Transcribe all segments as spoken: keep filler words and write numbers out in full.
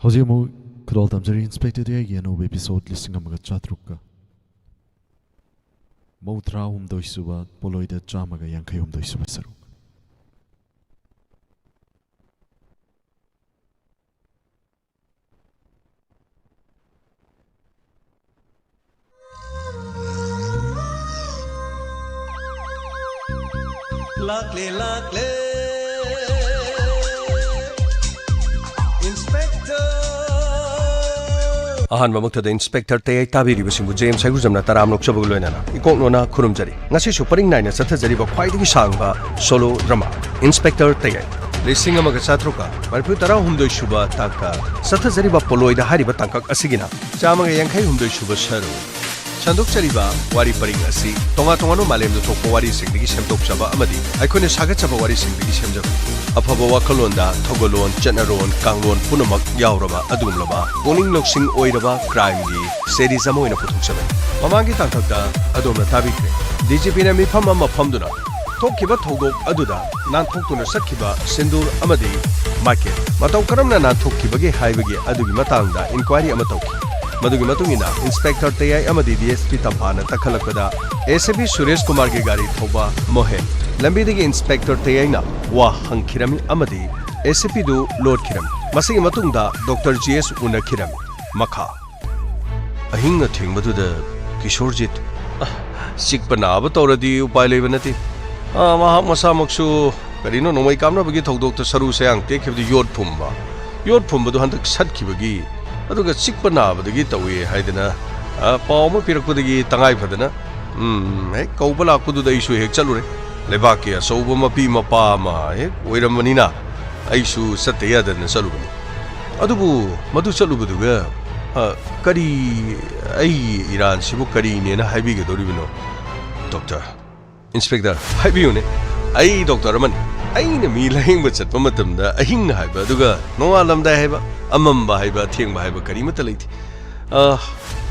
ꯍꯧꯖꯤꯛ ꯑꯃꯨꯛ ꯈꯨꯗꯣꯜ ꯇꯝꯖꯔꯤ ꯏꯟꯁꯄꯦꯛꯇꯔ ꯇꯌꯥꯏꯒꯤ ꯑꯅꯧꯕ ꯏꯄꯤꯁꯣꯠ ꯂꯤꯁꯤꯡ ꯑꯃꯒ ꯆꯥꯇ꯭ꯔꯨꯛꯀ ꯃꯧꯗ꯭ꯔꯥ ꯍꯨꯝꯗꯣꯏ ꯁꯨꯕ ꯄꯣꯂꯣꯏꯗ ꯆꯥꯝꯃꯒ ꯌꯥꯡꯈꯩ ꯍꯨꯝꯗꯣꯏ ꯁꯨꯕ ꯁꯔꯨꯛ꯫ ꯂꯥꯛꯂꯦ, ꯂꯥꯛꯂꯦ, ꯏꯟꯁꯄꯦꯛꯇꯔ꯫ ꯑꯍꯥꯟꯕ ꯃꯛꯇꯗ ꯏꯟꯁꯄꯦꯛꯇꯔ ꯇꯌꯥꯏ ꯇꯥꯕꯤꯔꯤꯕꯁꯤꯡꯕꯨ ꯖꯦꯝꯁ ꯍꯩꯒꯨꯖꯝꯅ ꯇꯔꯥꯝꯅ ꯑꯣꯛꯆꯕꯒ ꯂꯣꯏꯅꯅ ꯏꯀꯣꯛ ꯅꯣꯅ ꯈꯨꯔꯨꯝꯖꯔꯤ꯫ ꯉꯁꯤꯁꯨ ꯄꯔꯤꯡ ꯅꯥꯏꯅ ꯆꯠꯊꯖꯔꯤꯕ ꯈ꯭ꯋꯥꯏꯗꯒꯤ ꯁꯥꯡꯕ ꯁꯣꯂꯣ ꯗ꯭ꯔꯃꯥ ꯏꯟꯁꯄꯦꯛꯇꯔ ꯇꯌꯥꯏ꯫ ꯂꯤꯁꯤꯡ ꯑꯃꯒ ꯆꯥꯇ꯭ꯔꯨꯛꯀ ꯃꯔꯤꯐꯨ ꯇꯔꯥꯍꯨꯝꯗꯣꯏ ꯁꯨꯕ ꯇꯥꯡꯀꯛ ꯆꯠꯊꯖꯔꯤꯕ ꯄꯣꯂꯣꯏꯗ ꯍꯥꯏꯔꯤꯕ ꯇꯥꯡꯀꯛ ꯑꯁꯤꯒꯤꯅ ꯆꯥꯝꯃꯒ ꯌꯥꯡꯈꯩ ꯍꯨꯝꯗꯣꯏ ꯁꯨꯕ ꯁꯔꯨꯛ꯫ ꯁꯟꯗꯣꯛꯆꯔꯤꯕ ꯋꯥꯔꯤ ꯄꯔꯤꯡ ꯑꯁꯤ ꯇꯣꯉꯥꯟ ꯇꯣꯉꯥꯟꯕ ꯃꯥꯂꯦꯝꯗ ꯊꯣꯛꯄ ꯋꯥꯔꯤꯁꯤꯡꯗꯒꯤ ꯁꯦꯝꯗꯣꯛꯆꯕ ꯑꯃꯗꯤ ꯑꯩꯈꯣꯏꯅ ꯁꯥꯒꯠꯆꯕ ꯋꯥꯔꯤꯁꯤꯡꯗꯒꯤ ꯁꯦꯝꯖꯕ꯫ ꯑꯐꯕ ꯋꯥꯈꯜꯂꯣꯟꯗ ꯊꯧꯒꯜꯂꯣꯟ, ꯆꯠꯅꯔꯣꯟ, ꯀꯥꯡꯂꯣꯟ ꯄꯨꯝꯅꯃꯛ ꯌꯥꯎꯔꯕ ꯑꯗꯨꯒꯨꯝꯂꯕ ꯄꯨꯛꯅꯤꯡ ꯂꯧꯁꯤꯡ ꯑꯣꯏꯔꯕ ꯀ꯭ꯔꯥꯏꯝꯒꯤ ꯁꯦꯔꯤꯁ ꯑꯃ ꯑꯣꯏꯅ ꯄꯨꯊꯣꯛꯆꯕꯅꯤ꯫ ꯃꯃꯥꯡꯒꯤ ꯇꯥꯡꯀꯛꯇ ꯑꯗꯣꯝꯅ ꯇꯥꯕꯤꯈ꯭ꯔꯦ, ꯗꯤ ꯖꯤ ꯄꯤꯅ ꯃꯤꯐꯝ ꯑꯃ ꯐꯝꯗꯨꯅ ꯊꯣꯛꯈꯤꯕ ꯊꯧꯗꯣꯛ ꯑꯗꯨꯗ ꯅꯥꯟꯊꯣꯛꯇꯨꯅ ꯆꯠꯈꯤꯕ ꯁꯤꯟꯗꯨꯔ ꯑꯃꯗꯤ ꯃꯥꯏꯀꯦꯜ ꯃꯇꯧ ꯀꯔꯝꯅ ꯅꯥꯟꯊꯣꯛꯈꯤꯕꯒꯦ ꯍꯥꯏꯕꯒꯤ ꯑꯗꯨꯒꯤ ꯃꯇꯥꯡꯗ ꯏꯟꯀ꯭ꯋꯥꯏꯔꯤ ꯑꯃ ꯇꯧꯈꯤ꯫ ꯃꯗꯨꯒꯤ ꯃꯇꯨꯡ ꯏꯟꯅ ꯏꯟꯁꯄꯦꯛꯇꯔ ꯇꯌꯥꯏ ꯑꯃꯗꯤ ꯗꯤ ꯑꯦꯁ ꯄꯤ ꯇꯝꯐꯥꯅ ꯇꯛꯈꯠꯂꯛꯄꯗ ꯑꯦ ꯁꯤ ꯄꯤ ꯁꯨꯔꯦꯁ ꯀꯨꯃꯥꯔꯒꯤ ꯒꯥꯔꯤ ꯊꯧꯕ ꯃꯣꯍꯦꯟ ꯂꯝꯕꯤꯗꯒꯤ ꯏꯟꯁꯄꯦꯛꯇꯔ ꯇꯌꯥꯏꯅ ꯋꯥ ꯍꯪꯈꯤꯔꯝꯃꯤ ꯑꯃꯗꯤ ꯑꯦ ꯁꯤ ꯄꯤꯗꯨ ꯂꯣꯠꯈꯤꯔꯝꯃꯤ꯫ ꯃꯁꯤꯒꯤ ꯃꯇꯨꯡꯗ ꯗꯣꯛꯇꯔ ꯖꯤ ꯑꯦꯁ ꯎꯅꯈꯤꯔꯝꯃꯤ꯫ ꯃꯈꯥ꯫ ꯑꯍꯤꯡ ꯑꯊꯦꯡꯕꯗꯨꯗ ꯀꯤꯁꯣꯔꯖꯤꯠ, ꯑ, ꯆꯤꯛꯄ ꯅꯥꯕ ꯇꯧꯔꯗꯤ ꯎꯄꯥꯏ ꯂꯩꯕ ꯅꯠꯇꯦ꯫ ꯑ, ꯃꯍꯥꯛ ꯃꯁꯥꯃꯛꯁꯨ ꯀꯔꯤꯅꯣ ꯅꯣꯡꯃꯩ ꯀꯥꯞꯅꯕꯒꯤ ꯊꯧꯗꯣꯛꯇ ꯁꯔꯨ ꯁꯌꯥꯡ ꯇꯦꯛꯈꯤꯕꯗꯤ ꯌꯣꯠ ꯐꯨꯝꯕ, ꯌꯣꯠ ꯐꯨꯝꯕꯗꯨ ꯍꯟꯗꯛ ꯁꯠꯈꯤꯕꯒꯤ, ꯑꯗꯨꯒ ꯆꯤꯛꯄ ꯅꯥꯕꯗꯒꯤ ꯇꯧꯏ ꯍꯥꯏꯗꯅ, ꯑ, ꯄꯥꯎ ꯑꯃ ꯄꯤꯔꯛꯄꯗꯒꯤ ꯇꯉꯥꯏ ꯐꯗꯅ, ꯎꯝ, ꯍꯦꯛ ꯀꯧꯕ ꯂꯥꯛꯄꯗꯨꯗ ꯑꯩꯁꯨ ꯍꯦꯛ ꯆꯠꯂꯨꯔꯦ꯫ ꯂꯩꯕꯥꯛꯀꯤ ꯑꯆꯧꯕ ꯃꯄꯤ ꯃꯄꯥ ꯑꯃ ꯍꯦꯛ ꯑꯣꯏꯔꯝꯕꯅꯤꯅ ꯑꯩꯁꯨ ꯆꯠꯇ ꯌꯥꯗꯗꯅ ꯆꯠꯂꯨꯕꯅꯤ꯫ ꯑꯗꯨꯕꯨ ꯃꯗꯨ ꯆꯠꯂꯨꯕꯗꯨꯒ, ꯑ, ꯀꯔꯤ, ꯑꯩꯒꯤ ꯏꯔꯥꯟꯁꯤꯕꯨ ꯀꯔꯤꯅꯦꯅ ꯍꯥꯏꯕꯤꯒꯗꯧꯔꯤꯕꯅꯣ? ꯗꯣꯛꯇꯔ, ꯏꯟꯁꯄꯦꯛꯇꯔ, ꯍꯥꯏꯕꯤꯌꯨꯅꯦ꯫ ꯑꯩ ꯗꯣꯛꯇꯔ ꯑꯃꯅꯤ꯫ ꯑꯩꯅ ꯃꯤ ꯂꯥꯌꯦꯡꯕ ꯆꯠꯄ ꯃꯇꯝꯗ ꯑꯍꯤꯡ ꯍꯥꯏꯕ, ꯑꯗꯨꯒ ꯅꯣꯡꯉꯥꯜꯂꯝꯗꯥꯏ ꯍꯥꯏꯕ, ꯑꯃꯝꯕ ꯍꯥꯏꯕ, ꯑꯊꯦꯡꯕ ꯍꯥꯏꯕ ꯀꯔꯤꯃꯠꯇ ꯂꯩꯇꯦ꯫ ꯑ,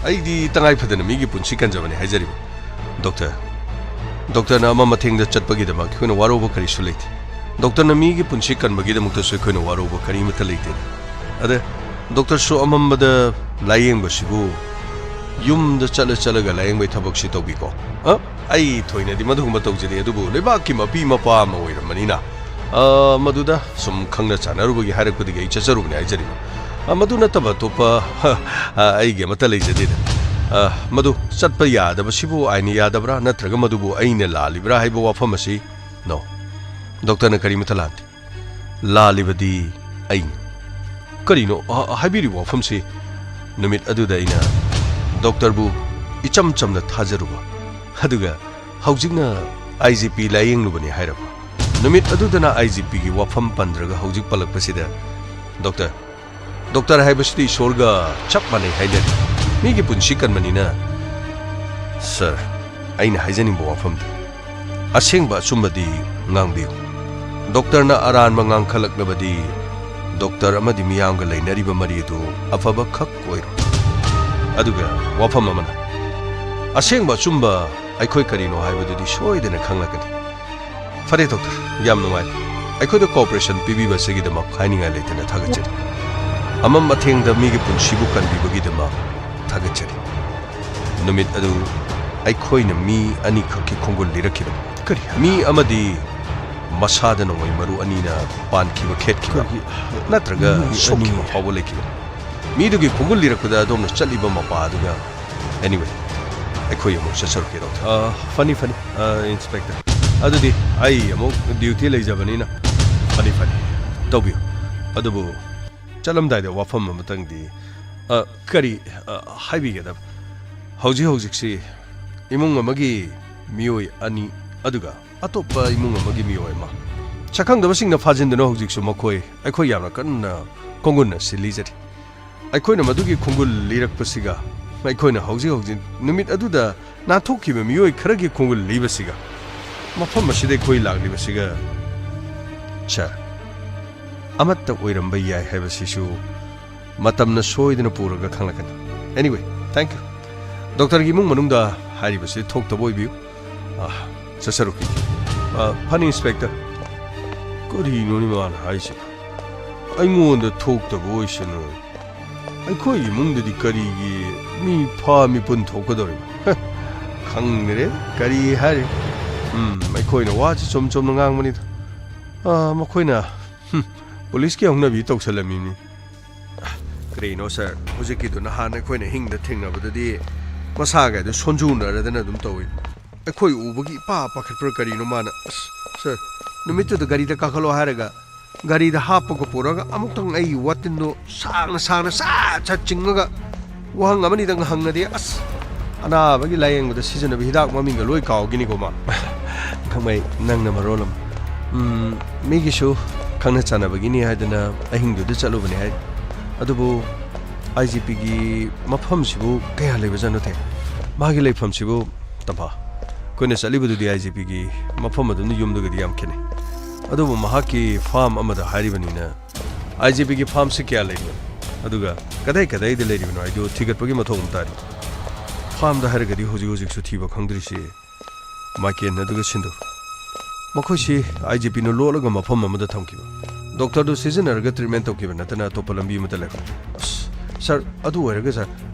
ꯑꯩꯗꯤ ꯇꯉꯥꯏ ꯐꯗꯅ ꯃꯤꯒꯤ ꯄꯨꯟꯁꯤ ꯀꯟꯖꯕꯅꯤ ꯍꯥꯏꯖꯔꯤꯕ꯫ ꯗꯣꯛꯇꯔ, ꯗꯣꯛꯇꯔꯅ ꯑꯃꯝ ꯑꯊꯦꯡꯗ ꯆꯠꯄꯒꯤꯗꯃꯛ ꯑꯩꯈꯣꯏꯅ ꯋꯥꯔꯧꯕ ꯀꯔꯤꯁꯨ ꯂꯩꯇꯦ꯫ ꯗꯣꯛꯇꯔꯅ ꯃꯤꯒꯤ ꯄꯨꯟꯁꯤ ꯀꯟꯕꯒꯤꯗꯃꯛꯇꯁꯨ ꯑꯩꯈꯣꯏꯅ ꯋꯥꯔꯧꯕ ꯀꯔꯤꯃꯠꯇ ꯂꯩꯇꯦ꯫ ꯑꯗ, ꯗꯣꯛꯇꯔ ꯁꯣ ꯑꯃꯝꯕꯗ ꯂꯥꯌꯦꯡꯕꯁꯤꯕꯨ ꯌꯨꯝꯗ ꯆꯠꯂ ꯆꯠꯂꯒ ꯂꯥꯌꯦꯡꯕꯒꯤ ꯊꯕꯛꯁꯤ ꯇꯧꯕꯤꯀꯣ꯫ ꯑ? ꯑꯩ ꯊꯣꯏꯅꯗꯤ ꯃꯗꯨꯒꯨꯝꯕ ꯇꯧꯖꯗꯦ, ꯑꯗꯨꯕꯨ ꯂꯩꯕꯥꯛꯀꯤ ꯃꯄꯤ ꯃꯄꯥ ꯑꯃ ꯑꯣꯏꯔꯝꯕꯅꯤꯅ, ꯑ, ꯃꯗꯨꯗ ꯁꯨꯝ ꯈꯪꯅ ꯆꯥꯟꯅꯔꯨꯕꯒꯤ ꯍꯥꯏꯔꯛꯄꯗꯒꯤ ꯑꯩ ꯆꯠꯆꯔꯨꯕꯅꯤ ꯍꯥꯏꯖꯔꯤꯕ꯫ ꯑ, ꯃꯗꯨ ꯅꯠꯇꯕ ꯑꯇꯣꯞꯄ, ꯍ, ꯑ, ꯑꯩꯒꯤ ꯑꯃꯠꯇ ꯂꯩꯖꯗꯦꯗ꯫ ꯑ, ꯃꯗꯨ ꯆꯠꯄ ꯌꯥꯗꯕꯁꯤꯕꯨ ꯑꯥꯏꯟꯅ ꯌꯥꯗꯕ꯭ꯔꯥ, ꯅꯠꯇ꯭ꯔꯒ ꯃꯗꯨꯕꯨ ꯑꯩꯅ ꯂꯥꯜꯂꯤꯕ꯭ꯔꯥ ꯍꯥꯏꯕ ꯋꯥꯐꯝ ꯑꯁꯤ, no, ꯗꯣꯛꯇꯔꯅ ꯀꯔꯤꯃꯠꯇ ꯂꯥꯟꯗꯦ꯫ ꯂꯥꯜꯂꯤꯕꯗꯤ ꯑꯩꯅꯤ꯫ ꯀꯔꯤꯅꯣ, ꯑ, ꯍꯥꯏꯕꯤꯔꯤꯕ ꯋꯥꯐꯝꯁꯤ? ꯅꯨꯃꯤꯠ ꯑꯗꯨꯗ ꯑꯩꯅ ꯗꯣꯛꯇꯔꯕꯨ ꯏꯆꯝ ꯆꯝꯅ ꯊꯥꯖꯔꯨꯕ, ꯑꯗꯨꯒ ꯍꯧꯖꯤꯛꯅ ꯑꯥꯏ ꯖꯤ ꯄꯤ ꯂꯥꯌꯦꯡꯂꯨꯕꯅꯤ ꯍꯥꯏꯔꯕ꯫ ꯅꯨꯃꯤꯠ ꯑꯗꯨꯗꯅ ꯑꯥꯏ ꯖꯤ ꯄꯤꯒꯤ ꯋꯥꯐꯝ ꯄꯟꯗ꯭ꯔꯒ ꯍꯧꯖꯤꯛ ꯄꯜꯂꯛꯄꯁꯤꯗ, ꯗꯣꯛꯇꯔ, ꯗꯣꯛꯇꯔ ꯍꯥꯏꯕꯁꯤꯗꯤ ꯏꯁꯣꯔꯒ ꯆꯞ ꯃꯥꯟꯅꯩ ꯍꯥꯏꯅꯔꯤ꯫ ꯃꯤꯒꯤ ꯄꯨꯟꯁꯤ ꯀꯟꯕꯅꯤꯅ꯫ ꯁꯥꯔ, ꯑꯩꯅ ꯍꯥꯏꯖꯅꯤꯡꯕ ꯋꯥꯐꯝꯗꯤ, ꯑꯁꯦꯡꯕ ꯑꯆꯨꯝꯕꯗꯤ ꯉꯥꯡꯕꯤꯌꯨ꯫ ꯗꯣꯛꯇꯔꯅ ꯑꯔꯥꯟꯕ ꯉꯥꯡꯈꯠꯂꯛꯂꯕꯗꯤ, ꯗꯣꯛꯇꯔ ꯑꯃꯗꯤ ꯃꯤꯌꯥꯝꯒ ꯂꯩꯅꯔꯤꯕ ꯃꯔꯤ ꯑꯗꯨ ꯑꯐꯕ ꯈꯛ ꯑꯣꯏꯔꯣꯏ꯫ ꯑꯗꯨꯒ ꯋꯥꯐꯝ ꯑꯃꯅ, ꯑꯁꯦꯡꯕ ꯑꯆꯨꯝꯕ ꯑꯩꯈꯣꯏ ꯀꯔꯤꯅꯣ ꯍꯥꯏꯕꯗꯨꯗꯤ ꯁꯣꯏꯗꯅ ꯈꯪꯂꯛꯀꯅꯤ꯫ ꯐꯔꯦ ꯗꯣꯛꯇꯔ, ꯌꯥꯝ ꯅꯨꯡꯉꯥꯏꯔꯦ꯫ ꯑꯩꯈꯣꯏꯗ cooperation ꯄꯤꯕꯤꯕ ꯑꯁꯤꯒꯤꯗꯃꯛ ꯍꯥꯏꯅꯤꯡꯉꯥꯏ ꯂꯩꯇꯅ ꯊꯥꯒꯠꯆꯔꯤ꯫ ꯑꯃꯝ ꯑꯊꯦꯡꯗ ꯃꯤꯒꯤ ꯄꯨꯟꯁꯤꯕꯨ ꯀꯟꯕꯤꯕꯒꯤꯗꯃꯛ ꯊꯥꯒꯠꯆꯔꯤ꯫ ꯅꯨꯃꯤꯠ ꯑꯗꯨ ꯑꯩꯈꯣꯏꯅ ꯃꯤ ꯑꯅꯤꯈꯛꯀꯤ ꯈꯣꯡꯒꯨꯜ ꯂꯤꯔꯛꯈꯤꯕꯅꯤ꯫ ꯀꯔꯤ? ꯃꯤ ꯑꯃꯗꯤ ꯃꯁꯥꯗ ꯅꯣꯡꯃꯩ ꯃꯔꯨ ꯑꯅꯤꯅ ꯄꯥꯟꯈꯤꯕ, ꯈꯦꯠꯈꯤꯕ, ꯀꯔꯤ? ꯅꯠꯇ꯭ꯔꯒ ꯃꯤ ꯁꯣꯛꯈꯤꯕ ꯑꯅꯤ? ꯐꯥꯎꯕ ꯂꯩꯈꯤꯕꯅꯤ꯫ ꯃꯤꯗꯨꯒꯤ ꯈꯣꯡꯒꯨꯜ ꯂꯤꯔꯛꯄꯗ ꯑꯗꯣꯝꯅ ꯆꯠꯂꯤꯕ ꯃꯄꯥ ꯑꯗꯨꯒ, anyway, ꯑꯩꯈꯣꯏ ꯑꯃꯨꯛ ꯆꯠꯆꯔꯨꯒꯦ ꯗꯣꯛꯇꯔ꯫ ꯑ, ꯐꯅꯤ, ꯐꯅꯤ, ꯑ, ꯏꯟꯁꯄꯦꯛꯇꯔ꯫ ꯑꯗꯨꯗꯤ ꯑꯩ ꯑꯃꯨꯛ ꯗ꯭ꯌꯨꯇꯤ ꯂꯩꯖꯕꯅꯤꯅ꯫ ꯐꯅꯤ, ꯐꯅꯤ, ꯇꯧꯕꯤꯌꯨ꯫ ꯑꯗꯨꯕꯨ ꯆꯠꯂꯝꯗꯥꯏꯗ ꯋꯥꯐꯝ ꯑꯃꯇꯪꯗꯤ, ꯑ, ꯀꯔꯤ, ꯑ, ꯍꯥꯏꯕꯤꯒꯗꯕ? ꯍꯧꯖꯤꯛ ꯍꯧꯖꯤꯛꯁꯤ ꯏꯃꯨꯡ ꯑꯃꯒꯤ ꯃꯤꯑꯣꯏ ꯑꯅꯤ, ꯑꯗꯨꯒ ꯑꯇꯣꯞꯄ ꯏꯃꯨꯡ ꯑꯃꯒꯤ ꯃꯤꯑꯣꯏ ꯑꯃ, ꯁꯛꯈꯪꯗꯕꯁꯤꯡꯅ ꯐꯥꯖꯤꯟꯗꯨꯅ ꯍꯧꯖꯤꯛꯁꯨ ꯃꯈꯣꯏ ꯑꯩꯈꯣꯏ ꯌꯥꯝꯅ ꯀꯟꯅ ꯈꯣꯡꯒꯨꯟ ꯑꯁꯤ ꯂꯤꯖꯔꯤ꯫ ꯑꯩꯈꯣꯏꯅ ꯃꯗꯨꯒꯤ ꯈꯣꯡꯒꯨꯜ ꯂꯤꯔꯛꯄꯁꯤꯒ, ꯑꯩꯈꯣꯏꯅ ꯍꯧꯖꯤꯛ ꯍꯧꯖꯤꯛ ꯅꯨꯃꯤꯠ ꯑꯗꯨꯗ ꯅꯥꯟꯊꯣꯛꯈꯤꯕ ꯃꯤꯑꯣꯏ ꯈꯔꯒꯤ ꯈꯣꯡꯒꯨꯜ ꯂꯤꯕꯁꯤꯒ, ꯃꯐꯝ ꯑꯁꯤꯗ ꯑꯩꯈꯣꯏ ꯂꯥꯛꯂꯤꯕꯁꯤꯒ, ꯁꯥꯔ, ꯑꯃꯠꯇ ꯑꯣꯏꯔꯝꯕ ꯌꯥꯏ ꯍꯥꯏꯕꯁꯤꯁꯨ ꯃꯇꯝꯅ ꯁꯣꯏꯗꯅ ꯄꯨꯔꯒ ꯈꯪꯂꯛꯀꯅꯤ꯫ Anyway, thank you꯫ ꯗꯣꯛꯇꯔꯒꯤ ꯏꯃꯨꯡ ꯃꯅꯨꯡꯗ ꯍꯥꯏꯔꯤꯕꯁꯤ ꯊꯣꯛꯇꯕ ꯑꯣꯏꯕꯤꯌꯨ꯫ ꯑ, ꯆꯠꯆꯔꯨꯈꯤꯒꯦ꯫ ꯑ, ꯐꯅꯤ, ꯏꯟꯁꯄꯦꯛꯇꯔ꯫ ꯀꯔꯤꯅꯣꯅꯦ ꯃꯥꯅ ꯍꯥꯏꯁꯤꯕꯣ? ꯑꯩꯉꯣꯟꯗ ꯊꯣꯛꯇꯕ ꯑꯣꯏꯁꯅꯨ꯫ ꯑꯩꯈꯣꯏ ꯏꯃꯨꯡꯗꯗꯤ ꯀꯔꯤꯒꯤ ꯃꯤ ꯐꯥ ꯃꯤꯄꯨꯟ ꯊꯣꯛꯀꯗꯧꯔꯤꯕ? ꯈꯪꯗ꯭ꯔꯦ, ꯀꯔꯤ ꯍꯥꯏꯔꯤ? ꯎꯝ, ꯑꯩꯈꯣꯏꯅ ꯋꯥꯁꯤ ꯆꯨꯝ ꯆꯨꯝꯅ ꯉꯥꯡꯕꯅꯤꯗ꯫ ꯑꯥ, ꯃꯈꯣꯏꯅ, ꯍꯨꯝ, ꯄꯨꯂꯤꯁꯀꯤ ꯍꯧꯅꯕꯤ ꯇꯧꯁꯜꯂꯝꯃꯤꯅꯤ꯫ ꯀꯔꯤꯅꯣ ꯁꯥꯔ, ꯍꯧꯖꯤꯛꯀꯤꯗꯨ ꯅꯍꯥꯟ ꯑꯩꯈꯣꯏꯅ ꯍꯤꯡꯗ ꯊꯦꯡꯅꯕꯗꯗꯤ ꯃꯁꯥꯒꯗꯨ ꯁꯣꯟꯖꯨꯅꯔꯗꯅ ꯑꯗꯨꯝ ꯇꯧꯏ꯫ ꯑꯩꯈꯣꯏ ꯎꯕꯒꯤ ꯏꯄꯥ ꯄꯥꯈꯠꯄ꯭ꯔꯥ ꯀꯔꯤꯅꯣ ꯃꯥꯅ? ꯑꯁ, ꯁꯥꯔ, ꯅꯨꯃꯤꯠꯇꯨꯗ ꯒꯥꯔꯤꯗ ꯀꯥꯈꯠꯂꯣ ꯍꯥꯏꯔꯒ ꯒꯥꯔꯤꯗ ꯍꯥꯞꯄꯒ ꯄꯨꯔꯒ ꯑꯃꯨꯛꯇꯪ ꯑꯩꯒꯤ ꯋꯥꯇꯤꯟꯗꯣ ꯁꯥꯡꯅ ꯁꯥꯡꯅ ꯁꯠ ꯁꯠ ꯆꯤꯡꯉꯒ ꯋꯥꯍꯪ ꯑꯃꯅꯤꯗꯪ ꯍꯪꯉꯗꯤ, ꯑꯁ, ꯑꯅꯥꯕꯒꯤ ꯂꯥꯌꯦꯡꯕꯗ ꯁꯤꯖꯤꯟꯅꯕ ꯍꯤꯗꯥꯛ ꯃꯃꯤꯡꯒ ꯂꯣꯏ ꯀꯥꯎꯈꯤꯅꯤꯀꯣ ꯃꯥ꯫ ꯈꯪꯃꯩ, ꯅꯪꯅ ꯃꯔꯣꯜ ꯑꯃ꯫ ꯎꯝ, ꯃꯤꯒꯤꯁꯨ ꯈꯪꯅ ꯆꯥꯟꯅꯕꯒꯤꯅꯤ ꯍꯥꯏꯗꯅ ꯑꯍꯤꯡꯗꯨꯗ ꯆꯠꯂꯨꯕꯅꯤ ꯍꯥꯏ꯫ ꯑꯗꯨꯕꯨ ꯑꯥꯏ ꯖꯤ ꯄꯤꯒꯤ ꯃꯐꯝꯁꯤꯕꯨ ꯀꯌꯥ ꯂꯩꯕꯖꯥꯠꯅꯣ ꯊꯦ? ꯃꯥꯒꯤ ꯂꯩꯐꯝꯁꯤꯕꯨ, ꯇꯝꯐꯥ, ꯑꯩꯈꯣꯏꯅ ꯆꯠꯂꯤꯕꯗꯨꯗꯤ ꯑꯥꯏ ꯖꯤ ꯄꯤꯒꯤ ꯃꯐꯝ ꯑꯗꯨꯝꯅ ꯌꯨꯝꯗꯨꯒꯗꯤ ꯌꯥꯝ ꯈꯦꯠꯅꯩ꯫ ꯑꯗꯨꯕꯨ ꯃꯍꯥꯛꯀꯤ ꯐꯥꯝ ꯑꯃꯗ ꯍꯥꯏꯔꯤꯕꯅꯤꯅ, ꯑꯥꯏ ꯖꯤ ꯄꯤꯒꯤ ꯐꯥꯝꯁꯤ ꯀꯌꯥ ꯂꯩꯕꯅꯣ? ꯑꯗꯨꯒ ꯀꯗꯥꯏ ꯀꯗꯥꯏꯗ ꯂꯩꯔꯤꯕꯅꯣ ꯍꯥꯏꯗꯨ ꯊꯤꯒꯠꯄꯒꯤ ꯃꯊꯧ ꯑꯃ ꯇꯥꯔꯤ꯫ ꯐꯥꯝꯗ ꯍꯥꯏꯔꯒꯗꯤ ꯍꯧꯖꯤꯛ ꯍꯧꯖꯤꯛꯁꯨ ꯊꯤꯕ ꯈꯪꯗ꯭ꯔꯤꯁꯤ꯫ ꯃꯥꯏꯀꯦꯟ ꯑꯗꯨꯒ ꯁꯤꯟꯗꯨ꯫ ꯃꯈꯣꯏꯁꯤ ꯑꯥꯏ ꯖꯤ ꯄꯤꯅ ꯂꯣꯠꯂꯒ ꯃꯐꯝ ꯑꯃꯗ ꯊꯝꯈꯤꯕ꯫ ꯗꯣꯛꯇꯔꯗꯨ ꯁꯤꯖꯤꯟꯅꯔꯒ ꯇ꯭ꯔꯤꯠꯃꯦꯟ ꯇꯧꯈꯤꯕ ꯅꯠꯇꯅ ꯑꯇꯣꯞꯄ ꯂꯝꯕꯤ ꯑꯃꯠꯇ ꯂꯩꯔꯣꯏ꯫ ꯑꯁ, ꯁꯥꯔ, ꯑꯗꯨ ꯑꯣꯏꯔꯒ ꯁꯥꯔ,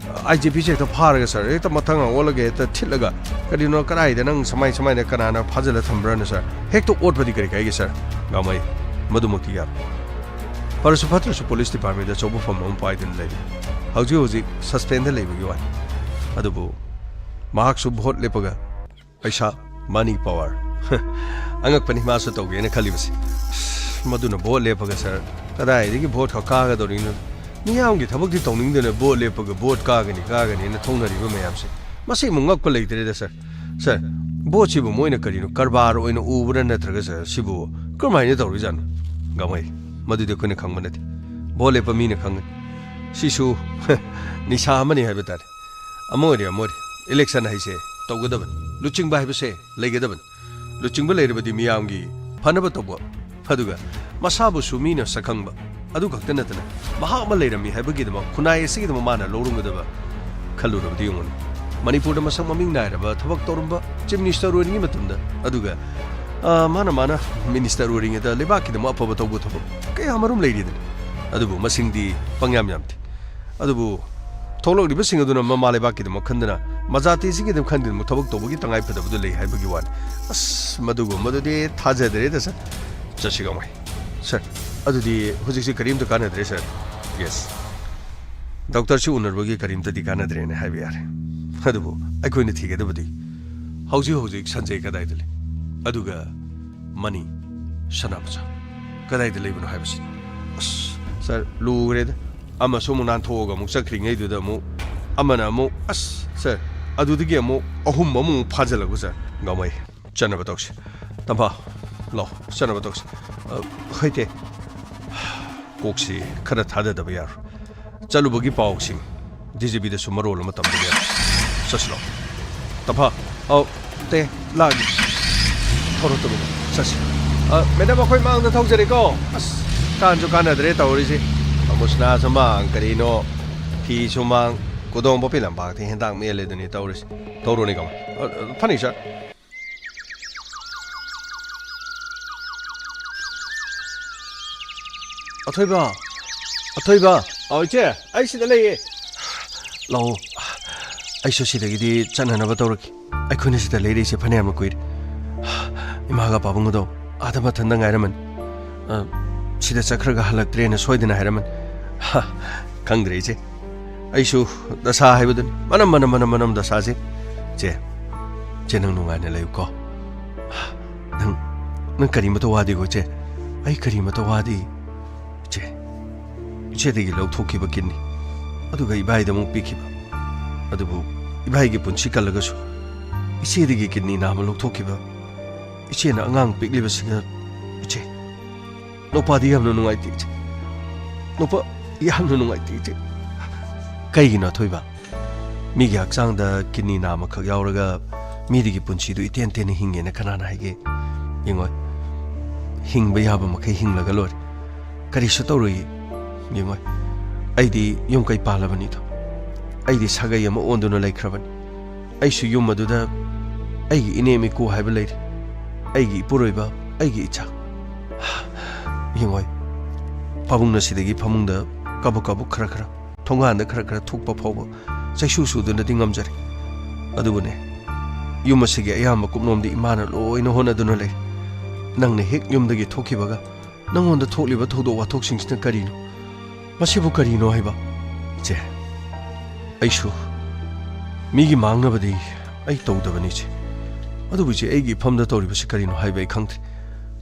ꯑꯥꯏ ꯖꯤ ꯄꯤꯁꯦ ꯍꯦꯛꯇ ꯐꯥꯔꯒ ꯁꯥꯔ, ꯍꯦꯛꯇ ꯃꯊꯪ ꯑꯣꯜꯂꯒ ꯍꯦꯛꯇ ꯊꯤꯠꯂꯒ, ꯀꯔꯤꯅꯣ, ꯀꯗꯥꯏꯗ ꯅꯪ ꯁꯃꯥꯏ ꯁꯃꯥꯏꯅ ꯀꯅꯥꯅ ꯐꯥꯖꯤꯜꯂ ꯊꯝꯕ꯭ꯔꯥꯅ ꯁꯥꯔ, ꯍꯦꯛꯇ ꯑꯣꯠꯄꯗꯤ ꯀꯔꯤ ꯀꯥꯏꯒꯦ ꯁꯥꯔ? ꯒꯥꯡꯃꯩ, ꯃꯗꯨꯃꯛꯇꯤ ꯌꯥꯔꯣꯏ꯫ ꯐꯔꯁꯨ ꯐꯠꯇ꯭ꯔꯁꯨ ꯄꯨꯂꯤꯁ ꯗꯤꯄꯥꯔꯠꯃꯦꯟꯗ ꯑꯆꯧꯕ ꯐꯝ ꯑꯃ ꯄꯥꯏꯗꯨꯅ ꯂꯩꯔꯤ꯫ ꯍꯧꯖꯤꯛ ꯍꯧꯖꯤꯛ ꯁꯁꯄꯦꯟꯗ ꯂꯩꯕꯒꯤ ꯋꯥꯅꯤ꯫ ꯑꯗꯨꯕꯨ ꯃꯍꯥꯛꯁꯨ ꯚꯣꯠ ꯂꯦꯞꯄꯒ ꯄꯩꯁꯥ, ꯃꯅꯤ ꯄꯋꯥꯔ꯫ ꯑꯉꯛꯄꯅꯤ ꯃꯥꯁꯨ ꯇꯧꯒꯦꯅ ꯈꯜꯂꯤꯕꯁꯤ꯫ ꯑꯁ, ꯃꯗꯨꯅ ꯚꯣꯠ ꯂꯦꯞꯄꯒ ꯁꯥꯔ, ꯀꯗꯥꯏꯗꯒꯤ ꯚꯣꯠ ꯈꯛ ꯀꯥꯒꯗꯧꯔꯤꯅꯣ? ꯃꯤꯌꯥꯝꯒꯤ ꯊꯕꯛꯇꯤ ꯇꯧꯅꯤꯡꯗꯅ ꯚꯣꯠ ꯂꯦꯞꯄꯒ ꯚꯣꯠ ꯀꯥꯒꯅꯤ ꯀꯥꯒꯅꯤꯅ ꯊꯣꯛꯅꯔꯤꯕ ꯃꯌꯥꯝꯁꯦ, ꯃꯁꯤꯃꯨꯛ ꯉꯛꯄ ꯂꯩꯇ꯭ꯔꯦꯗ ꯁꯥꯔ꯫ ꯁꯥꯔ, ꯚꯣꯠꯁꯤꯕꯨ ꯃꯣꯏꯅ ꯀꯔꯤꯅꯣ, ꯀꯔꯕꯥꯔ ꯑꯣꯏꯅ ꯎꯕ꯭ꯔꯥ ꯅꯠꯇ꯭ꯔꯒ ꯁꯥꯔ, ꯁꯤꯕꯨ ꯀꯔꯝꯍꯥꯏꯅ ꯇꯧꯔꯤꯖꯥꯠꯅꯣ? ꯒꯥꯡꯃꯩ, ꯃꯗꯨꯗꯤ ꯑꯩꯈꯣꯏꯅ ꯈꯪꯕ ꯅꯠꯇꯦ꯫ ꯚꯣꯠ ꯂꯦꯞꯄ ꯃꯤꯅ ꯈꯪꯒꯅꯤ꯫ ꯁꯤꯁꯨ ꯅꯤꯁꯥ ꯑꯃꯅꯤ ꯍꯥꯏꯕ ꯇꯥꯔꯦ꯫ ꯑꯃ ꯑꯣꯏꯔꯦ ꯑꯃ ꯑꯣꯏꯔꯦ, ꯏꯂꯦꯛꯁꯟ ꯍꯥꯏꯁꯦ ꯇꯧꯒꯗꯕꯅꯤ, ꯂꯨꯆꯤꯡꯕ ꯍꯥꯏꯕꯁꯦ ꯂꯩꯒꯗꯕꯅꯤ꯫ ꯂꯨꯆꯤꯡꯕ ꯂꯩꯔꯕꯗꯤ ꯃꯤꯌꯥꯝꯒꯤ ꯐꯅꯕ ꯇꯧꯕ, ꯑꯗꯨꯒ ꯃꯁꯥꯕꯨꯁꯨ ꯃꯤꯅ ꯁꯛꯈꯪꯕ, ꯑꯗꯨ ꯈꯛꯇ ꯅꯠꯇꯅ ꯃꯍꯥꯛ ꯑꯃ ꯂꯩꯔꯝꯃꯤ ꯍꯥꯏꯕꯒꯤꯗꯃꯛ ꯈꯨꯟꯅꯥꯏ ꯑꯁꯤꯒꯤꯗꯃꯛ ꯃꯥꯅ ꯂꯧꯔꯝꯒꯗꯕ ꯈꯜꯂꯨꯔꯕꯗꯤ ꯌꯦꯡꯉꯨꯅꯦ꯫ ꯃꯅꯤꯄꯨꯔꯗ ꯃꯁꯛ ꯃꯃꯤꯡ ꯅꯥꯏꯔꯕ ꯊꯕꯛ ꯇꯧꯔꯝꯕ ꯆꯤꯐ ꯃꯤꯅꯤꯁꯇꯔ ꯑꯣꯏꯔꯤꯉꯩ ꯃꯇꯝꯗ, ꯑꯗꯨꯒ, ꯑ, ꯃꯥꯅ, ꯃꯥꯅ ꯃꯤꯅꯤꯁꯇꯔ ꯑꯣꯏꯔꯤꯉꯩꯗ ꯂꯩꯕꯥꯛꯀꯤꯗꯃꯛ ꯑꯐꯕ ꯇꯧꯕ ꯊꯕꯛ ꯀꯌꯥ ꯑꯃꯔꯣꯝ ꯂꯩꯔꯤꯗꯅ, ꯑꯗꯨꯕꯨ ꯃꯁꯤꯡꯗꯤ ꯄꯪꯌꯥꯝ ꯌꯥꯝꯗꯦ꯫ ꯑꯗꯨꯕꯨ ꯊꯣꯛꯂꯛꯂꯤꯕꯁꯤꯡ ꯑꯗꯨꯅ ꯃꯃꯥ ꯂꯩꯕꯥꯛꯀꯤꯗꯃꯛ ꯈꯟꯗꯨꯅ, ꯃꯖꯥꯇꯤꯁꯤꯒꯤꯗꯃꯛ ꯈꯟꯗꯨꯅ ꯊꯕꯛ ꯇꯧꯕꯒꯤ ꯇꯉꯥꯏ ꯐꯗꯕꯗꯨ ꯂꯩ ꯍꯥꯏꯕꯒꯤ ꯋꯥꯅꯤ꯫ ꯑꯁ, ꯃꯗꯨꯒꯨꯝꯕꯗꯨꯗꯤ ꯊꯥꯖꯗ꯭ꯔꯦꯗ, ꯁꯥꯔ꯫ ꯆꯠꯁꯤ, ꯒꯥꯡꯃꯩ꯫ ꯁꯥꯔ, ꯑꯗꯨꯗꯤ ꯍꯧꯖꯤꯛꯁꯤ ꯀꯔꯤꯝꯇ ꯀꯥꯟꯅꯗ꯭ꯔꯦ, ꯁꯥꯔ꯫ ꯌꯦꯁ꯫ ꯗꯣꯛꯇꯔꯁꯤ ꯎꯅꯔꯨꯕꯒꯤ ꯀꯔꯤꯝꯇꯗꯤ ꯀꯥꯟꯅꯗ꯭ꯔꯦꯅ ꯍꯥꯏꯕ ꯌꯥꯔꯦ꯫ ꯑꯗꯨꯕꯨ ꯑꯩꯈꯣꯏꯅ ꯊꯤꯒꯗꯕꯗꯤ ꯍꯧꯖꯤꯛ ꯍꯧꯖꯤꯛ ꯁꯟꯖꯌ ꯀꯗꯥꯏꯗ ꯂꯩ? ꯑꯗꯨꯒ ꯃꯅꯤ, ꯁꯅꯥꯃꯆꯥ, ꯀꯗꯥꯏꯗ ꯂꯩꯕꯅꯣ ꯍꯥꯏꯕꯁꯤꯅꯤ꯫ ꯑꯁ, ꯁꯥꯔ, ꯂꯨꯈ꯭ꯔꯦꯗ꯫ ꯑꯃꯁꯨ ꯑꯃꯨꯛ ꯅꯥꯟꯊꯣꯛꯑꯒ ꯑꯃꯨꯛ ꯆꯠꯈ꯭ꯔꯤꯉꯩꯗꯨꯗ ꯑꯃꯨꯛ ꯑꯃꯅ ꯑꯃꯨꯛ, ꯑꯁ, ꯁꯥꯔ, ꯑꯗꯨꯗꯒꯤ ꯑꯃꯨꯛ ꯑꯍꯨꯝ ꯑꯃꯨꯛ ꯐꯥꯖꯤꯜꯂꯛꯄ, ꯁꯥꯔ꯫ ꯒꯥꯡꯃꯩ, ꯆꯠꯅꯕ ꯇꯧꯁꯤ꯫ ꯇꯝꯐꯥ, ꯂꯥꯎ, ꯆꯠꯅꯕ ꯇꯧꯁꯤ꯫ ꯑ, ꯍꯣꯏ, ꯇꯦ꯫ ꯀꯣꯛꯁꯤ ꯈꯔ ꯊꯥꯗꯗꯕ ꯌꯥꯔꯣꯏ꯫ ꯆꯠꯂꯨꯕꯒꯤ ꯄꯥꯎꯁꯤꯡ ꯗꯤ ꯖꯤ ꯄꯤꯗꯁꯨ ꯃꯔꯣꯜ ꯑꯃ ꯇꯝꯗꯕ ꯌꯥꯔꯣꯏ꯫ ꯆꯠꯁꯤꯂꯣ꯫ ꯇꯝꯐꯥ, ꯑꯧ, ꯇꯦ, ꯂꯥꯛꯑꯒꯦ꯫ ꯊꯧꯔꯣ, ꯇꯨꯃꯤꯟꯅ ꯆꯠꯁꯤ꯫ ꯑ, ꯃꯦꯗꯥꯝ, ꯑꯩꯈꯣꯏ ꯃꯥꯡꯗ ꯊꯧꯖꯔꯦꯀꯣ꯫ ꯑꯁ, ꯀꯥꯟꯁꯨ ꯀꯥꯟꯅꯗ꯭ꯔꯦ ꯇꯧꯔꯤꯁꯦ꯫ ꯑꯃꯨꯁꯅꯥꯁꯨ ꯃꯥꯡ, ꯀꯔꯤꯅꯣ, ꯐꯤꯁꯨ ꯃꯥꯡ, ꯀꯨꯗꯣꯝ ꯄꯣꯄꯤ ꯂꯝꯄꯥꯛꯇ ꯍꯦꯟꯇꯥꯛ ꯃꯦꯜꯂꯦꯗꯨꯅꯤ ꯇꯧꯔꯤꯁꯦ꯫ ꯊꯧꯔꯣꯅꯦ, ꯀꯃꯥꯏ? ꯑ, ꯑ, ꯐꯅꯤ, ꯁꯥꯔ꯫ ꯑꯊꯣꯏꯕ! ꯑꯊꯣꯏꯕ! ꯑꯧ, ꯏꯆꯦ, ꯑꯩ ꯁꯤꯗ ꯂꯩꯌꯦ꯫ ꯂꯥꯛꯑꯣ, ꯑꯩꯁꯨ ꯁꯤꯗꯒꯤꯗꯤ ꯆꯠꯅꯅꯕ ꯇꯧꯔꯒꯦ꯫ ꯑꯩꯈꯣꯏꯅ ꯁꯤꯗ ꯂꯩꯔꯛꯏꯁꯦ ꯐꯅꯌꯥꯝꯅ ꯀꯨꯏꯔꯦ꯫ ꯏꯃꯥꯒ ꯄꯥꯕꯨꯡꯒꯗꯣ ꯑꯥꯗ ꯃꯊꯟꯇ ꯉꯥꯏꯔꯝꯃꯅꯤ꯫ ꯑ, ꯁꯤꯗ ꯆꯠꯈ꯭ꯔꯒ ꯍꯜꯂꯛꯇ꯭ꯔꯦꯅ ꯁꯣꯏꯗꯅ ꯍꯥꯏꯔꯝꯃꯅꯤ꯫ ꯍ, ꯈꯪꯗ꯭ꯔꯦ, ꯏꯆꯦ꯫ ꯑꯩꯁꯨ ꯗꯁꯥ ꯍꯥꯏꯕꯗꯨꯅꯤ꯫ ꯃꯅꯝ, ꯃꯅꯝ, ꯃꯅꯝ, ꯃꯅꯝ ꯗꯁꯥꯁꯦ꯫ ꯆꯦ, ꯆꯦ, ꯅꯪ ꯅꯨꯡꯉꯥꯏꯅ ꯂꯩꯌꯨꯀꯣ꯫ ꯅꯪ, ꯅꯪ ꯀꯔꯤꯃꯇ ꯋꯥꯗꯦꯀꯣ, ꯆꯦ? ꯑꯩ ꯀꯔꯤꯃꯇ ꯋꯥꯗꯦ꯫ ꯏꯆꯦ, ꯏꯆꯦꯗꯒꯤ ꯂꯧꯊꯣꯛꯈꯤꯕ ꯀꯤꯠꯅꯤ, ꯑꯗꯨꯒ ꯏꯕꯥꯏꯗ ꯑꯃꯨꯛ ꯄꯤꯈꯤꯕ꯫ ꯑꯗꯨꯕꯨ ꯏꯕꯥꯏꯒꯤ ꯄꯨꯟꯁꯤ ꯀꯜꯂꯒꯁꯨ ꯏꯆꯦꯗꯒꯤ ꯀꯤꯠꯅꯤ ꯅꯥꯝꯃ ꯂꯧꯊꯣꯛꯈꯤꯕ꯫ ꯏꯆꯦꯅ ꯑꯉꯥꯡ ꯄꯤꯛꯂꯤꯕꯁꯤꯒ, ꯏꯆꯦ, ꯅꯨꯄꯥꯗꯤ ꯌꯥꯝꯅ ꯅꯨꯡꯉꯥꯏꯇꯦ, ꯏꯆꯦ꯫ ꯅꯨꯄꯥ ꯌꯥꯝꯅ ꯅꯨꯡꯉꯥꯏꯇꯦ, ꯏꯆꯦ꯫ ꯀꯩꯒꯤꯅꯣ, ꯑꯊꯣꯏꯕ? ꯃꯤꯒꯤ ꯍꯛꯆꯥꯡꯗ ꯀꯤꯠꯅꯤ ꯅꯥꯝꯃꯈꯛ ꯌꯥꯎꯔꯒ ꯃꯤꯗꯒꯤ ꯄꯨꯟꯁꯤꯗꯨ ꯏꯇꯦꯟ ꯇꯦꯟꯅ ꯍꯤꯡꯉꯦꯅ ꯀꯅꯥꯅ ꯍꯥꯏꯒꯦ? ꯌꯦꯡꯉꯣ, ꯍꯤꯡꯕ ꯌꯥꯕ ꯃꯈꯩ ꯍꯤꯡꯂꯒ ꯂꯣꯏꯔꯦ꯫ ꯀꯔꯤꯁꯨ ꯇꯧꯔꯣꯏꯌꯦ꯫ ꯌꯦꯡꯉꯣ, ꯑꯩꯗꯤ ꯌꯨꯝ ꯀꯩ ꯄꯥꯜꯂꯕꯅꯤꯗꯣ꯫ ꯑꯩꯗꯤ ꯁꯥꯒꯩ ꯑꯃ ꯑꯣꯟꯗꯨꯅ ꯂꯩꯈ꯭ꯔꯕꯅꯤ꯫ ꯑꯩꯁꯨ ꯌꯨꯝ ꯑꯗꯨꯗ ꯑꯩꯒꯤ ꯏꯅꯦꯝ ꯏꯀꯨ ꯍꯥꯏꯕ ꯂꯩꯔꯤ꯫ ꯑꯩꯒꯤ ꯏꯄꯨꯔꯣꯏꯕ, ꯑꯩꯒꯤ ꯏꯆꯥ꯫ ꯌꯦꯡꯉꯣ, ꯄꯥꯕꯨꯡꯅ ꯁꯤꯗꯒꯤ ꯐꯃꯨꯡꯗ ꯀꯕꯛ ꯀꯕꯛ ꯈꯔ ꯈꯔ ꯊꯣꯡꯒꯥꯟꯗ ꯈꯔ ꯈꯔ ꯊꯣꯛꯄ ꯐꯥꯎꯕ ꯆꯩꯁꯨ ꯁꯨꯗꯨꯅꯗꯤ ꯉꯝꯖꯔꯦ꯫ ꯑꯗꯨꯕꯨꯅꯦ, ꯌꯨꯝ ꯑꯁꯤꯒꯤ ꯑꯌꯥꯝꯕ ꯀꯨꯞꯅꯣꯝꯗꯤ ꯏꯃꯥꯅ ꯂꯣꯏꯅ ꯍꯣꯠꯅꯗꯨꯅ ꯂꯩ꯫ ꯅꯪꯅ ꯍꯦꯛ ꯌꯨꯝꯗꯒꯤ ꯊꯣꯛꯈꯤꯕꯒ ꯅꯪꯉꯣꯟꯗ ꯊꯣꯛꯂꯤꯕ ꯊꯧꯗꯣꯛ ꯋꯥꯊꯣꯛꯁꯤꯡꯁꯤꯅ ꯀꯔꯤꯅꯣ? ꯃꯁꯤꯕꯨ ꯀꯔꯤꯅꯣ ꯍꯥꯏꯕ? ꯏꯆꯦ, ꯑꯩꯁꯨ ꯃꯤꯒꯤ ꯃꯥꯡꯅꯕꯗꯤ ꯑꯩ ꯇꯧꯗꯕꯅꯤ, ꯏꯆꯦ꯫ ꯑꯗꯨꯕꯨ ꯏꯆꯦ, ꯑꯩꯒꯤ ꯏꯐꯝꯗ ꯇꯧꯔꯤꯕꯁꯤ ꯀꯔꯤꯅꯣ ꯍꯥꯏꯕ ꯑꯩ ꯈꯪꯗ꯭ꯔꯦ꯫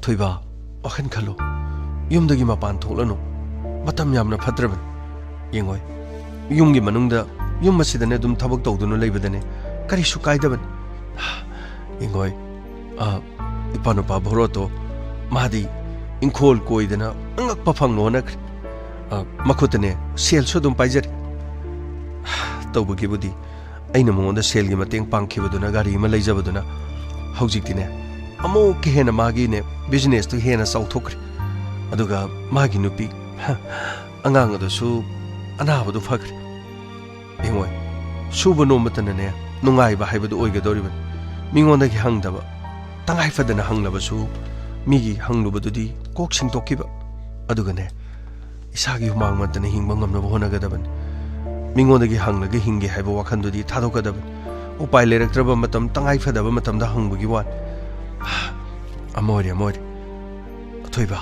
ꯊꯣꯏꯕ, ꯋꯥꯈꯜ ꯈꯜꯂꯨ꯫ ꯌꯨꯝꯗꯒꯤ ꯃꯄꯥꯟ ꯊꯣꯛꯂꯅꯨ꯫ ꯃꯇꯝ ꯌꯥꯝꯅ ꯐꯠꯇ꯭ꯔꯕꯅꯤ꯫ ꯌꯦꯡꯉꯣꯏ, ꯌꯨꯝꯒꯤ ꯃꯅꯨꯡꯗ, ꯌꯨꯝ ꯑꯁꯤꯗꯅꯦ ꯑꯗꯨꯝ ꯊꯕꯛ ꯇꯧꯗꯨꯅ ꯂꯩꯕꯗꯅꯦ ꯀꯔꯤꯁꯨ ꯀꯥꯏꯗꯕꯅꯤ꯫ ꯌꯦꯡꯉꯣꯏ, ꯑ, ꯏꯄꯥ ꯅꯨꯄꯥ ꯚꯣꯔꯣꯠꯇꯣ ꯃꯥꯗꯤ ꯏꯪꯈꯣꯜ ꯀꯣꯏꯗꯅ ꯑꯉꯛꯄ ꯐꯪꯅ ꯍꯣꯠꯅꯈ꯭ꯔꯦ꯫ ꯑ, ꯃꯈꯨꯠꯇꯅꯦ ꯁꯦꯜꯁꯨ ꯑꯗꯨꯝ ꯄꯥꯏꯖꯔꯦ꯫ ꯇꯧꯕꯒꯤꯕꯨꯗꯤ ꯑꯩꯅ ꯃꯉꯣꯟꯗ ꯁꯦꯜꯒꯤ ꯃꯇꯦꯡ ꯄꯥꯡꯈꯤꯕꯗꯨꯅ, ꯒꯥꯔꯤ ꯑꯃ ꯂꯩꯖꯕꯗꯨꯅ, ꯍꯧꯖꯤꯛꯇꯤꯅꯦ ꯑꯃꯨꯛꯀ ꯍꯦꯟꯅ ꯃꯥꯒꯤꯅꯦ business ꯇꯨ ꯍꯦꯟꯅ ꯆꯥꯎꯊꯣꯛꯈ꯭ꯔꯦ꯫ ꯑꯗꯨꯒ ꯃꯥꯒꯤ ꯅꯨꯄꯤ, ꯍ, ꯑꯉꯥꯡ ꯑꯗꯨꯁꯨ ꯑꯅꯥꯕꯗꯨ ꯐꯈ꯭ꯔꯦ꯫ ꯌꯦꯡꯉꯣꯏ, ꯁꯨꯕ ꯅꯣꯝꯕꯇꯅꯅꯦ ꯅꯨꯡꯉꯥꯏꯕ ꯍꯥꯏꯕꯗꯨ ꯑꯣꯏꯒꯗꯧꯔꯤꯕꯅꯤ꯫ ꯃꯤꯉꯣꯟꯗꯒꯤ ꯍꯪꯗꯕ, ꯇꯉꯥꯏ ꯐꯗꯅ ꯍꯪꯂꯕꯁꯨ ꯃꯤꯒꯤ ꯍꯪꯂꯨꯕꯗꯨꯗꯤ ꯀꯣꯛ ꯁꯤꯡꯗꯣꯛꯈꯤꯕ꯫ ꯑꯗꯨꯒꯅꯦ, ꯏꯁꯥꯒꯤ ꯍꯨꯃꯥꯡ ꯃꯟꯇꯅ ꯍꯤꯡꯕ ꯉꯝꯅꯕ ꯍꯣꯠꯅꯒꯗꯕꯅꯤ꯫ ꯃꯤꯉꯣꯟꯗꯒꯤ ꯍꯪꯂꯒ ꯍꯤꯡꯒꯦ ꯍꯥꯏꯕ ꯋꯥꯈꯜꯗꯨꯗꯤ ꯊꯥꯗꯣꯛꯀꯗꯕꯅꯤ꯫ ꯎꯄꯥꯏ ꯂꯩꯔꯛꯇ꯭ꯔꯕ ꯃꯇꯝ, ꯇꯉꯥꯏ ꯐꯗꯕ ꯃꯇꯝꯗ ꯍꯪꯕꯒꯤ ꯋꯥꯅꯤ꯫ ꯑꯃ ꯑꯣꯏꯔꯦ, ꯑꯃ ꯑꯣꯏꯔꯦ꯫ ꯑꯊꯣꯏꯕ,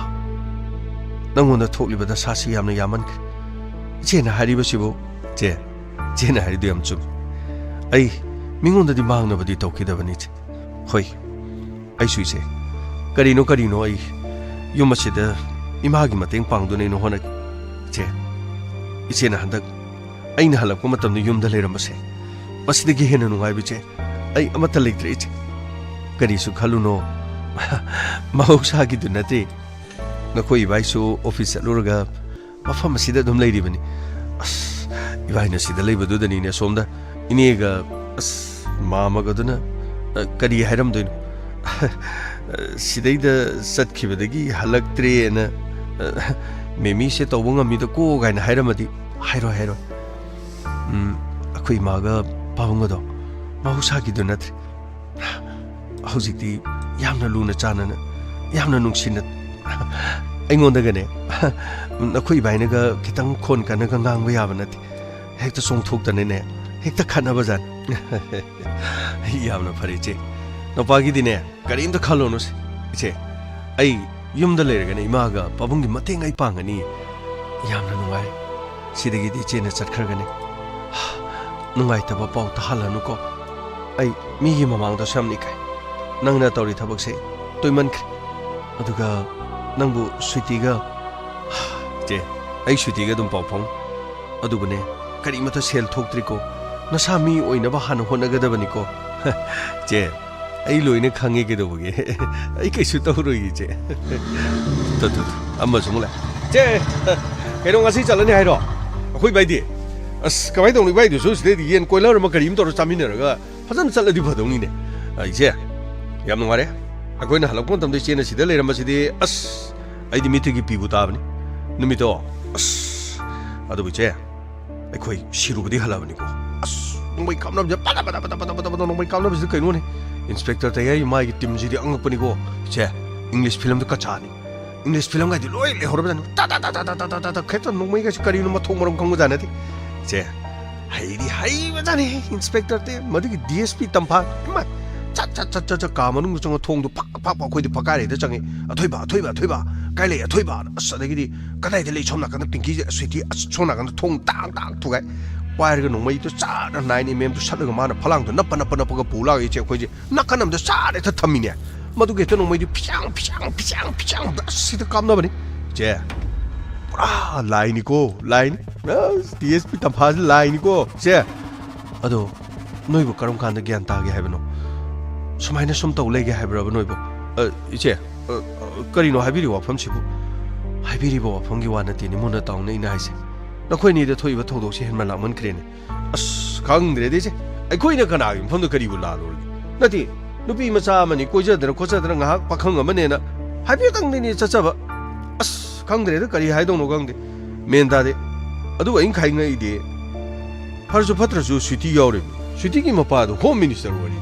ꯅꯪꯉꯣꯟꯗ ꯊꯣꯛꯂꯤꯕ ꯗꯁꯥꯁꯤ ꯌꯥꯝꯅ ꯌꯥꯝꯃꯟꯈ꯭ꯔꯦ꯫ ꯏꯆꯦꯅ ꯍꯥꯏꯔꯤꯕꯁꯤꯕꯨ, ꯏꯆꯦ, ꯏꯆꯦꯅ ꯍꯥꯏꯔꯤꯗꯨ ꯌꯥꯝ ꯆꯨꯝꯃꯤ꯫ ꯑꯩ ꯃꯤꯉꯣꯟꯗꯗꯤ ꯃꯥꯡꯅꯕꯗꯤ ꯇꯧꯈꯤꯗꯕꯅꯤ, ꯏꯆꯦ꯫ ꯍꯣꯏ, ꯑꯩꯁꯨ, ꯏꯆꯦ, ꯀꯔꯤꯅꯣ ꯀꯔꯤꯅꯣ ꯑꯩ ꯌꯨꯝ ꯑꯁꯤꯗ ꯏꯃꯥꯒꯤ ꯃꯇꯦꯡ ꯄꯥꯡꯗꯨꯅ ꯑꯩꯅ ꯍꯣꯠꯅꯒꯦ꯫ ꯏꯆꯦ, ꯏꯆꯦꯅ ꯍꯟꯗꯛ ꯑꯩꯅ ꯍꯜꯂꯛꯄ ꯃꯇꯝꯗ ꯌꯨꯝꯗ ꯂꯩꯔꯝꯕꯁꯦ, ꯃꯁꯤꯗꯒꯤ ꯍꯦꯟꯅ ꯅꯨꯡꯉꯥꯏꯕ, ꯏꯆꯦ, ꯑꯩ ꯑꯃꯠꯇ ꯂꯩꯇ꯭ꯔꯦ, ꯏꯆꯦ꯫ ꯀꯔꯤꯁꯨ ꯈꯜꯂꯨꯅꯣ, ꯃꯍꯧꯁꯥꯒꯤꯗꯨ ꯅꯠꯇꯦ꯫ ꯅꯈꯣꯏ ꯏꯕꯥꯏꯁꯨ office ꯆꯠꯂꯨꯔꯒ ꯃꯐꯝ ꯑꯁꯤꯗ ꯑꯗꯨꯝ ꯂꯩꯔꯤꯕꯅꯤ꯫ ꯑꯁ, ꯏꯕꯥꯏꯅ ꯁꯤꯗ ꯂꯩꯕꯗꯨꯗꯅꯤꯅꯦ, ꯁꯣꯝꯗ ꯏꯅꯦꯒ, ꯑꯁ, ꯃꯥꯃꯒꯗꯨꯅ, ꯑ, ꯀꯔꯤ ꯍꯥꯏꯔꯝꯗꯣꯏꯅꯣ? ꯑ, ꯁꯤꯗꯩꯗ ꯆꯠꯈꯤꯕꯗꯒꯤ ꯍꯜꯂꯛꯇ꯭ꯔꯦꯅ, ꯑ, "ꯃꯦꯃꯤꯁꯦ ꯇꯧꯕ ꯉꯝꯃꯤꯗ ꯀꯣ" ꯀꯥꯏꯅ ꯍꯥꯏꯔꯝꯃꯗꯤ, ꯍꯥꯏꯔꯣꯏ, ꯍꯥꯏꯔꯣꯏ꯫ ꯎꯝ, ꯑꯩꯈꯣꯏ ꯏꯃꯥꯒ ꯄꯥꯕꯨꯡꯒꯗꯣ ꯃꯍꯧꯁꯥꯒꯤꯗꯨ ꯅꯠꯇ꯭ꯔꯦ꯫ ꯍꯧꯖꯤꯛꯇꯤ ꯌꯥꯝꯅ ꯂꯨꯅ ꯆꯥꯟꯅꯅ, ꯌꯥꯝꯅ ꯅꯨꯡꯁꯤꯅ, ꯑꯩꯉꯣꯟꯗꯒꯅꯦ, ꯅꯈꯣꯏ ꯏꯕꯥꯏꯅꯒ ꯈꯤꯇꯪ ꯈꯣꯟ ꯀꯟꯅꯒ ꯉꯥꯡꯕ ꯌꯥꯕ ꯅꯠꯇꯦ꯫ ꯍꯦꯛꯇ ꯆꯣꯡꯊꯣꯛꯇꯅꯅꯦ, ꯍꯦꯛꯇ ꯈꯠꯅꯕꯖꯥꯠꯅꯤ꯫ ꯌꯥꯝꯅ ꯐꯔꯦ ꯏꯆꯦ꯫ ꯅꯨꯄꯥꯒꯤꯗꯤꯅꯦ, ꯀꯔꯤꯝꯇ ꯈꯜꯂꯨꯅꯨꯁꯦ꯫ ꯏꯆꯦ, ꯑꯩ ꯌꯨꯝꯗ ꯂꯩꯔꯒꯅꯦ ꯏꯃꯥꯒ ꯄꯥꯕꯨꯡꯒꯤ ꯃꯇꯦꯡ ꯑꯩ ꯄꯥꯡꯒꯅꯤ꯫ ꯌꯥꯝꯅ ꯅꯨꯡꯉꯥꯏ꯫ ꯁꯤꯗꯒꯤꯗꯤ ꯏꯆꯦꯅ ꯆꯠꯈ꯭ꯔꯒꯅꯦ꯫ ꯅꯨꯡꯉꯥꯏꯇꯕ ꯄꯥꯎ ꯇꯥꯍꯜꯂꯅꯨꯀꯣ꯫ ꯑꯩ ꯃꯤꯒꯤ ꯃꯃꯥꯡꯗꯁꯨ ꯌꯥꯝꯅ ꯏꯀꯥꯏ꯫ ꯅꯪꯅ ꯇꯧꯔꯤ ꯊꯕꯛꯁꯦ ꯇꯣꯏꯃꯟꯈ꯭ꯔꯦ꯫ ꯑꯗꯨꯒ ꯅꯪꯕꯨ ꯁ꯭ꯋꯤꯇꯤꯒ, ꯏꯆꯦ, ꯑꯩ ꯁ꯭ꯋꯤꯇꯤꯒ ꯑꯗꯨꯝ ꯄꯥꯎ ꯐꯥꯎꯅꯩ꯫ ꯑꯗꯨꯕꯨꯅꯦ, ꯀꯔꯤꯃꯠꯇ ꯁꯦꯜ ꯊꯣꯛꯇ꯭ꯔꯤꯀꯣ꯫ ꯅꯁꯥ ꯃꯤ ꯑꯣꯏꯅꯕ ꯍꯥꯟꯅ ꯍꯣꯠꯅꯒꯗꯕꯅꯤꯀꯣ꯫ ꯏꯆꯦ, ꯑꯩ ꯂꯣꯏꯅ ꯈꯪꯉꯦ ꯀꯩꯗꯧꯕꯒꯤ꯫ ꯑꯩ ꯀꯩꯁꯨ ꯇꯧꯔꯣꯏ ꯏꯆꯦ꯫ ꯇꯨ, ꯇꯨ, ꯇꯨ, ꯑꯃꯁꯨ ꯑꯃꯨꯛ ꯂꯥꯛꯑꯦ꯫ ꯏꯆꯦ, ꯀꯩꯅꯣ ꯉꯁꯤ ꯆꯠꯂꯅꯤ ꯍꯥꯏꯔꯣ? ꯑꯩꯈꯣꯏ ꯏꯕꯥꯏꯗꯤ? ꯑꯁ, ꯀꯃꯥꯏꯅ ꯇꯧꯅꯤ? ꯏꯕꯥꯏꯗꯨꯁꯨ ꯁꯤꯗꯩꯗꯤ ꯌꯦꯟ ꯀꯣꯏꯂꯔ ꯑꯃ ꯀꯔꯤ ꯑꯃ ꯇꯧꯔ ꯆꯥꯃꯤꯟꯅꯔꯒ ꯐꯖꯅ ꯆꯠꯂꯗꯤ ꯐꯗꯧꯅꯤꯅꯦ꯫ ꯑ, ꯏꯆꯦ, ꯌꯥꯝ ꯅꯨꯡꯉꯥꯏꯔꯦ꯫ ꯑꯩꯈꯣꯏꯅ ꯍꯜꯂꯛꯄ ꯃꯇꯝꯗ ꯏꯆꯦꯅ ꯁꯤꯗ ꯂꯩꯔꯝꯕꯁꯤꯗꯤ, ꯑꯁ, ꯑꯩꯗꯤ ꯃꯤꯠꯇꯒꯤ ꯄꯤꯕꯨ ꯇꯥꯕꯅꯤ꯫ ꯅꯨꯃꯤꯠꯇꯣ, ꯑꯁ, ꯑꯗꯨꯕꯨ ꯏꯆꯦ, ꯑꯩꯈꯣꯏ ꯁꯤꯔꯨꯕꯗꯤ ꯍꯜꯂꯕꯅꯤꯀꯣ꯫ ꯑꯁ, ꯅꯣꯡꯃꯩ ꯀꯥꯞꯅꯕꯁꯦ, ꯄꯗ ꯄꯗ ꯄꯗ ꯄꯗ ꯄꯗ ꯄꯗ ꯅꯣꯡꯃꯩ ꯀꯥꯞꯅꯕꯁꯤꯗ ꯀꯩꯅꯣꯅꯦ꯫ ꯏꯟꯁꯄꯦꯛꯇꯔ ꯇꯌꯥꯏ ꯃꯥꯒꯤ ꯇꯤꯝꯁꯤꯗꯤ ꯑꯉꯛꯄꯅꯤꯀꯣ꯫ ꯏꯆꯦ, ꯏꯪꯂꯤꯁ ꯐꯤꯂꯝꯗ ꯀꯆꯥꯅꯤ꯫ ꯏꯪꯂꯤꯁ ꯐꯤꯂꯝꯒꯗꯤ ꯂꯣꯏ ꯂꯩꯍꯧꯔꯕꯖꯥꯠꯅꯤ꯫ ꯇꯥ, ꯇꯥ, ꯇꯥ, ꯇꯥ, ꯇꯥ, ꯇꯥ, ꯇꯥ, ꯇꯥ, ꯈꯦꯠꯇ ꯅꯣꯡꯃꯩꯒꯁꯤ ꯀꯔꯤꯅꯣ ꯃꯊꯣꯡ ꯃꯔꯝ ꯈꯪꯕꯖꯥꯠ ꯅꯠꯇꯦ꯫ ꯏꯆꯦ, ꯍꯩꯗꯤ ꯍꯩꯕꯖꯥꯠꯅꯤ ꯏꯟꯁꯄꯦꯛꯇꯔ ꯇꯌꯥꯏ꯫ ꯃꯗꯨꯒꯤ ꯗꯤ ꯑꯦꯁ ꯄꯤ ꯇꯝꯐꯥ, ꯏꯃꯥ, ꯆꯠ, ꯆꯠ, ꯆꯠ, ꯆꯠ, ꯆꯠ, ꯀꯥ ꯃꯅꯨꯡꯗ ꯆꯪꯉ ꯊꯣꯡꯗꯣ ꯐꯛ, ꯐꯛ, ꯐꯛ, ꯑꯩꯈꯣꯏꯗꯤ ꯐꯛꯀꯥꯏꯔꯩꯗ ꯆꯪꯉꯤ꯫ "ꯑꯊꯣꯏꯕ, ꯑꯊꯣꯏꯕ, ꯑꯊꯣꯏꯕ, ꯀꯥꯏ ꯂꯩ ꯑꯊꯣꯏꯕ?" ꯑꯁ, ꯑꯗꯒꯤꯗꯤ, "ꯀꯗꯥꯏꯗ ꯂꯩ?" ꯁꯣꯝ ꯅꯥꯀꯟꯗ ꯄꯤꯡꯀꯤꯁꯦ, ꯁ꯭ꯋꯤꯇꯤ, ꯑꯁ, ꯁꯣꯝ ꯅꯥꯀꯟꯗ ꯊꯣꯡ ꯇꯥꯡ, ꯇꯥꯡ ꯊꯨꯒꯥꯏ꯫ ꯄꯥꯏꯔꯒ ꯅꯣꯡꯃꯩꯗꯣ ꯆꯥꯔ ꯅꯥꯏꯟ ꯑꯦꯝ ꯑꯦꯝꯗꯣ ꯁꯠꯂꯒ ꯃꯥꯅ ꯐꯂꯥꯡꯗꯣ ꯅꯞꯄ, ꯅꯞꯄ, ꯅꯞꯄꯒ ꯄꯨ ꯂꯥꯛꯏ ꯏꯆꯦ ꯑꯩꯈꯣꯏꯁꯦ꯫ ꯅꯥꯀꯟ ꯑꯃꯗ ꯆꯥꯔ ꯍꯦꯛꯇ ꯊꯝꯃꯤꯅꯦ꯫ ꯃꯗꯨꯒꯤ ꯍꯦꯛꯇ ꯅꯣꯡꯃꯩꯗꯤ ꯐꯤꯆꯥꯡ, ꯐꯤꯆꯥꯡ, ꯐꯤꯆꯥꯡ, ꯐꯤꯆꯥꯡ ꯑꯁ ꯁꯤꯗ ꯀꯥꯞꯅꯕꯅꯤ꯫ ꯏꯆꯦ, ꯄꯨꯔꯥ ꯂꯥꯏꯅꯤꯀꯣ, ꯂꯥꯏꯅꯤ꯫ ꯑꯁ, ꯗꯤ ꯑꯦꯁ ꯄꯤ ꯇꯝꯐꯥꯁꯤ ꯂꯥꯏꯅꯤꯀꯣ, ꯏꯆꯦ꯫ ꯑꯗꯣ, ꯅꯣꯏꯕꯨ ꯀꯔꯝ ꯀꯥꯟꯗ ꯒ꯭ꯌꯥꯟ ꯇꯥꯒꯦ ꯍꯥꯏꯕꯅꯣ? ꯁꯨꯃꯥꯏꯅ ꯁꯨꯝ ꯇꯧ ꯂꯩꯒꯦ ꯍꯥꯏꯕ꯭ꯔꯕ ꯅꯣꯏꯕꯨ? ꯑ, ꯏꯆꯦ, ꯑ, ꯑ, ꯀꯔꯤꯅꯣ ꯍꯥꯏꯕꯤꯔꯤꯕ ꯋꯥꯐꯝꯁꯤꯕꯨ? ꯍꯥꯏꯕꯤꯔꯤꯕ ꯋꯥꯐꯝꯒꯤ ꯋꯥ ꯅꯠꯇꯦꯅꯦ, ꯃꯨꯟꯅ ꯇꯥꯎꯅ ꯑꯩꯅ ꯍꯥꯏꯁꯦ꯫ ꯅꯈꯣꯏ ꯑꯅꯤꯗ ꯊꯣꯛꯏꯕ ꯊꯧꯗꯣꯛꯁꯦ ꯍꯦꯟꯃꯟ ꯂꯥꯡꯃꯟꯈ꯭ꯔꯦꯅꯦ꯫ ꯑꯁ, ꯈꯪꯗ꯭ꯔꯦꯗ ꯏꯆꯦ꯫ ꯑꯩꯈꯣꯏꯅ ꯀꯅꯥꯒꯤ ꯃꯐꯝꯗ ꯀꯔꯤꯕꯨ ꯂꯥꯜꯂꯨꯔꯒꯦ? ꯅꯠꯇꯦ, ꯅꯨꯄꯤ ꯃꯆꯥ ꯑꯃꯅꯤ ꯀꯣꯏꯖꯗꯅ ꯈꯣꯠꯆꯗꯅ ꯉꯥꯏꯍꯥꯛ ꯄꯥꯈꯪ ꯑꯃꯅꯦꯅ ꯍꯥꯏꯐꯦꯠꯇꯪꯗꯤꯅꯦ ꯆꯠꯆꯕ꯫ ꯑꯁ, ꯈꯪꯗ꯭ꯔꯦꯗ, ꯀꯔꯤ ꯍꯥꯏꯗꯧꯅꯣ ꯈꯪꯗꯦ꯫ ꯃꯦꯟ ꯇꯥꯗꯦ꯫ ꯑꯗꯨꯒ ꯑꯩꯅ ꯈꯥꯏꯉꯛꯏꯗꯤ, ꯐꯔꯁꯨ ꯐꯠꯇ꯭ꯔꯁꯨ ꯁ꯭ꯋꯤꯇꯤ ꯌꯥꯎꯔꯤꯕꯅꯤ꯫ ꯁ꯭ꯋꯤꯇꯤꯒꯤ ꯃꯄꯥꯗꯣ ꯍꯣꯝ ꯃꯤꯅꯤꯁꯇꯔ ꯑꯣꯏꯔꯤ꯫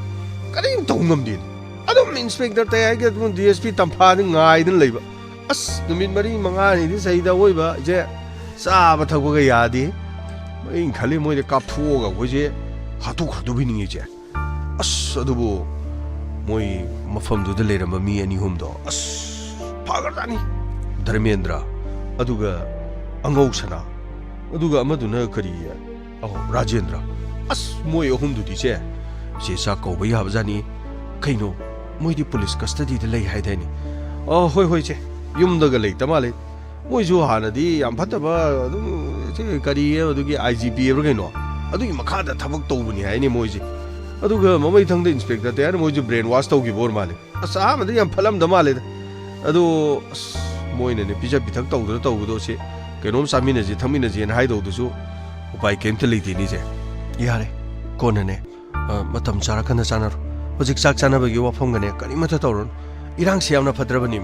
ꯀꯔꯤꯝ ꯇꯧ ꯉꯝꯗꯦꯅꯦ꯫ ꯑꯗꯨꯝ ꯏꯟꯁꯄꯦꯛꯇꯔ ꯇꯌꯥꯏꯒꯤ ꯑꯗꯨꯝ ꯗꯤ ꯑꯦꯁ ꯄꯤ ꯇꯝꯐꯥꯗ ꯉꯥꯏꯗꯅ ꯂꯩꯕ꯫ ꯑꯁ, ꯅꯨꯃꯤꯠ ꯃꯔꯤ ꯃꯉꯥꯅꯤꯗꯤ ꯁꯤꯗ ꯑꯋꯣꯏꯕ ꯏꯆꯦ, ꯆꯥꯕ ꯊꯛꯄꯒ ꯌꯥꯗꯦ꯫ ꯑꯩꯅ ꯈꯜꯂꯤ ꯃꯣꯏꯗ ꯀꯥꯞꯊꯣꯛꯑꯒ ꯑꯩꯈꯣꯏꯁꯦ ꯍꯥꯠꯇꯣꯛꯈ꯭ꯔꯗꯕꯣꯏ ꯅꯤꯡꯉꯤ ꯏꯆꯦ꯫ ꯑꯁ, ꯑꯗꯨꯕꯨ ꯃꯣꯏ ꯃꯐꯝꯗꯨꯗ ꯂꯩꯔꯝꯕ ꯃꯤ ꯑꯅꯤ ꯑꯍꯨꯝꯗꯣ, ꯑꯁ, ꯐꯈ꯭ꯔꯖꯥꯠꯅꯤ꯫ ꯙꯔꯃꯦꯟꯗ꯭ꯔ, ꯑꯗꯨꯒ ꯑꯉꯧꯁꯅꯥ, ꯑꯗꯨꯒ ꯑꯃꯗꯨꯅ ꯀꯔꯤ, ꯑꯍꯣ, ꯔꯥꯖꯦꯟꯗ꯭ꯔ꯫ ꯑꯁ, ꯃꯣꯏ ꯑꯍꯨꯝꯗꯨꯗꯤ ꯏꯆꯦ, ꯏꯆꯦ ꯆꯥꯛ ꯀꯧꯕ ꯌꯥꯕꯖꯥꯠꯅꯤ꯫ ꯀꯩꯅꯣ, ꯃꯣꯏꯗꯤ ꯄꯨꯂꯤꯁ ꯀꯁꯇꯗꯤꯗ ꯂꯩ ꯍꯥꯏꯗꯥꯏꯅꯦ? ꯑ, ꯍꯣꯏ, ꯍꯣꯏ, ꯏꯆꯦ, ꯌꯨꯝꯗꯒ ꯂꯩꯇ ꯃꯥꯜꯂꯦ꯫ ꯃꯣꯏꯁꯨ ꯍꯥꯟꯅꯗꯤ ꯌꯥꯝ ꯐꯠꯇꯕ, ꯑꯗꯨꯝ, ꯏꯆꯦ, ꯀꯔꯤ, ꯑꯗꯨꯒꯤ ꯑꯥꯏ ꯖꯤ ꯄꯤ ꯍꯥꯏꯕ꯭ꯔꯥ ꯀꯩꯅꯣ, ꯑꯗꯨꯒꯤ ꯃꯈꯥꯗ ꯊꯕꯛ ꯇꯧꯕꯅꯤ ꯍꯥꯏꯅꯦ ꯃꯣꯏꯁꯦ꯫ ꯑꯗꯨꯒ ꯃꯃꯩꯊꯪꯗ ꯏꯟꯁꯄꯦꯛꯇꯔ ꯇꯌꯥꯔ ꯃꯣꯏꯁꯨ ꯕ꯭ꯔꯦꯟ ꯋꯥꯁ ꯇꯧꯈꯤꯕ ꯑꯣꯏꯔ ꯃꯥꯜꯂꯦ꯫ ꯑꯁ, ꯑꯍꯥꯟꯕꯗ ꯌꯥꯝ ꯐꯠꯂꯝꯗ ꯃꯥꯜꯂꯦꯗ꯫ ꯑꯗꯣ, ꯑꯁ, ꯃꯣꯏꯅꯅꯦ ꯄꯤꯖ ꯄꯤꯊꯛ ꯇꯧꯗꯅ ꯇꯧꯕꯗꯣ, ꯁꯤ ꯀꯩꯅꯣꯝ ꯆꯥꯃꯤꯟꯅꯁꯤ ꯊꯛꯃꯤꯟꯅꯁꯦꯅ ꯍꯥꯏꯗꯧꯗꯨꯁꯨ ꯎꯄꯥꯏ ꯀꯩꯝꯇ ꯂꯩꯇꯦꯅꯦ, ꯏꯆꯦ꯫ ꯌꯥꯔꯦ, ꯀꯣꯟꯅꯅꯦ, ꯑ, ꯃꯇꯝ ꯆꯥꯔꯀꯥꯟꯗ ꯆꯥꯅꯔꯣ꯫ ꯍꯧꯖꯤꯛ ꯆꯥꯛ ꯆꯥꯅꯕꯒꯤ ꯋꯥꯐꯝꯒꯅꯦ ꯀꯔꯤꯃꯠꯇ ꯇꯧꯔꯨꯅꯨ꯫ ꯏꯔꯥꯡꯁꯤ ꯌꯥꯝꯅ ꯐꯠꯇ꯭ꯔꯕꯅꯤ꯫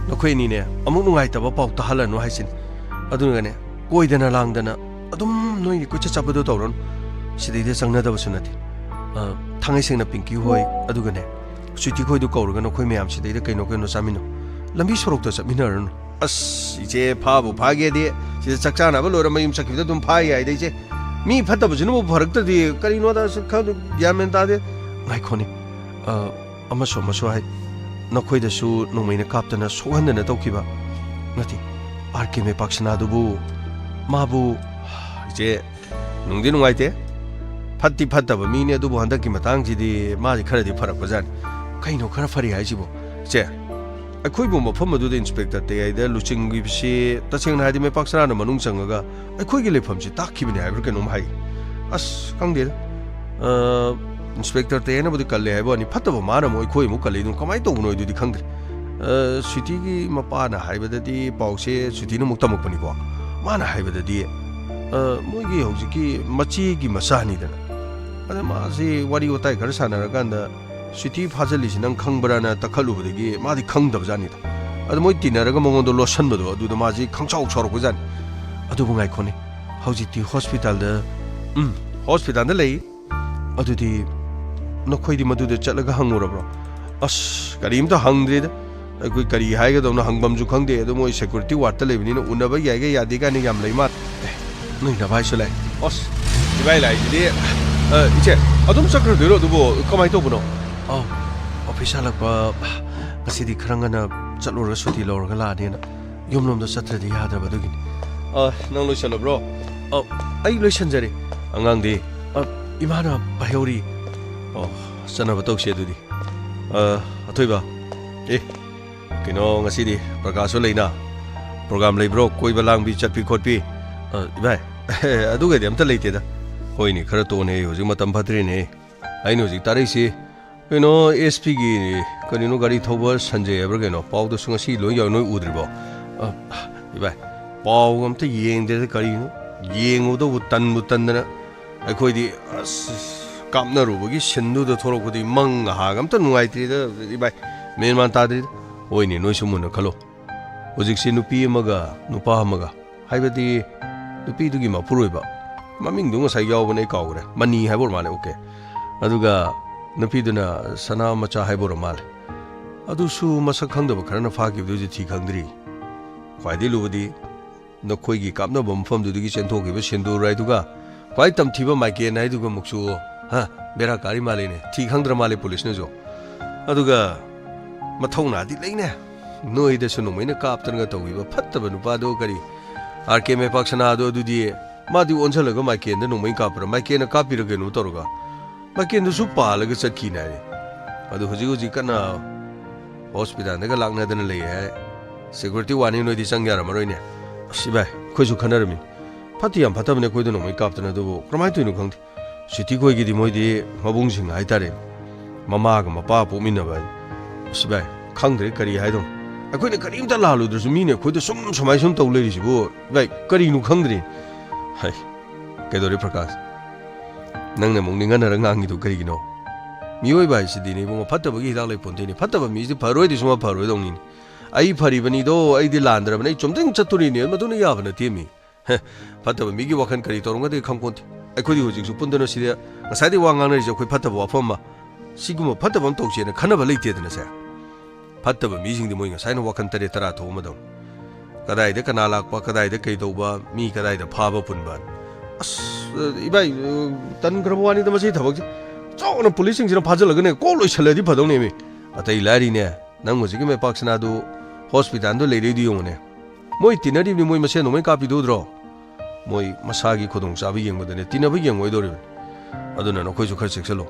ꯅꯈꯣꯏ ꯑꯅꯤꯅꯦ ꯑꯃꯨꯛ ꯅꯨꯡꯉꯥꯏꯇꯕ ꯄꯥꯎ ꯇꯥꯍꯜꯂꯅꯨ ꯍꯥꯏꯁꯤꯅꯤ꯫ ꯑꯗꯨꯒꯅꯦ, ꯀꯣꯏꯗꯅ ꯂꯥꯡꯗꯅ ꯑꯗꯨꯝ ꯅꯣꯏꯒꯤ ꯀꯣꯏꯆꯠ ꯆꯠꯄꯗꯣ ꯇꯧꯔꯨꯅꯨ꯫ ꯁꯤꯗꯩꯗ ꯆꯪꯅꯗꯕꯁꯨ ꯅꯠꯇꯦ꯫ ꯑ, ꯊꯥꯡꯉꯩ ꯁꯦꯡꯅ ꯄꯤꯡꯀꯤ ꯍꯣꯏ, ꯑꯗꯨꯒꯅꯦ, ꯁ꯭ꯋꯤꯇꯤ ꯈꯣꯏꯗꯨ ꯀꯧꯔꯒ ꯅꯈꯣꯏ ꯃꯌꯥꯝ ꯁꯤꯗꯩꯗ ꯀꯩꯅꯣ ꯀꯩꯅꯣ ꯆꯥꯃꯤꯟꯅꯧ꯫ ꯂꯝꯕꯤ ꯁꯣꯔꯣꯛꯇ ꯆꯠꯃꯤꯟꯅꯔꯨꯅꯨ꯫ ꯑꯁ, ꯏꯆꯦ, ꯐꯥꯕꯨ ꯐꯥꯒꯦꯗꯤ ꯁꯤꯗ ꯆꯥꯛ ꯆꯥꯅꯕ ꯂꯣꯏꯔ ꯃꯌꯨꯝ ꯆꯠꯈꯤꯕꯗ ꯑꯗꯨꯝ ꯐꯥ ꯌꯥꯏꯗ, ꯏꯆꯦ꯫ ꯃꯤ ꯐꯠꯇꯕꯁꯤꯅꯕꯨ ꯐꯔꯛꯇ꯭ꯔꯗꯤ ꯀꯔꯤꯅꯣꯗ, ꯑꯁ, ꯈꯪꯗꯦ, ꯒ꯭ꯌꯥꯟ ꯃꯦꯟ ꯇꯥꯗꯦ꯫ ꯉꯥꯏꯈꯣꯅꯦ, ꯑ, ꯑꯃꯁꯨ ꯑꯃꯁꯨ ꯍꯥꯏ, ꯅꯈꯣꯏꯗꯁꯨ ꯅꯣꯡꯃꯩꯅ ꯀꯥꯞꯇꯅ ꯁꯣꯛꯍꯟꯗꯅ ꯇꯧꯈꯤꯕ ꯅꯠꯇꯦ꯫ ꯑꯥꯔ ꯀꯦ ꯃꯩꯄꯥꯛꯁꯅꯥꯗꯨꯕꯨ, ꯃꯥꯕꯨ, ꯏꯆꯦ, ꯅꯨꯡꯗꯤ ꯅꯨꯡꯉꯥꯏꯇꯦ꯫ ꯐꯠꯇꯤ ꯐꯠꯇꯕ ꯃꯤꯅꯦ, ꯑꯗꯨꯕꯨ ꯍꯟꯗꯛꯀꯤ ꯃꯇꯥꯡꯁꯤꯗꯤ ꯃꯥꯁꯤ ꯈꯔꯗꯤ ꯐꯔꯛꯄꯖꯥꯠꯅꯤ꯫ ꯀꯩꯅꯣ ꯈꯔ ꯐꯔꯤ ꯍꯥꯏꯁꯤꯕꯣ? ꯏꯆꯦ, ꯑꯩꯈꯣꯏꯕꯨ ꯃꯐꯝ ꯑꯗꯨꯗ ꯏꯟꯁꯄꯦꯛꯇꯔ ꯇꯌꯥꯏꯗ ꯂꯨꯆꯤꯡꯈꯤꯕꯁꯤ, ꯇꯁꯦꯡꯅ ꯍꯥꯏꯔꯗꯤ, ꯃꯩꯄꯥꯛ ꯁꯅꯥꯅ ꯃꯅꯨꯡ ꯆꯪꯉꯒ ꯑꯩꯈꯣꯏꯒꯤ ꯂꯩꯐꯝꯁꯤ ꯇꯥꯛꯈꯤꯕꯅꯤ ꯍꯥꯏꯕ꯭ꯔꯥ ꯀꯩꯅꯣꯝ ꯍꯥꯏ꯫ ꯑꯁ, ꯈꯪꯗꯦꯗ꯫ ꯑ, ꯏꯟꯁꯄꯦꯛꯇꯔ ꯇꯌꯥꯏꯅꯕꯨꯗꯤ ꯀꯜꯂꯦ ꯍꯥꯏꯕ ꯋꯥꯅꯤ, ꯐꯠꯇꯕ ꯃꯥꯅ ꯑꯃꯨꯛ ꯑꯩꯈꯣꯏ ꯑꯃꯨꯛ ꯀꯜꯂꯤ, ꯑꯗꯨꯝ ꯀꯃꯥꯏꯅ ꯇꯧꯕꯅꯣ ꯑꯗꯨꯗꯤ ꯈꯪꯗ꯭ꯔꯦ꯫ ꯑ, ꯁ꯭ꯋꯤꯇꯤꯒꯤ ꯃꯄꯥꯅ ꯍꯥꯏꯕꯗꯗꯤ, ꯄꯥꯎꯁꯦ ꯁ꯭ꯋꯤꯇꯤꯅ ꯑꯃꯨꯛ ꯇꯝꯃꯛꯄꯅꯤꯀꯣ꯫ ꯃꯥꯅ ꯍꯥꯏꯕꯗꯗꯤ, ꯑ, ꯃꯣꯏꯒꯤ ꯍꯧꯖꯤꯛꯀꯤ ꯃꯆꯦꯒꯤ ꯃꯆꯥꯅꯤꯗꯅ꯫ ꯑꯗ ꯃꯥꯁꯤ ꯋꯥꯔꯤ ꯋꯥꯇꯥꯏ ꯈꯔ ꯁꯥꯟꯅꯔꯀꯥꯟꯗ, "ꯁ꯭ꯋꯤꯇꯤ ꯐꯥꯖꯤꯜꯂꯤꯁꯤ ꯅꯪ ꯈꯪꯕ꯭ꯔꯥꯅ?" ꯇꯛꯈꯠꯂꯨꯕꯗꯒꯤ ꯃꯥꯗꯤ ꯈꯪꯗꯕꯖꯥꯠꯅꯤꯗ꯫ ꯑꯗ ꯃꯣꯏ ꯇꯤꯟꯅꯔꯒ ꯃꯉꯣꯟꯗ ꯂꯣꯠꯁꯟꯕꯗꯣ, ꯑꯗꯨꯗ ꯃꯥꯁꯤ ꯈꯪꯁꯥꯎ ꯁꯥꯎꯔꯛꯄꯖꯥꯠꯅꯤ꯫ ꯑꯗꯨꯕꯨ ꯉꯥꯏꯈꯣꯅꯦ, ꯍꯧꯖꯤꯛꯇꯤ ꯍꯣꯁꯄꯤꯇꯥꯜꯗ, ꯎꯝ, ꯍꯣꯁꯄꯤꯇꯥꯜꯗ ꯂꯩ꯫ ꯑꯗꯨꯗꯤ ꯅꯈꯣꯏꯗꯤ ꯃꯗꯨꯗ ꯆꯠꯂꯒ ꯍꯪꯉꯨꯔꯕ꯭ꯔꯣ? ꯑꯁ, ꯀꯔꯤꯝꯇ ꯍꯪꯗ꯭ꯔꯤꯗ꯫ ꯑꯩꯈꯣꯏ ꯀꯔꯤ ꯍꯥꯏꯒꯗꯕꯅꯣ ꯍꯪꯐꯝꯁꯨ ꯈꯪꯗꯦ꯫ ꯑꯗꯣ ꯃꯣꯏ ꯁꯦꯀ꯭ꯌꯨꯔꯤꯇꯤ ꯋꯥꯔꯗꯇ ꯂꯩꯕꯅꯤꯅ ꯎꯅꯕ ꯌꯥꯏꯒ ꯌꯥꯗꯦ ꯀꯥꯏꯅ ꯌꯥꯝ ꯂꯩ ꯃꯥꯜꯂꯦ꯫ ꯑꯦ, ꯅꯣꯏ ꯅꯚꯥꯏꯁꯨ ꯂꯥꯛꯑꯦ꯫ ꯑꯁ, ꯏꯕꯥꯏ ꯂꯥꯛꯏꯁꯤꯗꯤ꯫ ꯑ, ꯏꯆꯦ, ꯑꯗꯨꯝ ꯆꯠꯈ꯭ꯔꯗꯣꯏꯔꯣ? ꯑꯗꯨꯕꯨ ꯀꯃꯥꯏꯅ ꯇꯧꯕꯅꯣ? ꯑꯧ, ꯑꯣꯐꯤꯁ ꯍꯜꯂꯛꯄ ꯉꯁꯤꯗꯤ ꯈꯔ ꯉꯟꯅ ꯆꯠꯂꯨꯔꯒ ꯁꯨꯇꯤ ꯂꯧꯔꯒ ꯂꯥꯛꯑꯅꯦꯅ ꯌꯨꯝꯂꯣꯝꯗ ꯆꯠꯇ꯭ꯔꯗꯤ ꯌꯥꯗ꯭ꯔꯕ ꯑꯗꯨꯒꯤꯅꯤ꯫ ꯑ, ꯅꯪ ꯂꯣꯏꯁꯜꯂꯕ꯭ꯔꯣ? ꯑ, ꯑꯩ ꯂꯣꯏꯁꯟꯖꯔꯦ꯫ ꯑꯉꯥꯡꯗꯤ? ꯑ, ꯏꯃꯥꯅ ꯄꯥꯏꯍꯧꯔꯤ꯫ ꯑꯣ, ꯆꯠꯅꯕ ꯇꯧꯁꯦ ꯑꯗꯨꯗꯤ꯫ ꯑ, ꯑꯊꯣꯏꯕ, ꯑꯦ, ꯀꯩꯅꯣ, ꯉꯁꯤꯗꯤ ꯄ꯭ꯔꯀꯥꯁꯁꯨ ꯂꯩꯅ? ꯄ꯭ꯔꯣꯒ꯭ꯔꯥꯝ ꯂꯩꯕ꯭ꯔꯣ? ꯀꯣꯏꯕ ꯂꯥꯡꯕꯤ ꯆꯠꯄꯤ ꯈꯣꯠꯄꯤ? ꯑ, ꯏꯕꯥꯏ, ꯑꯗꯨꯒꯗꯤ ꯑꯝꯇ ꯂꯩꯇꯦꯗ꯫ ꯍꯣꯏꯅꯦ, ꯈꯔ ꯇꯣꯟꯅꯦ, ꯍꯧꯖꯤꯛ ꯃꯇꯝ ꯐꯠꯇ꯭ꯔꯤꯅꯦ꯫ ꯑꯩꯅ ꯍꯧꯖꯤꯛ ꯇꯥꯔꯛꯏꯁꯤ, ꯀꯩꯅꯣ, ꯑꯦꯁ ꯄꯤꯒꯤ ꯀꯔꯤꯅꯣ, ꯒꯥꯔꯤ ꯊꯧꯕ ꯁꯟꯖꯦ ꯍꯥꯏꯕ꯭ꯔꯥ ꯀꯩꯅꯣ, ꯄꯥꯎꯗꯁꯨ ꯉꯁꯤ ꯂꯣꯏ ꯌꯥꯎ-, ꯅꯣꯏ ꯎꯗ꯭ꯔꯤꯕꯣ? ꯑ, ꯏꯕꯥꯏ, ꯄꯥꯎꯒ ꯑꯝꯇ ꯌꯦꯡꯗꯦꯗ, ꯀꯔꯤꯅꯣ? ꯌꯦꯡꯉꯨꯗꯧꯕꯨ ꯇꯟꯕꯨ ꯇꯟꯗꯅ꯫ ꯑꯩꯈꯣꯏꯗꯤ ꯑꯁ, ꯀꯥꯞꯅꯔꯨꯕꯒꯤ ꯁꯤꯟꯗꯨꯗ ꯊꯣꯛꯂꯛꯄꯗꯤ ꯃꯪ ꯉꯍꯥꯛ ꯑꯝꯇ ꯅꯨꯡꯉꯥꯏꯇ꯭ꯔꯤꯗ, ꯏꯕꯥꯏ, ꯃꯦꯟ ꯃꯥꯟ ꯇꯥꯗ꯭ꯔꯤꯗ꯫ ꯍꯣꯏꯅꯦ, ꯅꯣꯏꯁꯨ ꯃꯨꯟꯅ ꯈꯜꯂꯣ꯫ ꯍꯧꯖꯤꯛꯁꯤ ꯅꯨꯄꯤ ꯑꯃꯒ ꯅꯨꯄꯥ ꯑꯃꯒ, ꯍꯥꯏꯕꯗꯤ ꯅꯨꯄꯤꯗꯨꯒꯤ ꯃꯄꯨꯔꯣꯏꯕ, ꯃꯃꯤꯡꯗꯨ ꯉꯁꯥꯏ ꯌꯥꯎꯕꯅꯦ, ꯑꯩ ꯀꯥꯎꯈ꯭ꯔꯦ, ꯃꯅꯤ ꯍꯥꯏꯕ ꯑꯣꯏꯔ ꯃꯥꯜꯂꯦ, ꯑꯣꯀꯦ꯫ ꯑꯗꯨꯒ ꯅꯨꯄꯤꯗꯨꯅ ꯁꯅꯥ ꯃꯆꯥ ꯍꯥꯏꯕ ꯑꯣꯏꯔ ꯃꯥꯜꯂꯦ꯫ ꯑꯗꯨꯁꯨ ꯃꯁꯛ ꯈꯪꯗꯕ ꯈꯔꯅ ꯐꯥꯈꯤꯕꯗꯨꯗꯤ ꯊꯤ ꯈꯪꯗ꯭ꯔꯤ꯫ ꯈ꯭ꯋꯥꯏꯗꯒꯤ ꯂꯨꯕꯗꯤ ꯅꯈꯣꯏꯒꯤ ꯀꯥꯞꯅꯕ ꯃꯐꯝꯗꯨꯗꯒꯤ ꯆꯦꯟꯊꯣꯛꯈꯤꯕ ꯁꯤꯟꯗꯨꯔ ꯍꯥꯏꯗꯨꯒ ꯈ꯭ꯋꯥꯏ ꯇꯝꯊꯤꯕ ꯃꯥꯏꯀꯦꯟ ꯍꯥꯏꯗꯨꯒ ꯑꯃꯨꯛꯁꯨ, ꯍꯥ, ꯕꯦꯔꯥ ꯀꯥꯔꯤ ꯃꯥꯜꯂꯦꯅꯦ, ꯊꯤ ꯈꯪꯗ꯭ꯔ ꯃꯥꯜꯂꯦ ꯄꯨꯂꯤꯁꯅꯁꯨ꯫ ꯑꯗꯨꯒ ꯃꯊꯧꯅꯥꯗꯤ ꯂꯩꯅꯦ, ꯅꯣꯏꯗꯁꯨ ꯅꯣꯡꯃꯩꯅ ꯀꯥꯞꯇꯅꯒ ꯇꯧꯈꯤꯕ ꯐꯠꯇꯕ ꯅꯨꯄꯥꯗꯣ, ꯀꯔꯤ, ꯑꯥꯔ ꯀꯦ ꯃꯩꯄꯥꯛ ꯁꯅꯥꯗꯣ, ꯑꯗꯨꯗꯤ ꯃꯥꯗꯤ ꯑꯣꯟꯁꯤꯜꯂꯒ ꯃꯥꯏꯀꯦꯟꯗ ꯅꯣꯡꯃꯩ ꯀꯥꯞꯄ꯭ꯔꯥ, ꯃꯥꯏꯀꯦꯟꯅ ꯀꯥꯞꯄꯤꯔ ꯀꯩꯅꯣ ꯇꯧꯔꯒ, ꯃꯥꯏꯀꯦꯟꯗꯨꯁꯨ ꯄꯥꯜꯂꯒ ꯆꯠꯈꯤꯅꯦ ꯍꯥꯏꯔꯦ꯫ ꯑꯗꯨ ꯍꯧꯖꯤꯛ ꯍꯧꯖꯤꯛ ꯀꯟꯅ ꯍꯣꯁꯄꯤꯇꯥꯜꯗꯒ ꯂꯥꯛꯅꯗꯅ ꯂꯩ ꯍꯥꯏ꯫ ꯁꯦꯀ꯭ꯌꯨꯔꯤꯇꯤ ꯋꯥꯔꯅꯤꯡ, ꯅꯣꯏꯗꯤ ꯆꯪ ꯌꯥꯔꯝꯃꯔꯣꯏꯅꯦ꯫ ꯑꯁ, ꯏꯕꯥꯏ, ꯑꯩꯈꯣꯏꯁꯨ ꯈꯟꯅꯔꯝꯃꯤ꯫ ꯐꯠꯇꯤ ꯌꯥꯝ ꯐꯠꯇꯕꯅꯦ ꯑꯩꯈꯣꯏꯗ ꯅꯣꯡꯃꯩ ꯀꯥꯞꯇꯅ, ꯑꯗꯨꯕꯨ ꯀꯔꯝꯍꯥꯏꯅ ꯇꯧꯔꯤꯅꯣ ꯈꯪꯗꯦ꯫ ꯁꯤꯇꯤ ꯈꯣꯏꯒꯤꯗꯤ ꯃꯣꯏꯗꯤ ꯃꯕꯨꯡꯁꯤꯡ ꯍꯥꯏꯇꯥꯔꯦ, ꯃꯃꯥꯒ ꯃꯄꯥ ꯄꯣꯛꯃꯤꯟꯅꯕ ꯍꯥꯏ꯫ ꯑꯁ, ꯏꯕꯥꯏ, ꯈꯪꯗ꯭ꯔꯦ ꯀꯔꯤ ꯍꯥꯏꯗꯧꯅꯣ꯫ ꯑꯩꯈꯣꯏꯅ ꯀꯔꯤꯝꯇ ꯂꯥꯜꯂꯨꯗ꯭ꯔꯁꯨ ꯃꯤꯅ ꯑꯩꯈꯣꯏꯗ ꯁꯨꯝ ꯁꯨꯃꯥꯏ ꯁꯨꯝ ꯇꯧ ꯂꯩꯔꯤꯁꯤꯕꯨ, ꯏꯕꯥꯏ, ꯀꯔꯤꯅꯣ ꯈꯪꯗ꯭ꯔꯦ꯫ ꯍꯥꯏ, ꯀꯩꯗꯧꯔꯦ ꯄ꯭ꯔꯀꯥꯁ? ꯅꯪꯅ ꯑꯃꯨꯛ ꯅꯤꯡꯍꯟꯅꯔ ꯉꯥꯡꯉꯤꯗꯨ ꯀꯔꯤꯒꯤꯅꯣ? ꯃꯤꯑꯣꯏꯕ ꯍꯥꯏꯁꯤꯗꯤꯅꯦ ꯏꯕꯨꯡꯉꯣ, ꯐꯠꯇꯕꯒꯤ ꯍꯤꯗꯥꯛ ꯂꯩꯄꯣꯟꯇꯦꯅꯦ꯫ ꯐꯠꯇꯕ ꯃꯤꯁꯤꯗꯤ ꯐꯔꯣꯏꯗꯤ ꯁꯨꯡꯐ ꯐꯔꯣꯏꯗꯧꯅꯤꯅꯦ꯫ ꯑꯩ ꯐꯔꯤꯕꯅꯤꯗꯣ, ꯑꯩꯗꯤ ꯂꯥꯟꯗ꯭ꯔꯕꯅꯦ, ꯑꯩ ꯆꯨꯝꯗ꯭ꯔꯤꯡ ꯆꯠꯇꯣꯔꯤꯅꯦ, ꯃꯗꯨꯅ ꯌꯥꯕ ꯅꯠꯇꯦ ꯃꯤ꯫ ꯍꯦ, ꯐꯠꯇꯕ ꯃꯤꯒꯤ ꯋꯥꯈꯜ ꯀꯔꯤ ꯇꯧꯔꯝꯒꯗꯒꯦ ꯈꯪꯄꯣꯟꯇꯦ꯫ ꯑꯩꯈꯣꯏꯗꯤ ꯍꯧꯖꯤꯛꯁꯨ ꯄꯨꯟꯗꯅ ꯁꯤꯗ ꯉꯁꯥꯏꯗꯩ ꯋꯥ ꯉꯥꯡꯅꯔꯤꯁꯦ ꯑꯩꯈꯣꯏ ꯐꯠꯇꯕ ꯋꯥꯐꯝ ꯑꯃ, ꯁꯤꯒꯨꯝꯕ ꯐꯠꯇꯕ ꯑꯃ ꯇꯧꯁꯦꯅ ꯈꯟꯅꯕ ꯂꯩꯇꯦꯗꯅ ꯁꯦ꯫ ꯐꯠꯇꯕ ꯃꯤꯁꯤꯡꯗꯤ ꯃꯣꯏ ꯉꯁꯥꯏꯅ ꯋꯥꯈꯜ ꯇꯔꯦꯠ ꯇꯔꯥ ꯊꯣꯛꯑꯝꯃꯗꯧꯅꯤ꯫ ꯀꯗꯥꯏꯗ ꯀꯅꯥ ꯂꯥꯛꯄ, ꯀꯗꯥꯏꯗ ꯀꯩ ꯇꯧꯕ, ꯃꯤ ꯀꯗꯥꯏꯗ ꯐꯥꯕ ꯄꯨꯟꯕ꯫ ꯑꯁ, ꯏꯕꯥꯏ, ꯇꯟꯈ꯭ꯔꯕ ꯋꯥꯅꯤꯗ ꯃꯁꯤ ꯊꯕꯛꯁꯦ꯫ ꯆꯥꯎꯅ ꯄꯨꯂꯤꯁꯁꯤꯡꯁꯤꯅ ꯐꯥꯖꯤꯜꯂꯒꯅꯦ, ꯀꯣꯛ ꯂꯣꯏꯁꯜꯂꯗꯤ ꯐꯗꯧꯅꯦꯃꯤ꯫ ꯑꯇꯩ ꯂꯥꯏꯔꯤꯅꯦ, ꯅꯪ ꯍꯧꯖꯤꯛꯀꯤ ꯃꯩꯄꯥꯛ ꯁꯅꯥꯗꯨ ꯍꯣꯁꯄꯤꯇꯥꯜꯗ ꯂꯩꯔꯛꯏꯗꯨ ꯌꯦꯡꯉꯨꯅꯦ꯫ ꯃꯣꯏ ꯇꯤꯟꯅꯔꯤꯕꯅꯤ, ꯃꯣꯏ ꯃꯁꯦꯟ ꯅꯣꯡꯃꯩ ꯀꯥꯞꯄꯤꯗꯨꯗ꯭ꯔꯣ? ꯃꯣꯏ ꯃꯁꯥꯒꯤ ꯈꯨꯗꯣꯡꯆꯥꯕ ꯌꯦꯡꯕꯗꯅꯦ, ꯇꯤꯟꯅꯕ ꯌꯦꯡꯉꯣꯏꯗꯧꯔꯤꯕꯅꯤ꯫ ꯑꯗꯨꯅ ꯅꯈꯣꯏꯁꯨ ꯈꯔ ꯆꯦꯛꯁꯤꯜꯂꯣ꯫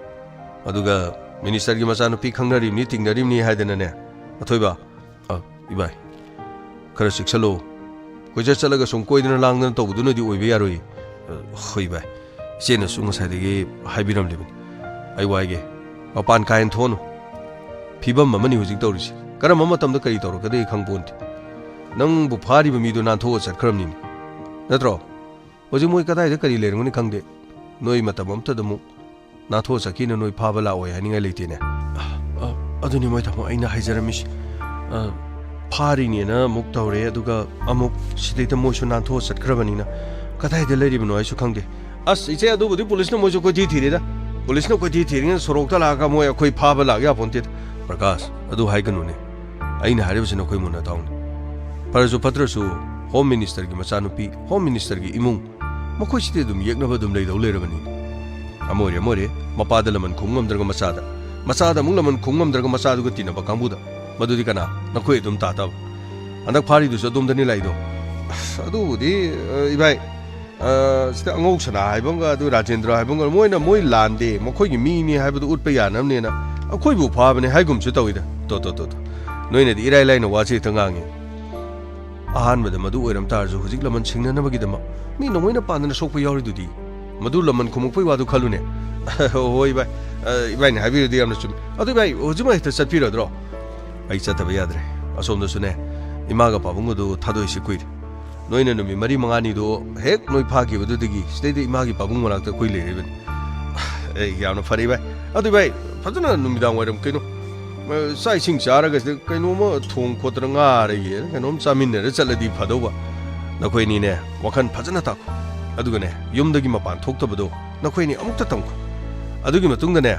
ꯑꯗꯨꯒ ꯃꯤꯅꯤꯁꯇꯔꯒꯤ ꯃꯆꯥꯅꯨꯄꯤ ꯈꯪꯅꯔꯤꯕꯅꯤ, ꯇꯤꯡꯅꯔꯤꯕꯅꯤ ꯍꯥꯏꯗꯅꯅꯦ꯫ ꯑꯊꯣꯏꯕ, ꯑ, ꯏꯕꯥꯏ, ꯈꯔ ꯆꯦꯛꯁꯤꯜꯂꯣ꯫ ꯀꯣꯏꯆꯠ ꯆꯠꯂꯒ ꯁꯨꯝ ꯀꯣꯏꯗꯅ ꯂꯥꯡꯗꯅ ꯇꯧꯕꯗꯨꯅꯗꯤ ꯑꯣꯏꯕ ꯌꯥꯔꯣꯏ꯫ ꯑ, ꯍꯣꯏ ꯏꯕꯥꯏ, ꯏꯆꯦꯅꯁꯨ ꯉꯁꯥꯏꯗꯒꯤ ꯍꯥꯏꯕꯤꯔꯝꯂꯤꯕꯅꯤ꯫ ꯑꯩ ꯋꯥꯏꯒꯦ, ꯃꯄꯥꯟ ꯀꯥ ꯍꯦꯟꯅ ꯊꯣꯛꯑꯅꯨ꯫ ꯐꯤꯕꯝ ꯑꯃꯅꯤ ꯍꯧꯖꯤꯛ ꯇꯧꯔꯤꯁꯦ꯫ ꯀꯔꯝꯕ ꯃꯇꯝꯗ ꯀꯔꯤ ꯇꯧꯔꯛꯀꯗꯒꯦ ꯈꯪꯄꯣꯟꯇꯦ꯫ ꯅꯪꯕꯨ ꯐꯥꯔꯤꯕ ꯃꯤꯗꯨ ꯅꯥꯟꯊꯣꯛꯑ ꯆꯠꯈ꯭ꯔꯕꯅꯤꯅꯦ, ꯅꯠꯇ꯭ꯔꯣ? ꯍꯧꯖꯤꯛ ꯃꯣꯏ ꯀꯗꯥꯏꯗ ꯀꯔꯤ ꯂꯩꯔꯝꯒꯅꯤ ꯈꯪꯗꯦ꯫ ꯅꯣꯏ ꯃꯇꯝ ꯑꯃꯠꯇꯗ ꯑꯃꯨꯛ ꯅꯥꯟꯊꯣꯛꯑ ꯆꯠꯈꯤꯅ ꯅꯣꯏ ꯐꯥꯕ ꯂꯥꯛꯑꯣꯏ ꯍꯥꯏꯅꯤꯡꯉꯥꯏ ꯂꯩꯇꯦꯅꯦ꯫ ꯑ, ꯑ, ꯑꯗꯨꯅꯤ ꯃꯣꯏ ꯇꯥꯃꯣ ꯑꯩꯅ ꯍꯥꯏꯖꯔꯝꯃꯤꯁꯤ꯫ ꯑ, ꯐꯥꯔꯤꯅꯦꯅ ꯑꯃꯨꯛ ꯇꯧꯔꯦ, ꯑꯗꯨꯒ ꯑꯃꯨꯛ ꯁꯤꯗꯩꯗ ꯃꯣꯏꯁꯨ ꯅꯥꯟꯊꯣꯛꯑ ꯆꯠꯈ꯭ꯔꯕꯅꯤꯅ ꯀꯗꯥꯏꯗ ꯂꯩꯔꯤꯕꯅꯣ ꯍꯥꯏꯁꯨ ꯈꯪꯗꯦ꯫ ꯑꯁ, ꯏꯆꯦ, ꯑꯗꯨꯕꯨꯗꯤ ꯄꯨꯂꯤꯁꯅ ꯃꯣꯏꯁꯨ ꯀꯣꯏꯊꯤ ꯊꯤꯔꯦꯗ꯫ ꯄꯨꯂꯤꯁꯅ ꯀꯣꯏꯊꯤ ꯊꯤꯔꯤꯉꯩꯗ ꯁꯣꯔꯣꯛꯇ ꯂꯥꯛꯑꯒ ꯃꯣꯏ ꯑꯩꯈꯣꯏ ꯐꯥꯕ ꯂꯥꯛ ꯌꯥꯄꯣꯟꯇꯦꯗ꯫ ꯄ꯭ꯔꯀꯥꯁ, ꯑꯗꯨ ꯍꯥꯏꯒꯅꯨꯅꯦ꯫ ꯑꯩꯅ ꯍꯥꯏꯔꯤꯕꯁꯤ ꯅꯈꯣꯏ ꯃꯨꯟꯅ ꯇꯥꯎꯅꯦ꯫ ꯐꯔꯁꯨ ꯐꯠꯇ꯭ꯔꯁꯨ, ꯍꯣꯝ ꯃꯤꯅꯤꯁꯇꯔꯒꯤ ꯃꯆꯥꯅꯨꯄꯤ, ꯍꯣꯝ ꯃꯤꯅꯤꯁꯇꯔꯒꯤ ꯏꯃꯨꯡ, ꯃꯈꯣꯏꯁꯤꯗꯤ ꯑꯗꯨꯝ ꯌꯦꯛꯅꯕ ꯑꯗꯨꯝ ꯂꯩꯗꯧ ꯂꯩꯔꯕꯅꯤ꯫ ꯑꯃ ꯑꯣꯏꯔꯦ, ꯑꯃ ꯑꯣꯏꯔꯦ, ꯃꯄꯥꯗ ꯂꯃꯟ ꯈꯨꯝ ꯉꯝꯗ꯭ꯔꯒ ꯃꯆꯥꯗ, ꯃꯆꯥꯗ ꯑꯃꯨꯛ ꯂꯃꯟ ꯈꯨꯝ ꯉꯝꯗ꯭ꯔꯒ ꯃꯆꯥꯗꯨꯒ ꯇꯤꯟꯅꯕ ꯀꯥꯡꯕꯨꯗ, ꯃꯗꯨꯗꯤ ꯀꯅꯥ? ꯅꯈꯣꯏ ꯑꯗꯨꯝ ꯇꯥ ꯇꯥꯕ꯫ ꯍꯟꯗꯛ ꯐꯥꯔꯤꯗꯨꯁꯨ ꯑꯗꯣꯝꯗꯅꯤ ꯂꯥꯛꯏꯗꯣ꯫ ꯑꯁ, ꯑꯗꯨꯕꯨꯗꯤ, ꯑ, ꯏꯕꯥꯏ, ꯑ, ꯁꯤꯗ ꯑꯉꯧ ꯁꯅꯥ ꯍꯥꯏꯕ ꯑꯃꯒ ꯑꯗꯨ ꯔꯥꯖꯦꯟꯗ꯭ꯔ ꯍꯥꯏꯕ ꯑꯃꯒ, ꯃꯣꯏꯅ ꯃꯣꯏ ꯂꯥꯟꯗꯦ, ꯃꯈꯣꯏꯒꯤ ꯃꯤꯅꯤ ꯍꯥꯏꯕꯗꯨ ꯎꯠꯄ ꯌꯥꯅꯕꯅꯦꯅ ꯑꯩꯈꯣꯏꯕꯨ ꯐꯥꯕꯅꯦ ꯍꯥꯏꯒꯨꯝꯁꯨ ꯇꯧꯏꯗ꯫ ꯇꯣ, ꯇꯣ, ꯇꯣ, ꯇꯣ꯫ ꯅꯣꯏꯅꯗꯤ ꯏꯔꯥꯏ ꯂꯥꯏꯅ ꯋꯥꯁꯦ ꯍꯦꯛꯇ ꯉꯥꯡꯉꯤ꯫ ꯑꯍꯥꯟꯕꯗ ꯃꯗꯨ ꯑꯣꯏꯔꯝ ꯇꯥꯔꯁꯨ ꯍꯧꯖꯤꯛ ꯂꯃꯟ ꯁꯤꯡꯅꯅꯕꯒꯤꯗꯃꯛ ꯃꯤ ꯅꯣꯡꯃꯩꯅ ꯄꯥꯟꯗꯅ ꯁꯣꯛꯄ ꯌꯥꯎꯔꯤꯗꯨꯗꯤ꯫ ꯃꯗꯨ ꯂꯃꯟ ꯈꯨꯝꯃꯛꯄꯩ ꯋꯥꯗꯨ ꯈꯜꯂꯨꯅꯦ꯫ ꯍꯣꯏ ꯚꯥꯏ, ꯑ, ꯏꯕꯥꯏꯅ ꯍꯥꯏꯕꯤꯔꯗꯤ ꯌꯥꯝꯅ ꯆꯨꯝꯃꯤ꯫ ꯑꯗꯨ ꯚꯥꯏ, ꯍꯧꯖꯤꯛꯃꯛ ꯍꯦꯛꯇ ꯆꯠꯄꯤꯔꯗ꯭ꯔꯣ? ꯑꯩ ꯆꯠꯇꯕ ꯌꯥꯗ꯭ꯔꯦ꯫ ꯑꯁꯣꯝꯗꯁꯨꯅꯦ, ꯏꯃꯥꯒ ꯄꯥꯕꯨꯡꯒꯗꯨ ꯊꯥꯗꯣꯛꯏꯁꯤ ꯀꯨꯏꯔꯦ꯫ ꯅꯣꯏꯅ ꯅꯨꯃꯤꯠ ꯃꯔꯤ ꯃꯉꯥꯅꯤꯗꯣ ꯍꯦꯛ ꯅꯣꯏ ꯐꯥꯈꯤꯕꯗꯨꯗꯒꯤ ꯁꯤꯗꯩꯗ ꯏꯃꯥꯒꯤ ꯄꯥꯕꯨꯡ ꯃꯅꯥꯛꯇ ꯑꯩꯈꯣꯏ ꯂꯩꯔꯤꯕꯅꯤ꯫ ꯑꯦ, ꯌꯥꯝꯅ ꯐꯔꯦ ꯚꯥꯏ꯫ ꯑꯗꯨ ꯚꯥꯏ, ꯐꯖꯅ ꯅꯨꯃꯤꯗꯥꯡ ꯋꯥꯏꯔꯝ ꯀꯩꯅꯣ, ꯑ, ꯆꯥꯛ ꯏꯁꯤꯡ ꯆꯥꯔꯒ ꯁꯤꯗ ꯀꯩꯅꯣꯝꯃ ꯊꯣꯡ ꯈꯣꯠꯇꯅ ꯉꯥꯔ ꯌꯦꯟ ꯀꯩꯅꯣꯝ ꯆꯥꯃꯤꯟꯅꯔ ꯆꯠꯂꯗꯤ ꯐꯗꯧꯕ꯫ ꯅꯈꯣꯏꯅꯤꯅꯦ, ꯋꯥꯈꯜ ꯐꯖꯅ ꯇꯥꯛꯈꯣ꯫ ꯑꯗꯨꯒꯅꯦ, ꯌꯨꯝꯗꯒꯤ ꯃꯄꯥꯟ ꯊꯣꯛꯇꯕꯗꯣ ꯅꯈꯣꯏꯅꯤ ꯑꯃꯨꯛꯇ ꯇꯝꯈꯣ꯫ ꯑꯗꯨꯒꯤ ꯃꯇꯨꯡꯗꯅꯦ,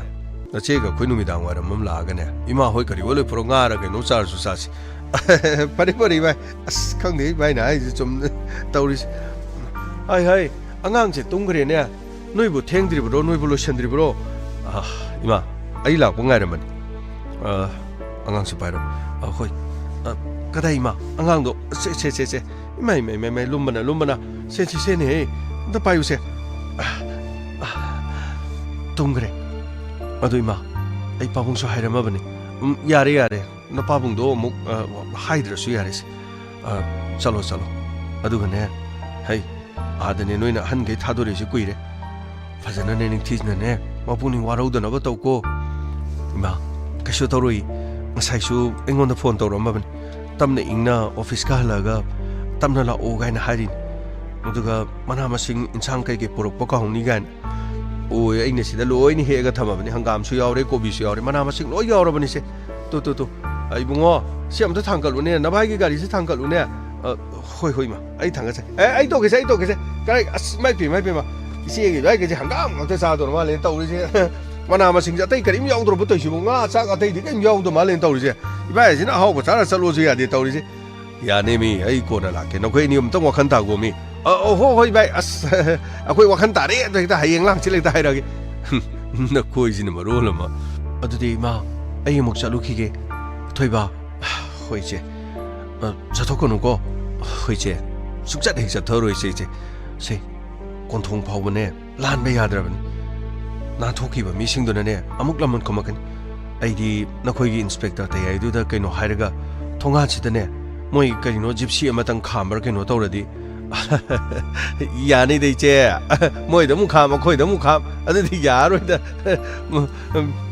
ꯅꯆꯦꯒ ꯑꯩꯈꯣꯏ ꯅꯨꯃꯤꯗꯥꯡ ꯋꯥꯏꯔꯝ ꯑꯃ ꯂꯥꯛꯑꯒꯅꯦ, ꯏꯃꯥ ꯍꯣꯏ ꯀꯔꯤ ꯍꯣꯏ ꯂꯣꯏ ꯄꯨꯔꯛ, ꯉꯥꯔ ꯀꯩꯅꯣ ꯆꯥꯔꯁꯨ ꯆꯥꯁꯤ꯫ ꯐꯔꯦ, ꯐꯔꯦ, ꯏꯕꯥꯏ꯫ ꯑꯁ, ꯈꯪꯗꯦ, ꯏꯕꯥꯏꯅ ꯍꯥꯏꯁꯦ ꯆꯨꯝ ꯇꯧꯔꯤꯁꯦ꯫ ꯍꯥꯏ, ꯍꯥꯏ, ꯑꯉꯥꯡꯁꯦ ꯇꯨꯝꯈ꯭ꯔꯦꯅꯦ꯫ ꯅꯣꯏꯕꯨ ꯊꯦꯡꯗ꯭ꯔꯤꯕ꯭ꯔꯣ? ꯅꯣꯏꯕꯨ ꯂꯣꯏꯁꯤꯟꯗ꯭ꯔꯤꯕ꯭ꯔꯣ? ꯑ, ꯏꯃꯥ, ꯑꯩ ꯂꯥꯛꯄ ꯉꯥꯏꯔꯝꯕꯅꯤ꯫ ꯑ, ꯑꯉꯥꯡꯁꯦ ꯄꯥꯏꯔꯣ꯫ ꯑ, ꯍꯣꯏ꯫ ꯑ, ꯀꯗꯥꯏ ꯏꯃꯥ? ꯑꯉꯥꯡꯗꯣ, ꯁꯦ, ꯁꯦ, ꯁꯦ, ꯁꯦ꯫ ꯏꯃꯥꯏ, ꯏꯃꯥꯏ, ꯏꯃꯥꯏ, ꯏꯃꯥꯏ, ꯂꯨꯝꯕꯅ, ꯂꯨꯝꯕꯅ꯫ ꯁꯦ, ꯁꯦ, ꯁꯦꯅꯦꯍꯦ꯫ ꯑꯝꯇ ꯄꯥꯏꯌꯨꯁꯦ꯫ ꯑ, ꯑ, ꯇꯨꯝꯈ꯭ꯔꯦ꯫ ꯑꯗꯨ ꯏꯃꯥ, ꯑꯩ ꯄꯥꯕꯨꯡꯁꯨ ꯍꯥꯏꯔꯝꯃꯕꯅꯤ꯫ ꯎꯝ, ꯌꯥꯔꯦ, ꯌꯥꯔꯦ꯫ ꯅꯄꯥꯕꯨꯡꯗꯣ ꯑꯃꯨꯛ, ꯑ, ꯍꯥꯏꯗ꯭ꯔꯁꯨ ꯌꯥꯔꯦꯁꯦ꯫ ꯑ, ꯆꯠꯂꯣ, ꯆꯠꯂꯣ꯫ ꯑꯗꯨꯒꯅꯦ, ꯍꯩ, ꯑꯥꯗꯅꯦ ꯅꯣꯏꯅ ꯑꯍꯟꯈꯩ ꯊꯥꯗꯣꯔꯛꯏꯁꯦ ꯀꯨꯏꯔꯦ꯫ ꯐꯖꯅꯅꯦ, ꯅꯤꯡꯊꯤꯖꯅꯅꯦ, ꯃꯄꯨꯛꯅꯤꯡ ꯋꯥꯔꯧꯗꯅꯕ ꯇꯧꯀꯣ꯫ ꯏꯃꯥ, ꯀꯩꯁꯨ ꯇꯧꯔꯣꯏ꯫ ꯉꯁꯥꯏꯁꯨ ꯑꯩꯉꯣꯟꯗ ꯐꯣꯟ ꯇꯧꯔꯛꯑꯝꯃꯕꯅꯤ꯫ ꯇꯞꯅ ꯏꯪꯅ ꯑꯣꯐꯤꯁꯀ ꯍꯜꯂꯛꯑꯒ ꯇꯞꯅ ꯂꯥꯛꯑꯣ ꯀꯥꯏꯅ ꯍꯥꯏꯔꯤꯅꯤ꯫ ꯑꯗꯨꯒ ꯃꯅꯥ ꯃꯁꯤꯡ, ꯏꯟꯁꯥꯡ ꯀꯩꯀꯩ ꯄꯨꯔꯛꯄ ꯀꯥꯎꯅꯤ ꯀꯥꯏꯅ꯫ ꯑꯣꯏ, ꯑꯩꯅ ꯁꯤꯗ ꯂꯣꯏꯅ ꯍꯦꯛꯑꯒ ꯊꯝꯃꯕꯅꯤ꯫ ꯍꯪꯒꯥꯝꯁꯨ ꯌꯥꯎꯔꯦ, ꯀꯣꯕꯤꯁꯨ ꯌꯥꯎꯔꯦ, ꯃꯅꯥ ꯃꯁꯤꯡ ꯂꯣꯏ ꯌꯥꯎꯔꯕꯅꯤꯁꯦ꯫ Two, two, two. ꯑ, ꯏꯕꯨꯡꯉꯣ, ꯁꯤ ꯑꯝꯇ ꯊꯥꯡꯒꯠꯂꯨꯅꯦ, ꯅꯚꯥꯏꯒꯤ ꯒꯥꯔꯤꯁꯦ ꯊꯥꯡꯒꯠꯂꯨꯅꯦ꯫ ꯑ, ꯍꯣꯏ, ꯍꯣꯏ, ꯏꯃꯥ, ꯑꯩ ꯊꯥꯡꯒꯠꯆꯒꯦ꯫ ꯑꯦ, ꯑꯩ ꯇꯧꯒꯦꯁꯦ, ꯑꯩ ꯇꯧꯒꯦꯁꯦ꯫ ꯀꯔꯥꯏ, ꯑꯁ, ꯏꯃꯥꯏ ꯄꯦꯝꯃ, ꯏꯃꯥꯏ ꯄꯦꯝꯃ꯫ ꯏꯆꯦꯒꯤ ꯏꯕꯥꯏꯒꯤꯁꯦ ꯍꯪꯒꯥꯝ ꯉꯥꯛꯇ ꯆꯥꯗꯧꯔ ꯃꯥꯜꯂꯦ ꯇꯧꯔꯤꯁꯦ꯫ ꯃꯅꯥ ꯃꯁꯤꯡꯁꯦ ꯑꯇꯩ ꯀꯔꯤꯝ ꯌꯥꯎꯗ꯭ꯔꯕ ꯇꯧꯔꯤꯁꯤꯕꯨ꯫ ꯉꯥ ꯆꯥꯛ ꯑꯇꯩꯗꯤ ꯀꯔꯤꯝ ꯌꯥꯎꯗ ꯃꯥꯜꯂꯦ ꯇꯧꯔꯤꯁꯦ꯫ ꯏꯕꯥꯏꯁꯤꯅ ꯑꯍꯥꯎꯕ ꯆꯥꯔ ꯆꯠꯂꯣꯁꯨ ꯌꯥꯗꯦ ꯇꯧꯔꯤꯁꯦ꯫ ꯌꯥꯅꯤ ꯃꯤ, ꯑꯩ ꯀꯣꯟꯅ ꯂꯥꯛꯀꯦ꯫ ꯅꯈꯣꯏ ꯑꯅꯤ ꯑꯃꯨꯛꯇꯪ ꯋꯥꯈꯜ ꯇꯥꯒꯣ ꯃꯤ꯫ ꯑ, ꯑ, ꯍꯣ, ꯍꯣꯏ ꯚꯥꯏ, ꯑꯁ, ꯑꯩꯈꯣꯏ ꯋꯥꯈꯜ ꯇꯥꯔꯦ, ꯑꯗꯨ ꯍꯦꯛꯇ ꯍꯌꯦꯡ ꯂꯥꯡꯁꯤ ꯍꯦꯛꯇ ꯍꯥꯏꯔꯛꯑꯒꯦ꯫ ꯅꯈꯣꯏꯁꯤꯅ ꯃꯔꯣꯜ ꯑꯃ꯫ ꯑꯗꯨꯗꯤ ꯏꯃꯥ, ꯑꯩ ꯑꯃꯨꯛ ꯆꯠꯂꯨꯈꯤꯒꯦ꯫ ꯊꯣꯏꯕ, ꯍꯣꯏ ꯏꯆꯦ꯫ ꯑ, ꯆꯠꯊꯣꯛꯀꯅꯨꯀꯣ꯫ ꯍꯣꯏ ꯏꯆꯦ, ꯁꯨꯡꯆꯠ ꯍꯦꯛ ꯆꯠꯊꯔꯣꯏ ꯏꯆꯦ, ꯏꯆꯦ꯫ ꯁꯦ, ꯀꯣꯟꯊꯣꯡ ꯐꯥꯎꯕꯅꯦ, ꯂꯥꯟꯕ ꯌꯥꯗ꯭ꯔꯕꯅꯤ꯫ ꯅꯥꯟꯊꯣꯛꯈꯤꯕ ꯃꯤꯁꯤꯡꯗꯨꯅꯅꯦ ꯑꯃꯨꯛ ꯂꯃꯟ ꯈꯨꯝꯃꯛꯀꯅꯤ꯫ ꯑꯩꯗꯤ ꯅꯈꯣꯏꯒꯤ ꯏꯟꯁꯄꯦꯛꯇꯔ ꯇꯌꯥꯏꯗꯨꯗ ꯀꯩꯅꯣ ꯍꯥꯏꯔꯒ ꯊꯣꯡꯒꯥꯟꯁꯤꯗꯅꯦ ꯃꯣꯏ ꯀꯔꯤꯅꯣ ꯖꯤꯞꯁꯤ ꯑꯃꯇꯪ ꯈꯥꯝꯕ꯭ꯔꯥ ꯀꯩꯅꯣ ꯇꯧꯔꯗꯤ꯫ ꯌꯥꯅꯤꯗ ꯏꯆꯦ, ꯃꯣꯏꯗ ꯑꯃꯨꯛ ꯈꯥꯝ, ꯑꯩꯈꯣꯏꯗ ꯑꯃꯨꯛ ꯈꯥꯝ, ꯑꯗꯨꯗꯤ ꯌꯥꯔꯔꯣꯏꯗ꯫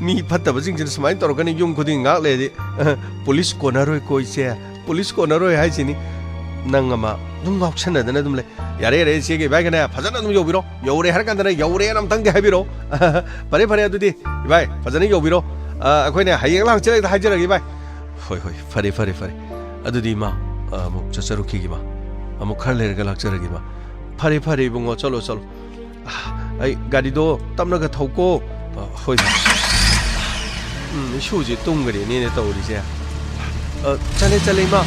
ꯃꯤ ꯐꯠꯇꯕꯁꯤꯡꯁꯤꯅ ꯁꯨꯃꯥꯏꯅ ꯇꯧꯔꯛꯀꯅꯤ ꯌꯨꯝ ꯈꯨꯗꯤꯡ ꯉꯥꯛ ꯂꯩꯔꯗꯤ꯫ ꯄꯨꯂꯤꯁ ꯀꯣꯟꯅꯔꯣꯏꯀꯣ ꯏꯆꯦ, ꯄꯨꯂꯤꯁ ꯀꯣꯟꯅꯔꯣꯏ ꯍꯥꯏꯁꯤꯅꯤ꯫ ꯅꯪ ꯑꯃ ꯑꯗꯨꯝ ꯉꯥꯎꯁꯟꯅꯗꯅ ꯑꯗꯨꯝ ꯂꯩ꯫ ꯌꯥꯔꯦ, ꯌꯥꯔꯦ, ꯏꯆꯦꯒꯤ ꯏꯕꯥꯏꯒꯅꯦ ꯐꯖꯅ ꯑꯗꯨꯝ ꯌꯧꯕꯤꯔꯣ꯫ ꯌꯧꯔꯦ ꯍꯥꯏꯔ ꯀꯥꯟꯗꯅꯦ ꯌꯧꯔꯦꯅ ꯑꯝꯇꯪꯗꯤ ꯍꯥꯏꯕꯤꯔꯣ꯫ ꯐꯔꯦ, ꯐꯔꯦ, ꯑꯗꯨꯗꯤ ꯏꯕꯥꯏ ꯐꯖꯅ ꯌꯧꯕꯤꯔꯣ꯫ ꯑ, ꯑꯩꯈꯣꯏꯅꯦ ꯍꯌꯦꯡ ꯂꯥꯡꯆꯦꯜꯂꯦꯛꯇ ꯍꯥꯏꯖꯔꯒꯦ ꯏꯕꯥꯏ꯫ ꯍꯣꯏ, ꯍꯣꯏ, ꯐꯔꯦ, ꯐꯔꯦ, ꯐꯔꯦ꯫ ꯑꯗꯨꯗꯤ ꯏꯃꯥ, ꯑ, ꯑꯃꯨꯛ ꯆꯠꯆꯔꯨꯈꯤꯒꯦ ꯏꯃꯥ꯫ ꯑꯃꯨꯛ ꯈꯔ ꯂꯩꯔꯒ ꯂꯥꯛꯆꯔꯒꯦ ꯏꯃꯥ꯫ ꯐꯔꯦ, ꯐꯔꯦ ꯏꯕꯨꯡꯉꯣ, ꯆꯠꯂꯣ, ꯆꯠꯂꯣ꯫ ꯑ, ꯑꯩ ꯒꯥꯔꯤꯗꯣ ꯇꯞꯅꯒ ꯊꯧꯀꯣ꯫ ꯑ, ꯍꯣꯏ ꯏꯃꯥ꯫ ꯎꯝ, ꯏꯁꯨꯁꯦ ꯇꯨꯝꯈ꯭ꯔꯦꯅꯦꯅꯦ ꯇꯧꯔꯤꯁꯦ꯫ ꯑ, ꯆꯠꯂꯦ, ꯆꯠꯂꯦ, ꯏꯃꯥ꯫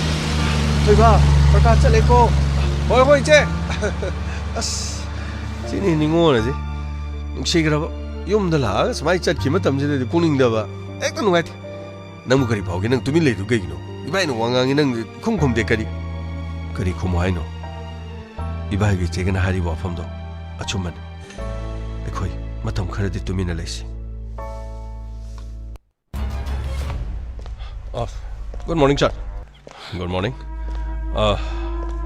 ꯊꯣꯏꯕ, ꯄ꯭ꯔꯀꯥꯁ ꯆꯠꯂꯦꯀꯣ꯫ ꯍꯣꯏ, ꯍꯣꯏ, ꯏꯆꯦ꯫ ꯑꯁ, ꯁꯤꯅꯤ ꯅꯤꯉꯣꯜ ꯑꯁꯦ꯫ ꯅꯨꯡꯁꯤꯈ꯭ꯔꯕ꯫ ꯌꯨꯝꯗ ꯂꯥꯛꯑꯒ ꯁꯨꯃꯥꯏꯅ ꯆꯠꯈꯤꯕ ꯃꯇꯝꯁꯤꯗꯗꯤ ꯄꯨꯛꯅꯤꯡꯗꯕ ꯍꯦꯛꯇ ꯅꯨꯡꯉꯥꯏꯇꯦ꯫ ꯅꯪꯕꯨ ꯀꯔꯤ ꯐꯥꯎꯒꯦ? ꯅꯪ ꯇꯨꯃꯤꯟ ꯂꯩꯗꯨ ꯀꯩꯒꯤꯅꯣ? ꯏꯕꯥꯏꯅ ꯋꯥ ꯉꯥꯡꯉꯤ, ꯅꯪ ꯏꯈꯨꯝ ꯈꯨꯝꯗꯦ ꯀꯔꯤ? ꯀꯔꯤ ꯈꯨꯝꯃꯨ ꯍꯥꯏꯅꯣ? ꯏꯕꯥꯏꯒ ꯏꯆꯦꯒꯅ ꯍꯥꯏꯔꯤꯕ ꯋꯥꯐꯝꯗꯣ ꯑꯆꯨꯝꯕꯅꯤ꯫ ꯑꯩꯈꯣꯏ ꯃꯇꯝ ꯈꯔꯗꯤ ꯇꯨꯃꯤꯟꯅ ꯂꯩꯁꯤ꯫ ꯑ, good morning, sir. Good morning. ꯑ,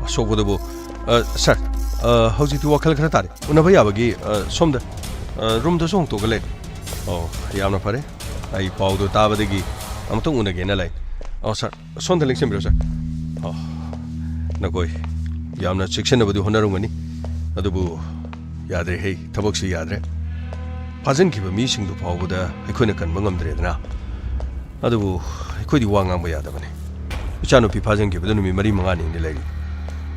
ꯑꯁꯣꯛꯄꯗꯕꯨ, ꯑ, sir, ꯑ, ꯍꯧꯖꯤꯛꯇꯤ ꯋꯥꯈꯜ ꯈꯔ ꯇꯥꯔꯦ꯫ ꯎꯅꯕ ꯌꯥꯕꯒꯤ, ꯑ, ꯁꯣꯝꯗ, ꯑ, ꯔꯨꯝꯗꯁꯨ ꯍꯣꯡꯇꯣꯛꯑꯒ ꯂꯩ꯫ ꯑꯣ, ꯌꯥꯝꯅ ꯐꯔꯦ꯫ ꯑꯩ ꯄꯥꯎꯗꯣ ꯇꯥꯕꯗꯒꯤ ꯑꯃꯨꯛꯇꯪ ꯎꯅꯒꯦꯅ ꯂꯩ꯫ ꯑꯣ, sir, ꯁꯣꯝꯗ ꯂꯦꯡꯁꯤꯟꯕꯤꯔꯣ, sir꯫ ꯑꯣ, ꯅꯈꯣꯏ ꯌꯥꯝꯅ ꯆꯦꯛꯁꯤꯟꯅꯕꯗꯤ ꯍꯣꯠꯅꯔꯝꯒꯅꯤ, ꯑꯗꯨꯕꯨ ꯌꯥꯗ꯭ꯔꯦꯍꯦ, ꯊꯕꯛꯁꯤ ꯌꯥꯗ꯭ꯔꯦ꯫ ꯐꯥꯖꯤꯟꯈꯤꯕ ꯃꯤꯁꯤꯡꯗꯨ ꯐꯥꯎꯕꯗ ꯑꯩꯈꯣꯏꯅ ꯀꯟꯕ ꯉꯝꯗ꯭ꯔꯦꯗꯅ꯫ ꯑꯗꯨꯕꯨ ꯑꯩꯈꯣꯏꯗꯤ ꯋꯥ ꯉꯥꯡꯕ ꯌꯥꯗꯕꯅꯤ꯫ ꯏꯆꯥꯅꯨꯄꯤ ꯐꯥꯖꯤꯟꯈꯤꯕꯗ ꯅꯨꯃꯤꯠ ꯃꯔꯤ ꯃꯉꯥꯅꯤ ꯍꯦꯟꯅ ꯂꯩꯔꯤ꯫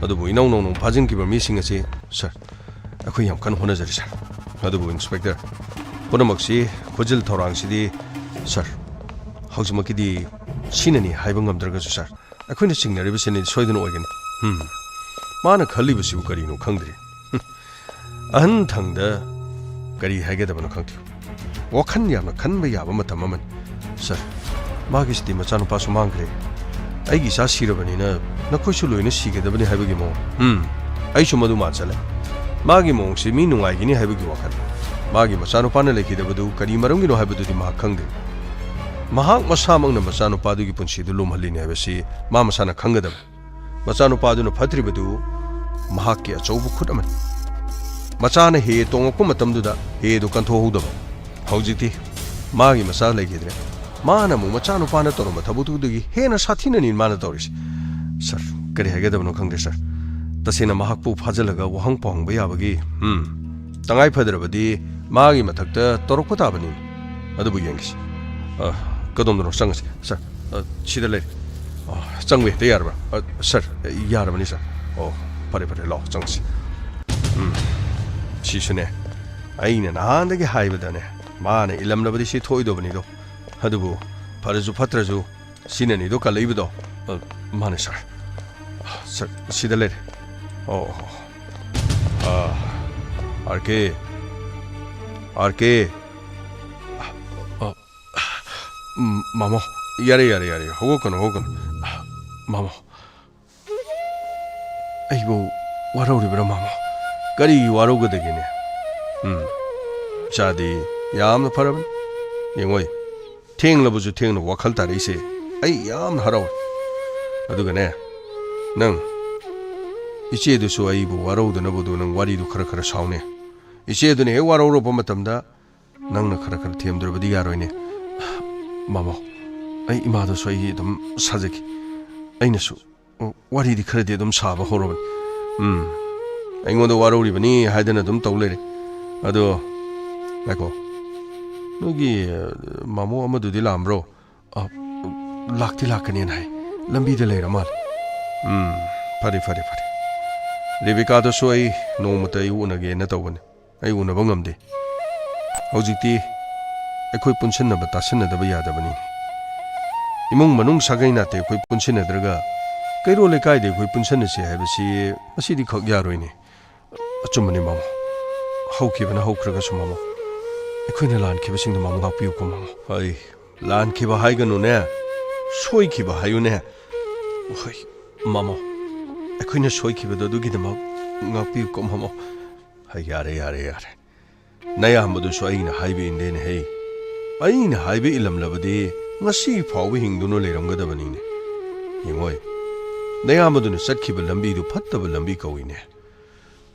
ꯑꯗꯨꯕꯨ ꯏꯅꯧ ꯅꯧꯅ ꯐꯥꯖꯤꯟꯈꯤꯕ ꯃꯤꯁꯤꯡ ꯑꯁꯤ, sir, ꯑꯩꯈꯣꯏ ꯌꯥꯝ ꯀꯟꯅ ꯍꯣꯠꯅꯖꯔꯤ, sir꯫ ꯑꯗꯨꯕꯨ, inspector, ꯄꯨꯝꯅꯃꯛꯁꯤ ꯈꯨꯖꯤꯜ ꯊꯧꯔꯥꯡꯁꯤꯗꯤ, sir, ꯍꯧꯖꯤꯛꯃꯛꯀꯤꯗꯤ ꯁꯤꯅꯅꯤ ꯍꯥꯏꯕ ꯉꯝꯗ꯭ꯔꯒꯁꯨ, sir, ꯑꯩꯈꯣꯏꯅ ꯆꯤꯡꯅꯔꯤꯕꯁꯤꯅꯤ ꯁꯣꯏꯗꯅ ꯑꯣꯏꯒꯅꯤ꯫ ꯎꯝ꯫ ꯃꯥꯅ ꯈꯜꯂꯤꯕꯁꯤꯕꯨ ꯀꯔꯤꯅꯣ ꯈꯪꯗ꯭ꯔꯤ꯫ ꯎꯝ꯫ ꯑꯍꯟ ꯊꯪꯗ ꯀꯔꯤ ꯍꯥꯏꯒꯗꯕꯅꯣ ꯈꯪꯗꯦ꯫ ꯋꯥꯈꯜ ꯌꯥꯝꯅ ꯈꯟꯕ ꯌꯥꯕ ꯃꯇꯝ ꯑꯃꯅꯤ꯫ Sir, ꯃꯥꯒꯤꯁꯤꯗꯤ ꯃꯆꯥꯅꯨꯄꯥꯁꯨ ꯃꯥꯡꯈ꯭ꯔꯦ꯫ ꯑꯩꯒꯤ ꯏꯆꯥ ꯁꯤꯔꯕꯅꯤꯅ ꯅꯈꯣꯏꯁꯨ ꯂꯣꯏꯅ ꯁꯤꯒꯗꯕꯅꯤ ꯍꯥꯏꯕꯒꯤ ꯃꯑꯣꯡ꯫ ꯎꯝ, ꯑꯩꯁꯨ ꯃꯗꯨ ꯃꯥꯟꯁꯤꯜꯂꯦ꯫ ꯃꯥꯒꯤ ꯃꯑꯣꯡꯁꯤ ꯃꯤ ꯅꯨꯡꯉꯥꯏꯒꯅꯤ ꯍꯥꯏꯕꯒꯤ ꯋꯥꯈꯜ꯫ ꯃꯥꯒꯤ ꯃꯆꯥꯅꯨꯄꯥꯅ ꯂꯩꯈꯤꯗꯕꯗꯨ ꯀꯔꯤ ꯃꯔꯝꯒꯤꯅꯣ ꯍꯥꯏꯕꯗꯨꯗꯤ ꯃꯍꯥꯛ ꯈꯪꯗꯦ꯫ ꯃꯍꯥꯛ ꯃꯁꯥꯃꯛꯅ ꯃꯆꯥꯅꯨꯄꯥꯗꯨꯒꯤ ꯄꯨꯟꯁꯤꯗꯨ ꯂꯣꯝꯍꯜꯂꯤꯅꯤ ꯍꯥꯏꯕꯁꯤ ꯃꯥ ꯃꯁꯥꯅ ꯈꯪꯒꯗꯕꯅꯤ꯫ ꯃꯆꯥꯅꯨꯄꯥꯗꯨꯅ ꯐꯠꯇ꯭ꯔꯤꯕꯗꯨ ꯃꯍꯥꯛꯀꯤ ꯑꯆꯧꯕ ꯈꯨꯠ ꯑꯃꯅꯤ꯫ ꯃꯆꯥꯅ ꯍꯦ ꯇꯣꯡꯂꯛꯄ ꯃꯇꯝꯗꯨꯗ ꯍꯦꯗꯨ ꯀꯟꯊꯣꯛꯍꯧꯗꯕ꯫ ꯍꯧꯖꯤꯛꯇꯤ ꯃꯥꯒꯤ ꯃꯆꯥ ꯂꯩꯈꯤꯗ꯭ꯔꯦ꯫ ꯃꯥꯅ ꯑꯃꯨꯛ ꯃꯆꯥꯅꯨꯄꯥꯅ ꯇꯧꯔꯝꯕ ꯊꯕꯛꯇꯨꯗꯒꯤ ꯍꯦꯟꯅ ꯁꯥꯊꯤꯅꯅꯤ ꯃꯥꯅ ꯇꯧꯔꯤꯁꯦ꯫ Sir, ꯀꯔꯤ ꯍꯥꯏꯒꯗꯕꯅꯣ ꯈꯪꯗꯦ, sir꯫ ꯇꯁꯦꯡꯅ ꯃꯍꯥꯛꯄꯨ ꯐꯥꯖꯤꯜꯂꯒ ꯋꯥꯍꯪ ꯄꯥꯎꯍꯪꯕ ꯌꯥꯕꯒꯤ, ꯎꯝ, ꯇꯉꯥꯏ ꯐꯗ꯭ꯔꯕꯗꯤ ꯃꯥꯒꯤ ꯃꯊꯛꯇ ꯇꯧꯔꯛꯄ ꯇꯥꯕꯅꯤ꯫ ꯑꯗꯨꯕꯨ ꯌꯦꯡꯈꯤꯁꯤ꯫ ꯑ, ꯀꯗꯣꯝꯗꯅꯣ ꯆꯪꯉꯁꯤ, sir꯫ ꯑ, ꯁꯤꯗ ꯂꯩꯔꯦ꯫ ꯑ, ꯆꯪꯕ ꯍꯦꯛꯇ ꯌꯥꯔꯕ꯭ꯔꯥ? ꯑ, sir, ꯌꯥꯔꯕꯅꯤ, sir꯫ ꯑꯣ, ꯐꯔꯦ, ꯐꯔꯦ, ꯂꯥꯛꯑꯣ, ꯆꯪꯉꯁꯤ꯫ ꯎꯝ, ꯁꯤꯁꯨꯅꯦ, ꯑꯩꯅ ꯅꯍꯥꯟꯗꯒꯤ ꯍꯥꯏꯕꯗꯅꯦ, ꯃꯥꯅ ꯏꯜꯂꯝꯂꯕꯗꯤ ꯁꯤ ꯊꯣꯛꯑꯣꯏꯗꯧꯕꯅꯤꯗꯣ꯫ ꯑꯗꯨꯕꯨ ꯐꯔꯁꯨ ꯐꯠꯇ꯭ꯔꯁꯨ ꯁꯤꯅꯅꯤꯗꯣ ꯀꯜꯂꯛꯏꯕꯗꯣ꯫ ꯑ, ꯃꯥꯅꯦ ꯁꯥꯔ꯫ ꯁꯥꯔ, ꯁꯤꯗ ꯂꯩꯔꯦ꯫ ꯑꯣ, ꯑꯣ꯫ ꯑ, ꯑꯥꯔ ꯀꯦ꯫ ꯑꯥꯔ ꯀꯦ꯫ ꯑ, ꯎꯝ, ꯃꯥꯃꯣ꯫ ꯌꯥꯔꯦ, ꯌꯥꯔꯦ, ꯌꯥꯔꯦ꯫ ꯍꯧꯒꯠꯀꯅꯨ, ꯍꯧꯒꯠꯀꯅꯨ꯫ ꯃꯥꯃꯣ꯫ ꯑꯩꯕꯨ ꯋꯥꯔꯧꯔꯤꯕ꯭ꯔꯥ, ꯃꯥꯃꯣ? ꯀꯔꯤꯒꯤ ꯋꯥꯔꯧꯒꯗꯒꯦꯅꯦ? ꯎꯝ, ꯏꯆꯥꯗꯤ ꯌꯥꯝꯅ ꯐꯔꯕꯅꯤ꯫ ꯌꯦꯡꯉꯣꯏ, ꯊꯦꯡꯂꯕꯁꯨ ꯊꯦꯡꯅ ꯋꯥꯈꯜ ꯇꯥꯔꯛꯏꯁꯦ ꯑꯩ ꯌꯥꯝꯅ ꯍꯔꯥꯎꯏ꯫ ꯑꯗꯨꯒꯅꯦ, ꯅꯪ ꯏꯆꯦꯗꯨꯁꯨ ꯑꯩꯕꯨ ꯋꯥꯔꯧꯗꯅꯕꯗꯨ ꯅꯪ ꯋꯥꯔꯤꯗꯨ ꯈꯔ ꯈꯔ ꯁꯥꯎꯅꯦ꯫ ꯏꯆꯦꯗꯨꯅ ꯍꯦꯛ ꯋꯥꯔꯧꯔꯛꯄ ꯃꯇꯝꯗ ꯅꯪꯅ ꯈꯔ ꯈꯔ ꯊꯦꯝꯗ꯭ꯔꯕꯗꯤ ꯌꯥꯔꯣꯏꯅꯦ꯫ ꯃꯥꯃꯣ, ꯑꯩ ꯏꯃꯥꯗꯨꯁꯨ ꯑꯩ ꯑꯗꯨꯝ ꯁꯥꯖꯈꯤ꯫ ꯑꯩꯅꯁꯨ ꯑꯣ, ꯋꯥꯔꯤꯗꯤ ꯈꯔꯗꯤ ꯑꯗꯨꯝ ꯁꯥꯕ ꯍꯧꯔꯕꯅꯤ꯫ ꯎꯝ, ꯑꯩꯉꯣꯟꯗ ꯋꯥꯔꯧꯔꯤꯕꯅꯤ ꯍꯥꯏꯗꯅ ꯑꯗꯨꯝ ꯇꯧ ꯂꯩꯔꯦ꯫ ꯑꯗꯣ, ꯉꯥꯏꯈꯣ, ꯅꯣꯏꯒꯤ, ꯑ, ꯃꯥꯃꯣ ꯑꯃꯗꯨꯗꯤ ꯂꯥꯛꯑꯝꯕ꯭ꯔꯣ? ꯑ, ꯂꯥꯛꯇꯤ ꯂꯥꯛꯀꯅꯦꯅ ꯍꯥꯏ꯫ ꯂꯝꯕꯤꯗ ꯂꯩꯔ ꯃꯥꯜꯂꯦ꯫ ꯎꯝ, ꯐꯔꯦ, ꯐꯔꯦ, ꯐꯔꯦ꯫ ꯔꯦꯕꯤꯀꯥꯗꯨꯁꯨ ꯑꯩ ꯅꯣꯡꯃꯇ ꯑꯩ ꯎꯅꯒꯦꯅ ꯇꯧꯕꯅꯤ꯫ ꯑꯩ ꯎꯅꯕ ꯉꯝꯗꯦ꯫ ꯍꯧꯖꯤꯛꯇꯤ ꯑꯩꯈꯣꯏ ꯄꯨꯟꯁꯤꯟꯅꯕ ꯇꯥꯁꯤꯟꯅꯗꯕ ꯌꯥꯗꯕꯅꯤ꯫ ꯏꯃꯨꯡ ꯃꯅꯨꯡ ꯁꯥꯒꯩ ꯅꯥꯇꯩ ꯑꯩꯈꯣꯏ ꯄꯨꯟꯁꯤꯟꯅꯗ꯭ꯔꯒ ꯀꯩꯔꯣꯜ ꯂꯩꯀꯥꯏꯗ ꯑꯩꯈꯣꯏ ꯄꯨꯟꯁꯤꯟꯅꯁꯤ ꯍꯥꯏꯕꯁꯤ ꯃꯁꯤꯗꯤ ꯈꯛ ꯌꯥꯔꯣꯏꯅꯦ꯫ ꯑꯆꯨꯝꯕꯅꯤ, ꯃꯥꯃꯣ꯫ ꯍꯧꯈꯤꯕꯅ ꯍꯧꯈ꯭ꯔꯒꯁꯨ, ꯃꯥꯃꯣ, ꯑꯩꯈꯣꯏꯅ ꯂꯥꯟꯈꯤꯕꯁꯤꯡꯗꯣ, ꯃꯥꯃꯣ, ꯉꯥꯛꯄꯤꯌꯨꯀꯣ, ꯃꯥꯃꯣ꯫ ꯍꯣꯏ, ꯂꯥꯟꯈꯤꯕ ꯍꯥꯏꯒꯅꯨꯅꯦ, ꯁꯣꯏꯈꯤꯕ ꯍꯥꯏꯌꯨꯅꯦ꯫ ꯍꯣꯏ, ꯃꯥꯃꯣ, ꯑꯩꯈꯣꯏꯅ ꯁꯣꯏꯈꯤꯕꯗꯣ ꯑꯗꯨꯒꯤꯗꯃꯛ ꯉꯥꯛꯄꯤꯌꯨꯀꯣ, ꯃꯥꯃꯣ꯫ ꯍꯩ, ꯌꯥꯔꯦ, ꯌꯥꯔꯦ, ꯌꯥꯔꯦ꯫ ꯅꯌꯥꯝꯕꯗꯨꯁꯨ ꯑꯩꯅ ꯍꯥꯏꯕ ꯏꯟꯗꯦꯅꯦ ꯍꯦ꯫ ꯑꯩꯅ ꯍꯥꯏꯕ ꯏꯜꯂꯝꯂꯕꯗꯤ ꯉꯁꯤ ꯐꯥꯎꯕ ꯍꯤꯡꯗꯨꯅ ꯂꯩꯔꯝꯒꯗꯕꯅꯤꯅꯦ꯫ ꯌꯦꯡꯉꯣꯏ, ꯅꯌꯥꯝꯕꯗꯨꯅ ꯆꯠꯈꯤꯕ ꯂꯝꯕꯤꯗꯨ ꯐꯠꯇꯕ ꯂꯝꯕꯤ ꯀꯧꯏꯅꯦ꯫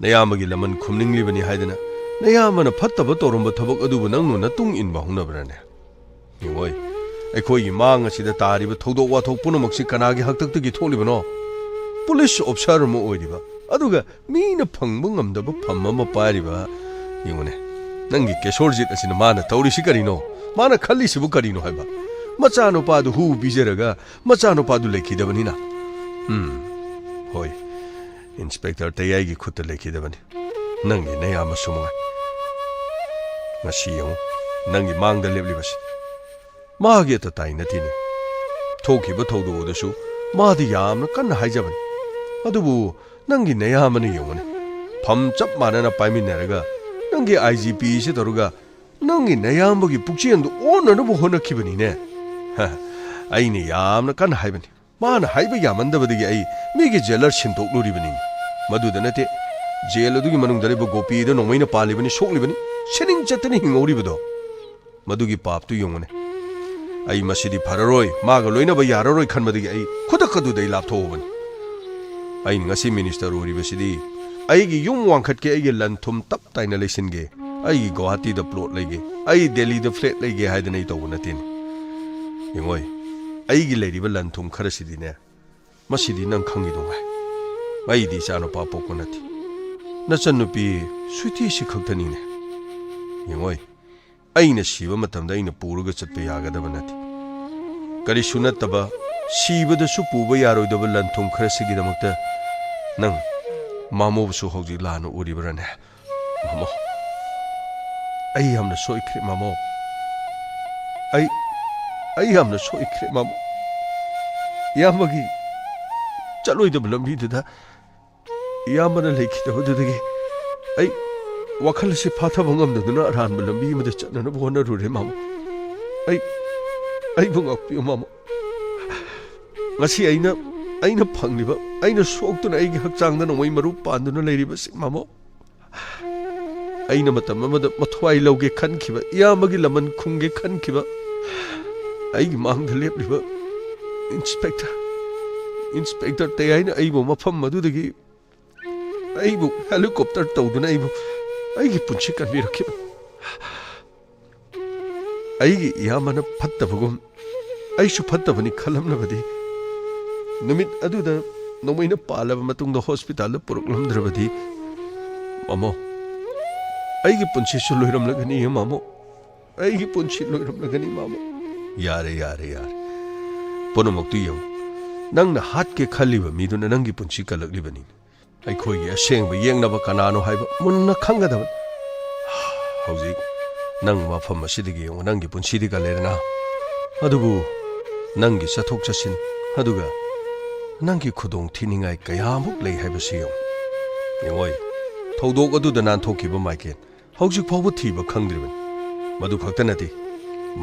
ꯅꯌꯥꯝꯕꯒꯤ ꯂꯃꯟ ꯈꯨꯝꯅꯤꯡꯂꯤꯕꯅꯤ ꯍꯥꯏꯗꯅ ꯅꯌꯥꯝꯕꯅ ꯐꯠꯇꯕ ꯇꯧꯔꯝꯕ ꯊꯕꯛ ꯑꯗꯨꯕꯨ ꯅꯪꯅ ꯅꯇꯨꯡ ꯏꯟꯕ ꯍꯧꯅꯕ꯭ꯔꯥꯅꯦ? ꯌꯦꯡꯉꯣꯏ, ꯑꯩꯈꯣꯏꯒꯤ ꯃꯥꯡ ꯑꯁꯤꯗ ꯇꯥꯔꯤꯕ ꯊꯧꯗꯣꯛ ꯋꯥꯊꯣꯛ ꯄꯨꯝꯅꯃꯛꯁꯤ ꯀꯅꯥꯒꯤ ꯍꯥꯛꯇꯛꯇꯒꯤ ꯊꯣꯛꯂꯤꯕꯅꯣ? ꯄꯨꯂꯤꯁ ꯑꯣꯐꯤꯁꯥꯔ ꯑꯃ ꯑꯣꯏꯔꯤꯕ, ꯑꯗꯨꯒ ꯃꯤꯅ ꯐꯪꯕ ꯉꯝꯗꯕ ꯐꯝ ꯑꯃ ꯄꯥꯏꯔꯤꯕ, ꯌꯦꯡꯉꯨꯅꯦ, ꯅꯪꯒꯤ ꯀꯦꯁꯣꯔꯖꯤꯠ ꯑꯁꯤꯅ ꯃꯥꯅ ꯇꯧꯔꯤꯁꯤ ꯀꯔꯤꯅꯣ? ꯃꯥꯅ ꯈꯜꯂꯤꯁꯤꯕꯨ ꯀꯔꯤꯅꯣ ꯍꯥꯏꯕ? ꯃꯆꯥꯅꯨꯄꯥꯗꯨ ꯍꯨ ꯄꯤꯖꯔꯒ ꯃꯆꯥꯅꯨꯄꯥꯗꯨ ꯂꯩꯈꯤꯗꯕꯅꯤꯅ꯫ ꯎꯝ, ꯍꯣꯏ, ꯏꯟꯁꯄꯦꯛꯇꯔ ꯇꯌꯥꯏꯒꯤ ꯈꯨꯠꯇ ꯂꯩꯈꯤꯗꯕꯅꯤ꯫ ꯅꯪꯒꯤ ꯅꯌꯥꯝꯕꯁꯨ ꯃꯉꯥꯏ꯫ ꯉꯁꯤ ꯌꯦꯡꯉꯨ, ꯅꯪꯒꯤ ꯃꯥꯡꯗ ꯂꯦꯞꯂꯤꯕꯁꯤ꯫ ꯃꯥꯒꯤ ꯑꯇ ꯇꯥꯏ ꯅꯠꯇꯦꯅꯦ꯫ ꯊꯣꯛꯈꯤꯕ ꯊꯧꯗꯣꯛ ꯑꯗꯨꯁꯨ ꯃꯥꯗꯤ ꯌꯥꯝꯅ ꯀꯟꯅ ꯍꯥꯏꯖꯕꯅꯤ꯫ ꯑꯗꯨꯕꯨ ꯅꯪꯒꯤ ꯅꯌꯥꯝꯕꯅ ꯌꯦꯡꯉꯨꯅꯦ, ꯐꯝ ꯆꯞ ꯃꯥꯟꯅꯅ ꯄꯥꯏꯃꯤꯟꯅꯔꯒ ꯅꯪꯒꯤ ꯑꯥꯏ ꯖꯤ ꯄꯤ ꯑꯁꯤ ꯇꯧꯔꯒ ꯅꯪꯒꯤ ꯅꯌꯥꯝꯕꯒꯤ ꯄꯨꯛꯆꯦꯜꯗꯨ ꯑꯣꯟꯅꯅꯕ ꯍꯣꯠꯅꯈꯤꯕꯅꯤꯅꯦ꯫ ꯑꯩꯅ ꯌꯥꯝꯅ ꯀꯟꯅ ꯍꯥꯏꯕꯅꯤ꯫ ꯃꯥꯅ ꯍꯥꯏꯕ ꯌꯥꯃꯟꯗꯕꯗꯒꯤ ꯑꯩ ꯃꯤꯒꯤ ꯖꯦꯂꯔ ꯁꯤꯟꯗꯣꯛꯂꯨꯔꯤꯕꯅꯤ꯫ ꯃꯗꯨꯗ ꯅꯠꯇꯦ, ꯖꯦꯜ ꯑꯗꯨꯒꯤ ꯃꯅꯨꯡꯗ ꯂꯩꯕ ꯒꯣꯄꯤꯗ ꯅꯣꯡꯃꯩꯅ ꯄꯥꯜꯂꯤꯕꯅꯤ, ꯁꯣꯛꯂꯤꯕꯅꯤ, ꯁꯤꯅꯤꯡ ꯆꯠꯇꯅ ꯍꯤꯡꯍꯧꯔꯤꯕꯗꯣ꯫ ꯃꯗꯨꯒꯤ ꯄꯥꯞꯇꯨ ꯌꯦꯡꯉꯨꯅꯦ꯫ ꯑꯩ ꯃꯁꯤꯗꯤ ꯐꯔꯔꯣꯏ, ꯃꯥꯒ ꯂꯣꯏꯅꯕ ꯌꯥꯔꯔꯣꯏ ꯈꯟꯕꯗꯒꯤ ꯑꯩ ꯈꯨꯗꯛ ꯑꯗꯨꯗ ꯑꯩ ꯂꯥꯞꯊꯣꯛꯍꯧꯕꯅꯤ꯫ ꯑꯩꯅ ꯉꯁꯤ ꯃꯤꯅꯤꯁꯇꯔ ꯑꯣꯏꯔꯤꯕꯁꯤꯗꯤ ꯑꯩꯒꯤ ꯌꯨꯝ ꯋꯥꯡꯈꯠꯀꯦ, ꯑꯩꯒꯤ ꯂꯟ ꯊꯨꯝ ꯇꯞ ꯇꯥꯏꯅ ꯂꯩꯁꯤꯟꯒꯦ, ꯑꯩꯒꯤ ꯒꯨꯋꯥꯍꯥꯇꯤꯗ ꯄ꯭ꯂꯣꯠ ꯂꯩꯒꯦ, ꯑꯩ ꯗꯦꯜꯂꯤꯗ ꯐ꯭ꯂꯦꯠ ꯂꯩꯒꯦ ꯍꯥꯏꯗꯅ ꯑꯩ ꯇꯧꯕ ꯅꯠꯇꯦꯅꯦ꯫ ꯌꯦꯡꯉꯣꯏ, ꯑꯩꯒꯤ ꯂꯩꯔꯤꯕ ꯂꯟ ꯊꯨꯝ ꯈꯔꯁꯤꯗꯤꯅꯦ, ꯃꯁꯤꯗꯤ ꯅꯪ ꯈꯪꯉꯤꯗꯣ ꯚꯥꯏ꯫ ꯑꯩꯗꯤ ꯏꯆꯥꯅꯨꯄꯥ ꯄꯣꯛꯄ ꯅꯠꯇꯦ, ꯅꯆꯟꯅꯨꯄꯤ ꯁ꯭ꯋꯤꯇꯤꯁꯤ ꯈꯛꯇꯅꯤꯅꯦ꯫ ꯌꯦꯡꯉꯣꯏ, ꯑꯩꯅ ꯁꯤꯕ ꯃꯇꯝꯗ ꯑꯩꯅ ꯄꯨꯔꯒ ꯆꯠꯄ ꯌꯥꯒꯗꯕ ꯅꯠꯇꯦ꯫ ꯀꯔꯤꯁꯨ ꯅꯠꯇꯕ, ꯁꯤꯕꯗꯁꯨ ꯄꯨꯕ ꯌꯥꯔꯣꯏꯗꯕ ꯂꯟ ꯊꯨꯝ ꯈꯔꯁꯤꯒꯤꯗꯃꯛꯇ ꯅꯪ ꯃꯥꯃꯣꯕꯨꯁꯨ ꯍꯧꯖꯤꯛ ꯂꯥꯟꯅ ꯎꯔꯤꯕ꯭ꯔꯥꯅꯦ? ꯃꯥꯃꯣ, ꯑꯩ ꯌꯥꯝꯅ ꯁꯣꯏꯈ꯭ꯔꯦ, ꯃꯥꯃꯣ꯫ ꯑꯩ, ꯑꯩ ꯌꯥꯝꯅ ꯁꯣꯏꯈ꯭ꯔꯦ, ꯃꯥꯃꯣ꯫ ꯏꯌꯥꯝꯕꯒꯤ ꯆꯠꯂꯣꯏꯗꯕ ꯂꯝꯕꯤꯗꯨꯗ ꯏꯌꯥꯝꯕꯅ ꯂꯩꯈꯤꯗꯕꯗꯨꯗꯒꯤ ꯑꯩ ꯋꯥꯈꯜ ꯑꯁꯤ ꯐꯥꯊꯕ ꯉꯝꯗꯗꯨꯅ ꯑꯔꯥꯟꯕ ꯂꯝꯕꯤ ꯑꯃꯗ ꯆꯠꯅꯅꯕ ꯍꯣꯠꯅꯔꯨꯔꯦ, ꯃꯥꯃꯣ꯫ ꯑꯩ, ꯑꯩꯕꯨ ꯉꯥꯛꯄꯤꯌꯨ, ꯃꯥꯃꯣ꯫ ꯉꯁꯤ ꯑꯩꯅ, ꯑꯩꯅ ꯐꯪꯂꯤꯕ, ꯑꯩꯅ ꯁꯣꯛꯇꯨꯅ ꯑꯩꯒꯤ ꯍꯛꯆꯥꯡꯗ ꯅꯣꯡꯃꯩ ꯃꯔꯨ ꯄꯥꯟꯗꯨꯅ ꯂꯩꯔꯤꯕꯁꯤ, ꯃꯥꯃꯣ, ꯑꯩꯅ ꯃꯇꯝ ꯑꯃꯗ ꯃꯊ꯭ꯋꯥꯏ ꯂꯧꯒꯦ ꯈꯟꯈꯤꯕ, ꯏꯌꯥꯝꯕꯒꯤ ꯂꯃꯟ ꯈꯨꯝꯒꯦ ꯈꯟꯈꯤꯕ, ꯑꯩꯒꯤ ꯃꯥꯡꯗ ꯂꯦꯞꯂꯤꯕ ꯏꯟꯁꯄꯦꯛꯇꯔ, ꯏꯟꯁꯄꯦꯛꯇꯔ ꯇꯌꯥꯏꯅ ꯑꯩꯕꯨ ꯃꯐꯝ ꯑꯗꯨꯗꯒꯤ, ꯑꯩꯕꯨ ꯍꯦꯂꯤꯀꯣꯞꯇꯔ ꯇꯧꯗꯨꯅ ꯑꯩꯕꯨ, ꯑꯩꯒꯤ ꯄꯨꯟꯁꯤ ꯀꯟꯕꯤꯔꯛꯈꯤꯕ꯫ ꯑꯩꯒꯤ ꯏꯌꯥꯝꯕꯅ ꯐꯠꯇꯕꯒꯨꯝ ꯑꯩꯁꯨ ꯐꯠꯇꯕꯅꯤ ꯈꯜꯂꯝꯂꯕꯗꯤ, ꯅꯨꯃꯤꯠ ꯑꯗꯨꯗ ꯅꯣꯡꯃꯩꯅ ꯄꯥꯜꯂꯕ ꯃꯇꯨꯡꯗ ꯍꯣꯁꯄꯤꯇꯥꯜꯗ ꯄꯨꯔꯛꯂꯝꯗ꯭ꯔꯕꯗꯤ, ꯃꯥꯃꯣ, ꯑꯩꯒꯤ ꯄꯨꯟꯁꯤꯁꯨ ꯂꯣꯏꯔꯝꯂꯒꯅꯤ, ꯃꯥꯃꯣ꯫ ꯑꯩꯒꯤ ꯄꯨꯟꯁꯤ ꯂꯣꯏꯔꯝꯂꯒꯅꯤ, ꯃꯥꯃꯣ꯫ ꯌꯥꯔꯦ, ꯌꯥꯔꯦ, ꯌꯥꯔꯦ꯫ ꯄꯨꯝꯅꯃꯛꯇꯨ ꯌꯦꯡꯉꯨ꯫ ꯅꯪꯅ ꯍꯥꯠꯀꯦ ꯈꯜꯂꯤꯕ ꯃꯤꯗꯨꯅ ꯅꯪꯒꯤ ꯄꯨꯟꯁꯤ ꯀꯜꯂꯛꯂꯤꯕꯅꯤ꯫ ꯑꯩꯈꯣꯏꯒꯤ ꯑꯁꯦꯡꯕ ꯌꯦꯛꯅꯕ ꯀꯅꯥꯅꯣ ꯍꯥꯏꯕ ꯃꯨꯟꯅ ꯈꯪꯒꯗꯕꯅꯤ꯫ ꯍꯧꯖꯤꯛ ꯅꯪ ꯃꯐꯝ ꯑꯁꯤꯗꯒꯤ ꯌꯦꯡꯉꯨ, ꯅꯪꯒꯤ ꯄꯨꯟꯁꯤꯗꯤ ꯀꯜꯂꯦꯗꯅ꯫ ꯑꯗꯨꯕꯨ ꯅꯪꯒꯤ ꯆꯠꯊꯣꯛ ꯆꯠꯁꯤꯟ, ꯑꯗꯨꯒ ꯅꯪꯒꯤ ꯈꯨꯗꯣꯡ ꯊꯤꯅꯤꯡꯉꯥꯏ ꯀꯌꯥꯃꯨꯛ ꯂꯩ ꯍꯥꯏꯕꯁꯤ ꯌꯦꯡꯉꯨ꯫ ꯌꯦꯡꯉꯣꯏ, ꯊꯧꯗꯣꯛ ꯑꯗꯨꯗ ꯅꯥꯟꯊꯣꯛꯈꯤꯕ ꯃꯥꯏꯀꯦꯟ ꯍꯧꯖꯤꯛ ꯐꯥꯎꯕ ꯊꯤꯕ ꯈꯪꯗ꯭ꯔꯤꯕꯅꯤ꯫ ꯃꯗꯨ ꯈꯛꯇ ꯅꯠꯇꯦ,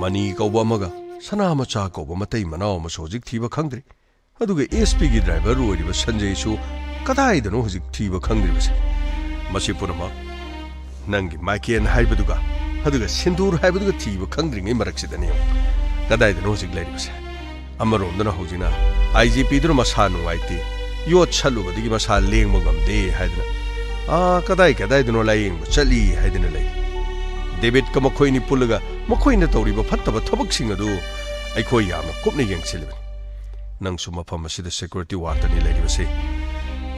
ꯃꯅꯤ ꯀꯧꯕ ꯑꯃꯒ ꯁꯅꯥ ꯃꯆꯥ ꯀꯧꯕ ꯃꯇꯩ ꯃꯅꯥꯎ ꯑꯃꯁꯨ ꯍꯧꯖꯤꯛ ꯊꯤꯕ ꯈꯪꯗ꯭ꯔꯤ꯫ ꯑꯗꯨꯒ ꯑꯦꯁ ꯄꯤꯒꯤ ꯗ꯭ꯔꯥꯏꯚꯔ ꯑꯣꯏꯔꯤꯕ ꯁꯟꯖꯌꯁꯨ ꯀꯗꯥꯏꯗꯅꯣ ꯍꯧꯖꯤꯛ ꯊꯤꯕ ꯈꯪꯗ꯭ꯔꯤꯕꯁꯦ꯫ ꯃꯁꯤ ꯄꯨꯝꯅꯃꯛ ꯅꯪꯒꯤ ꯃꯥꯏꯀꯦꯟ ꯍꯥꯏꯕꯗꯨꯒ, ꯑꯗꯨꯒ ꯁꯤꯟꯗꯨꯔ ꯍꯥꯏꯕꯗꯨꯒ ꯊꯤꯕ ꯈꯪꯗ꯭ꯔꯤꯉꯩ ꯃꯔꯛꯁꯤꯗꯅꯦ꯫ ꯀꯗꯥꯏꯗꯅꯣ ꯍꯧꯖꯤꯛ ꯂꯩꯔꯤꯕꯁꯦ? ꯑꯃꯔꯣꯝꯗꯅ ꯍꯧꯖꯤꯛꯅ ꯑꯥꯏ ꯖꯤ ꯄꯤꯗꯨꯅ ꯃꯁꯥ ꯅꯨꯡꯉꯥꯏꯇꯦ, ꯌꯣꯠ ꯁꯠꯂꯨꯕꯗꯒꯤ ꯃꯁꯥ ꯂꯦꯡꯕ ꯉꯝꯗꯦ ꯍꯥꯏꯗꯅ, ꯑꯥ, ꯀꯗꯥꯏ ꯀꯗꯥꯏꯗꯅꯣ ꯂꯥꯌꯦꯡꯕ ꯆꯠꯂꯤ ꯍꯥꯏꯗꯅ ꯂꯩ꯫ ꯗꯦꯕꯤꯠꯀ ꯃꯈꯣꯏꯅꯤ ꯄꯨꯜꯂꯒ ꯃꯈꯣꯏꯅ ꯇꯧꯔꯤꯕ ꯐꯠꯇꯕ ꯊꯕꯛꯁꯤꯡ ꯑꯗꯨ ꯑꯩꯈꯣꯏ ꯌꯥꯝꯅ ꯀꯨꯞꯅ ꯌꯦꯡꯁꯤꯜꯂꯤꯕꯅꯤ꯫ ꯅꯪꯁꯨ ꯃꯐꯝ ꯑꯁꯤꯗ ꯁꯦꯀ꯭ꯌꯨꯔꯤꯇꯤ ꯋꯥꯔꯗꯅꯤ ꯂꯩꯔꯤꯕꯁꯦ꯫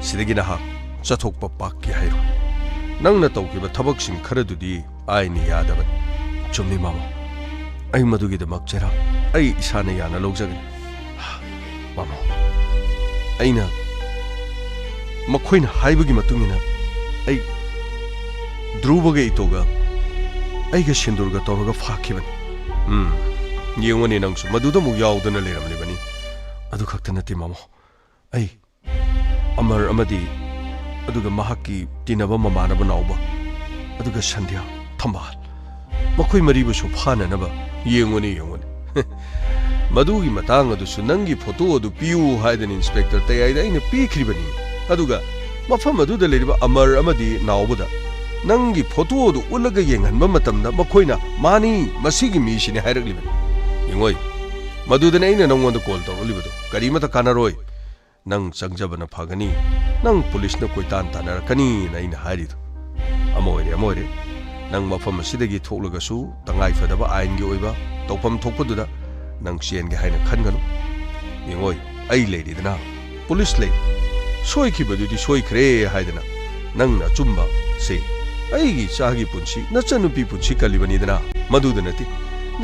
ꯁꯤꯗꯒꯤ ꯅꯍꯥꯛ ꯆꯠꯊꯣꯛꯄ ꯄꯥꯛꯀꯦ ꯍꯥꯏꯔꯣꯏ꯫ ꯅꯪꯅ ꯇꯧꯈꯤꯕ ꯊꯕꯛꯁꯤꯡ ꯈꯔꯗꯨꯗꯤ ꯑꯥꯏꯟꯅ ꯌꯥꯗꯕꯅꯤ꯫ ꯆꯨꯝꯃꯤ, ꯃꯥꯃꯣ꯫ ꯑꯩ ꯃꯗꯨꯒꯤꯗꯃꯛ ꯆꯩꯔꯥꯛ ꯑꯩ ꯏꯁꯥꯅ ꯌꯥꯅ ꯂꯧꯖꯒꯅꯤ꯫ ꯃꯥꯃꯣ, ꯑꯩꯅ ꯃꯈꯣꯏꯅ ꯍꯥꯏꯕꯒꯤ ꯃꯇꯨꯡ ꯏꯟꯅ ꯑꯩ ꯙ꯭ꯔꯨꯕꯒ ꯏꯇꯣꯒ ꯑꯩꯒ ꯁꯤꯟꯗꯨꯔꯒ ꯇꯧꯔꯒ ꯐꯥꯈꯤꯕꯅꯤ꯫ ꯎꯝ, ꯌꯦꯡꯉꯨꯅꯦ ꯅꯪꯁꯨ, ꯃꯗꯨꯗ ꯑꯃꯨꯛ ꯌꯥꯎꯗꯨꯅ ꯂꯩꯔꯝꯂꯤꯕꯅꯤ꯫ ꯑꯗꯨ ꯈꯛꯇ ꯅꯠꯇꯦ, ꯃꯥꯃꯣ꯫ ꯑꯩ ꯑꯃꯔ ꯑꯃꯗꯤ, ꯑꯗꯨꯒ ꯃꯍꯥꯛꯀꯤ ꯇꯤꯟꯅꯕ ꯃꯃꯥꯟꯅꯕ ꯅꯥꯎꯕ, ꯑꯗꯨꯒ ꯁꯟꯙ꯭ꯌꯥ, ꯊꯝꯕꯥꯜ, ꯃꯈꯣꯏ ꯃꯔꯤꯕꯨꯁꯨ ꯐꯥꯅꯅꯕ ꯌꯦꯡꯉꯨꯅꯦ, ꯌꯦꯡꯉꯨꯅꯦ꯫ ꯃꯗꯨꯒꯤ ꯃꯇꯥꯡ ꯑꯗꯨꯁꯨ ꯅꯪꯒꯤ ꯐꯣꯇꯣ ꯑꯗꯨ ꯄꯤꯌꯨ ꯍꯥꯏꯗꯅ ꯏꯟꯁꯄꯦꯛꯇꯔ ꯇꯌꯥꯏꯗ ꯑꯩꯅ ꯄꯤꯈ꯭ꯔꯤꯕꯅꯤ꯫ ꯑꯗꯨꯒ ꯃꯐꯝ ꯑꯗꯨꯗ ꯂꯩꯔꯤꯕ ꯑꯃꯔ ꯑꯃꯗꯤ ꯅꯥꯎꯕꯗ ꯅꯪꯒꯤ ꯐꯣꯇꯣ ꯑꯗꯨ ꯎꯠꯂꯒ ꯌꯦꯡꯍꯟꯕ ꯃꯇꯝꯗ ꯃꯈꯣꯏꯅ "ꯃꯥꯅꯤ, ꯃꯁꯤꯒꯤ ꯃꯤꯁꯤꯅꯤ" ꯍꯥꯏꯔꯛꯂꯤꯕꯅꯤ꯫ ꯌꯦꯡꯉꯣꯏ, ꯃꯗꯨꯗꯅ ꯑꯩꯅ ꯅꯪꯉꯣꯟꯗ ꯀꯣꯜ ꯇꯧꯔꯛꯂꯤꯕꯗꯨ꯫ ꯀꯔꯤꯃꯇ ꯀꯥꯟꯅꯔꯣꯏ꯫ ꯅꯪ ꯆꯪꯖꯕꯅ ꯐꯒꯅꯤ, ꯅꯪ ꯄꯨꯂꯤꯁꯅ ꯀꯣꯏꯇꯥꯟ ꯇꯥꯟꯅꯔꯛꯀꯅꯤꯅ ꯑꯩꯅ ꯍꯥꯏꯔꯤꯗꯨ꯫ ꯑꯃ ꯑꯣꯏꯔꯦ, ꯑꯃ ꯑꯣꯏꯔꯦ, ꯅꯪ ꯃꯐꯝ ꯑꯁꯤꯗꯒꯤ ꯊꯣꯛꯂꯒꯁꯨ ꯇꯉꯥꯏ ꯐꯗꯕ ꯑꯥꯏꯟꯒꯤ ꯑꯣꯏꯕ ꯇꯧꯐꯝ ꯊꯣꯛꯄꯗꯨꯗ ꯅꯪ ꯆꯦꯟꯒꯦ ꯍꯥꯏꯅ ꯈꯟꯒꯅꯨ꯫ ꯌꯦꯡꯉꯣꯏ, ꯑꯩ ꯂꯩꯔꯤꯗꯅ, ꯄꯨꯂꯤꯁ ꯂꯩ꯫ ꯁꯣꯏꯈꯤꯕꯗꯨꯗꯤ ꯁꯣꯏꯈ꯭ꯔꯦ ꯍꯥꯏꯗꯅ ꯅꯪꯅ ꯑꯆꯨꯝꯕ ꯁꯦ, ꯑꯩꯒꯤ ꯏꯆꯥꯒꯤ ꯄꯨꯟꯁꯤ, ꯅꯆꯟꯅꯨꯄꯤ ꯄꯨꯟꯁꯤ ꯀꯜꯂꯤꯕꯅꯤꯗꯅ꯫ ꯃꯗꯨꯗ ꯅꯠꯇꯦ,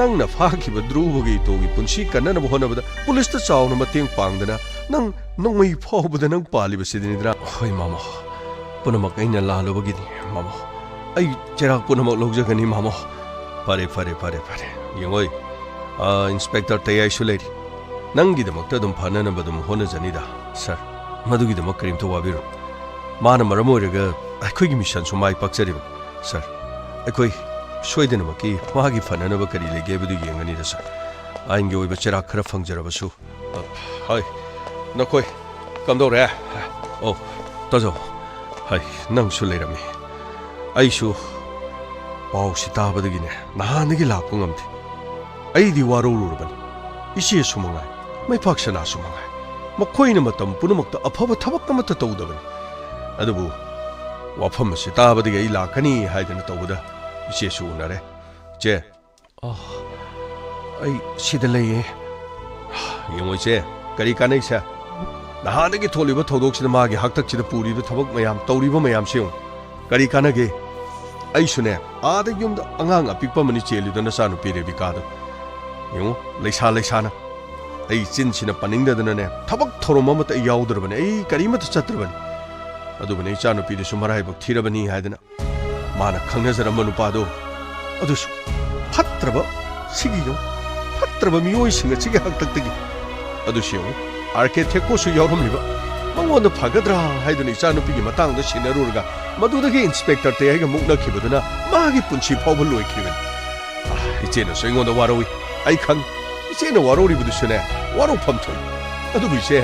ꯅꯪꯅ ꯐꯥꯈꯤꯕ ꯙ꯭ꯔꯨꯕꯒꯤ ꯏꯇꯣꯒꯤ ꯄꯨꯟꯁꯤ ꯀꯟꯅꯅꯕ ꯍꯣꯠꯅꯕꯗ ꯄꯨꯂꯤꯁꯇ ꯆꯥꯎꯅ ꯃꯇꯦꯡ ꯄꯥꯡꯗꯅ ꯅꯪ ꯅꯣꯡꯃꯩ ꯐꯥꯎꯕꯗ ꯅꯪ ꯄꯥꯜꯂꯤꯕꯁꯤꯗꯅꯤꯗꯅ꯫ ꯍꯣꯏ, ꯃꯥꯃꯣ꯫ ꯄꯨꯝꯅꯃꯛ ꯑꯩꯅ ꯂꯥꯜꯂꯨꯕꯒꯤꯅꯤ, ꯃꯥꯃꯣ꯫ ꯑꯩ ꯆꯩꯔꯥꯛ ꯄꯨꯝꯅꯃꯛ ꯂꯧꯖꯒꯅꯤ, ꯃꯥꯃꯣ꯫ ꯐꯔꯦ, ꯐꯔꯦ, ꯐꯔꯦ, ꯐꯔꯦ꯫ ꯌꯦꯡꯉꯣꯏ, ꯑꯥ, ꯏꯟꯁꯄꯦꯛꯇꯔ ꯇꯌꯥꯏꯁꯨ ꯂꯩꯔꯤ꯫ ꯅꯪꯒꯤꯗꯃꯛꯇ ꯑꯗꯨꯝ ꯐꯅꯅꯕ ꯑꯗꯨꯝ ꯍꯣꯠꯅꯖꯅꯤꯗ, ꯁꯥꯔ꯫ ꯃꯗꯨꯒꯤꯗꯃꯛ ꯀꯔꯤꯝꯇ ꯋꯥꯕꯤꯔꯨꯅꯨ꯫ ꯃꯥꯅ ꯃꯔꯝ ꯑꯣꯏꯔꯒ ꯑꯩꯈꯣꯏꯒꯤ ꯃꯤꯁꯟꯁꯨ ꯃꯥꯏ ꯄꯥꯛꯆꯔꯤꯕꯅꯤ, ꯁꯥꯔ꯫ ꯑꯩꯈꯣꯏ ꯁꯣꯏꯗꯅꯃꯛꯀꯤ ꯃꯥꯒꯤ ꯐꯅꯅꯕ ꯀꯔꯤ ꯂꯩꯒꯦ ꯍꯥꯏꯕꯗꯨ ꯌꯦꯡꯒꯅꯤꯗ, ꯁꯥꯔ꯫ ꯑꯥꯏꯟꯒꯤ ꯑꯣꯏꯕ ꯆꯩꯔꯥꯛ ꯈꯔ ꯐꯪꯖꯔꯕꯁꯨ꯫ ꯑ, ꯍꯣꯏ, ꯅꯈꯣꯏ ꯀꯝꯗꯧꯔꯦ? ꯑꯣ, ꯇꯥꯖꯧ꯫ ꯍꯥꯏ, ꯅꯪꯁꯨ ꯂꯩꯔꯝꯃꯤ꯫ ꯑꯩꯁꯨ ꯄꯥꯎꯁꯤ ꯇꯥꯕꯗꯒꯤꯅꯦ, ꯅꯍꯥꯟꯗꯒꯤ ꯂꯥꯛꯄ ꯉꯝꯗꯦ꯫ ꯑꯩꯗꯤ ꯋꯥꯔꯧꯔꯨꯔꯕꯅꯤ꯫ ꯏꯆꯦꯁꯨ ꯃꯉꯥꯏ, ꯃꯩꯐꯥꯛ ꯁꯅꯥꯁꯨ ꯃꯉꯥꯏ, ꯃꯈꯣꯏꯅ ꯃꯇꯝ ꯄꯨꯝꯅꯃꯛꯇ ꯑꯐꯕ ꯊꯕꯛ ꯑꯃꯠꯇ ꯇꯧꯗꯕꯅꯤ꯫ ꯑꯗꯨꯕꯨ ꯋꯥꯐꯝ ꯑꯁꯤ ꯇꯥꯕꯗꯒꯤ ꯑꯩ ꯂꯥꯛꯀꯅꯤ ꯍꯥꯏꯗꯅ ꯇꯧꯕꯗ ꯏꯆꯦꯁꯨ ꯎꯅꯔꯦ꯫ ꯆꯦ, ꯑꯣ, ꯑꯩ ꯁꯤꯗ ꯂꯩꯌꯦ꯫ ꯌꯦꯡꯉꯣ ꯏꯆꯦ, ꯀꯔꯤ ꯀꯥꯟꯅꯩꯁꯦ? ꯅꯍꯥꯟꯗꯒꯤ ꯊꯣꯛꯂꯤꯕ ꯊꯧꯗꯣꯛꯁꯤꯗ ꯃꯥꯒꯤ ꯍꯥꯛꯇꯛꯁꯤꯗ ꯄꯨꯔꯤꯕ ꯊꯕꯛ ꯃꯌꯥꯝ, ꯇꯧꯔꯤꯕ ꯃꯌꯥꯝꯁꯦ ꯌꯦꯡꯉꯨ꯫ ꯀꯔꯤ ꯀꯥꯟꯅꯒꯦ? ꯑꯩꯁꯨꯅꯦ, ꯑꯥꯗ ꯌꯨꯝꯗ ꯑꯉꯥꯡ ꯑꯄꯤꯛꯄ ꯑꯃꯅꯤ ꯆꯦꯜꯂꯤꯗꯣ, ꯅꯆꯥꯅꯨꯄꯤ ꯔꯦꯕꯤꯀꯥꯗꯣ꯫ ꯌꯦꯡꯉꯨ, ꯂꯩꯁꯥ ꯂꯩꯁꯥꯅ꯫ ꯑꯩ ꯆꯤꯟꯁꯤꯅ ꯄꯟꯅꯤꯡꯗꯗꯅꯅꯦ, ꯊꯕꯛ ꯊꯧꯔꯝ ꯑꯃꯠꯇ ꯑꯩ ꯌꯥꯎꯗ꯭ꯔꯕꯅꯤ, ꯑꯩ ꯀꯔꯤꯃꯠꯇ ꯆꯠꯇ꯭ꯔꯕꯅꯤ꯫ ꯑꯗꯨꯕꯨꯅꯦ, ꯏꯆꯥꯅꯨꯄꯤꯗꯨꯁꯨ ꯃꯔꯥꯏꯕꯛ ꯊꯤꯔꯕꯅꯤ ꯍꯥꯏꯗꯅ ꯃꯥꯅ ꯈꯪꯅꯖꯔꯝꯕ ꯅꯨꯄꯥꯗꯣ, ꯑꯗꯨꯁꯨ ꯐꯠꯇ꯭ꯔꯕ, ꯁꯤꯒꯤ ꯌꯦꯡꯉꯨ, ꯐꯠꯇ꯭ꯔꯕ ꯃꯤꯑꯣꯏꯁꯤꯡ ꯑꯁꯤꯒꯤ ꯍꯥꯛꯇꯛꯇꯒꯤ꯫ ꯑꯗꯨꯁꯨ ꯌꯦꯡꯉꯨ, ꯑꯥꯔ ꯀꯦ ꯊꯦꯛꯀꯣꯁꯨ ꯌꯥꯎꯔꯝꯂꯤꯕ꯫ ꯃꯉꯣꯟꯗ ꯐꯒꯗ꯭ꯔꯥ ꯍꯥꯏꯗꯨꯅ ꯏꯆꯥꯅꯨꯄꯤꯒꯤ ꯃꯇꯥꯡꯗ ꯁꯤꯟꯅꯔꯨꯔꯒ ꯃꯗꯨꯗꯒꯤ ꯏꯟꯁꯄꯦꯛꯇꯔ ꯇꯌꯥꯏꯒ ꯃꯨꯛꯅꯈꯤꯕꯗꯨꯅ ꯃꯥꯒꯤ ꯄꯨꯟꯁꯤ ꯐꯥꯎꯕ ꯂꯣꯏꯈꯤꯕꯅꯤ꯫ ꯑꯥ, ꯏꯆꯦꯅꯁꯨ ꯑꯩꯉꯣꯟꯗ ꯋꯥꯔꯧꯏ, ꯑꯩ ꯈꯪꯏ꯫ ꯏꯆꯦꯅ ꯋꯥꯔꯧꯔꯤꯕꯗꯨꯁꯨꯅꯦ, ꯋꯥꯔꯧꯐꯝ ꯊꯣꯛꯏ꯫ ꯑꯗꯨꯕꯨ ꯏꯆꯦ,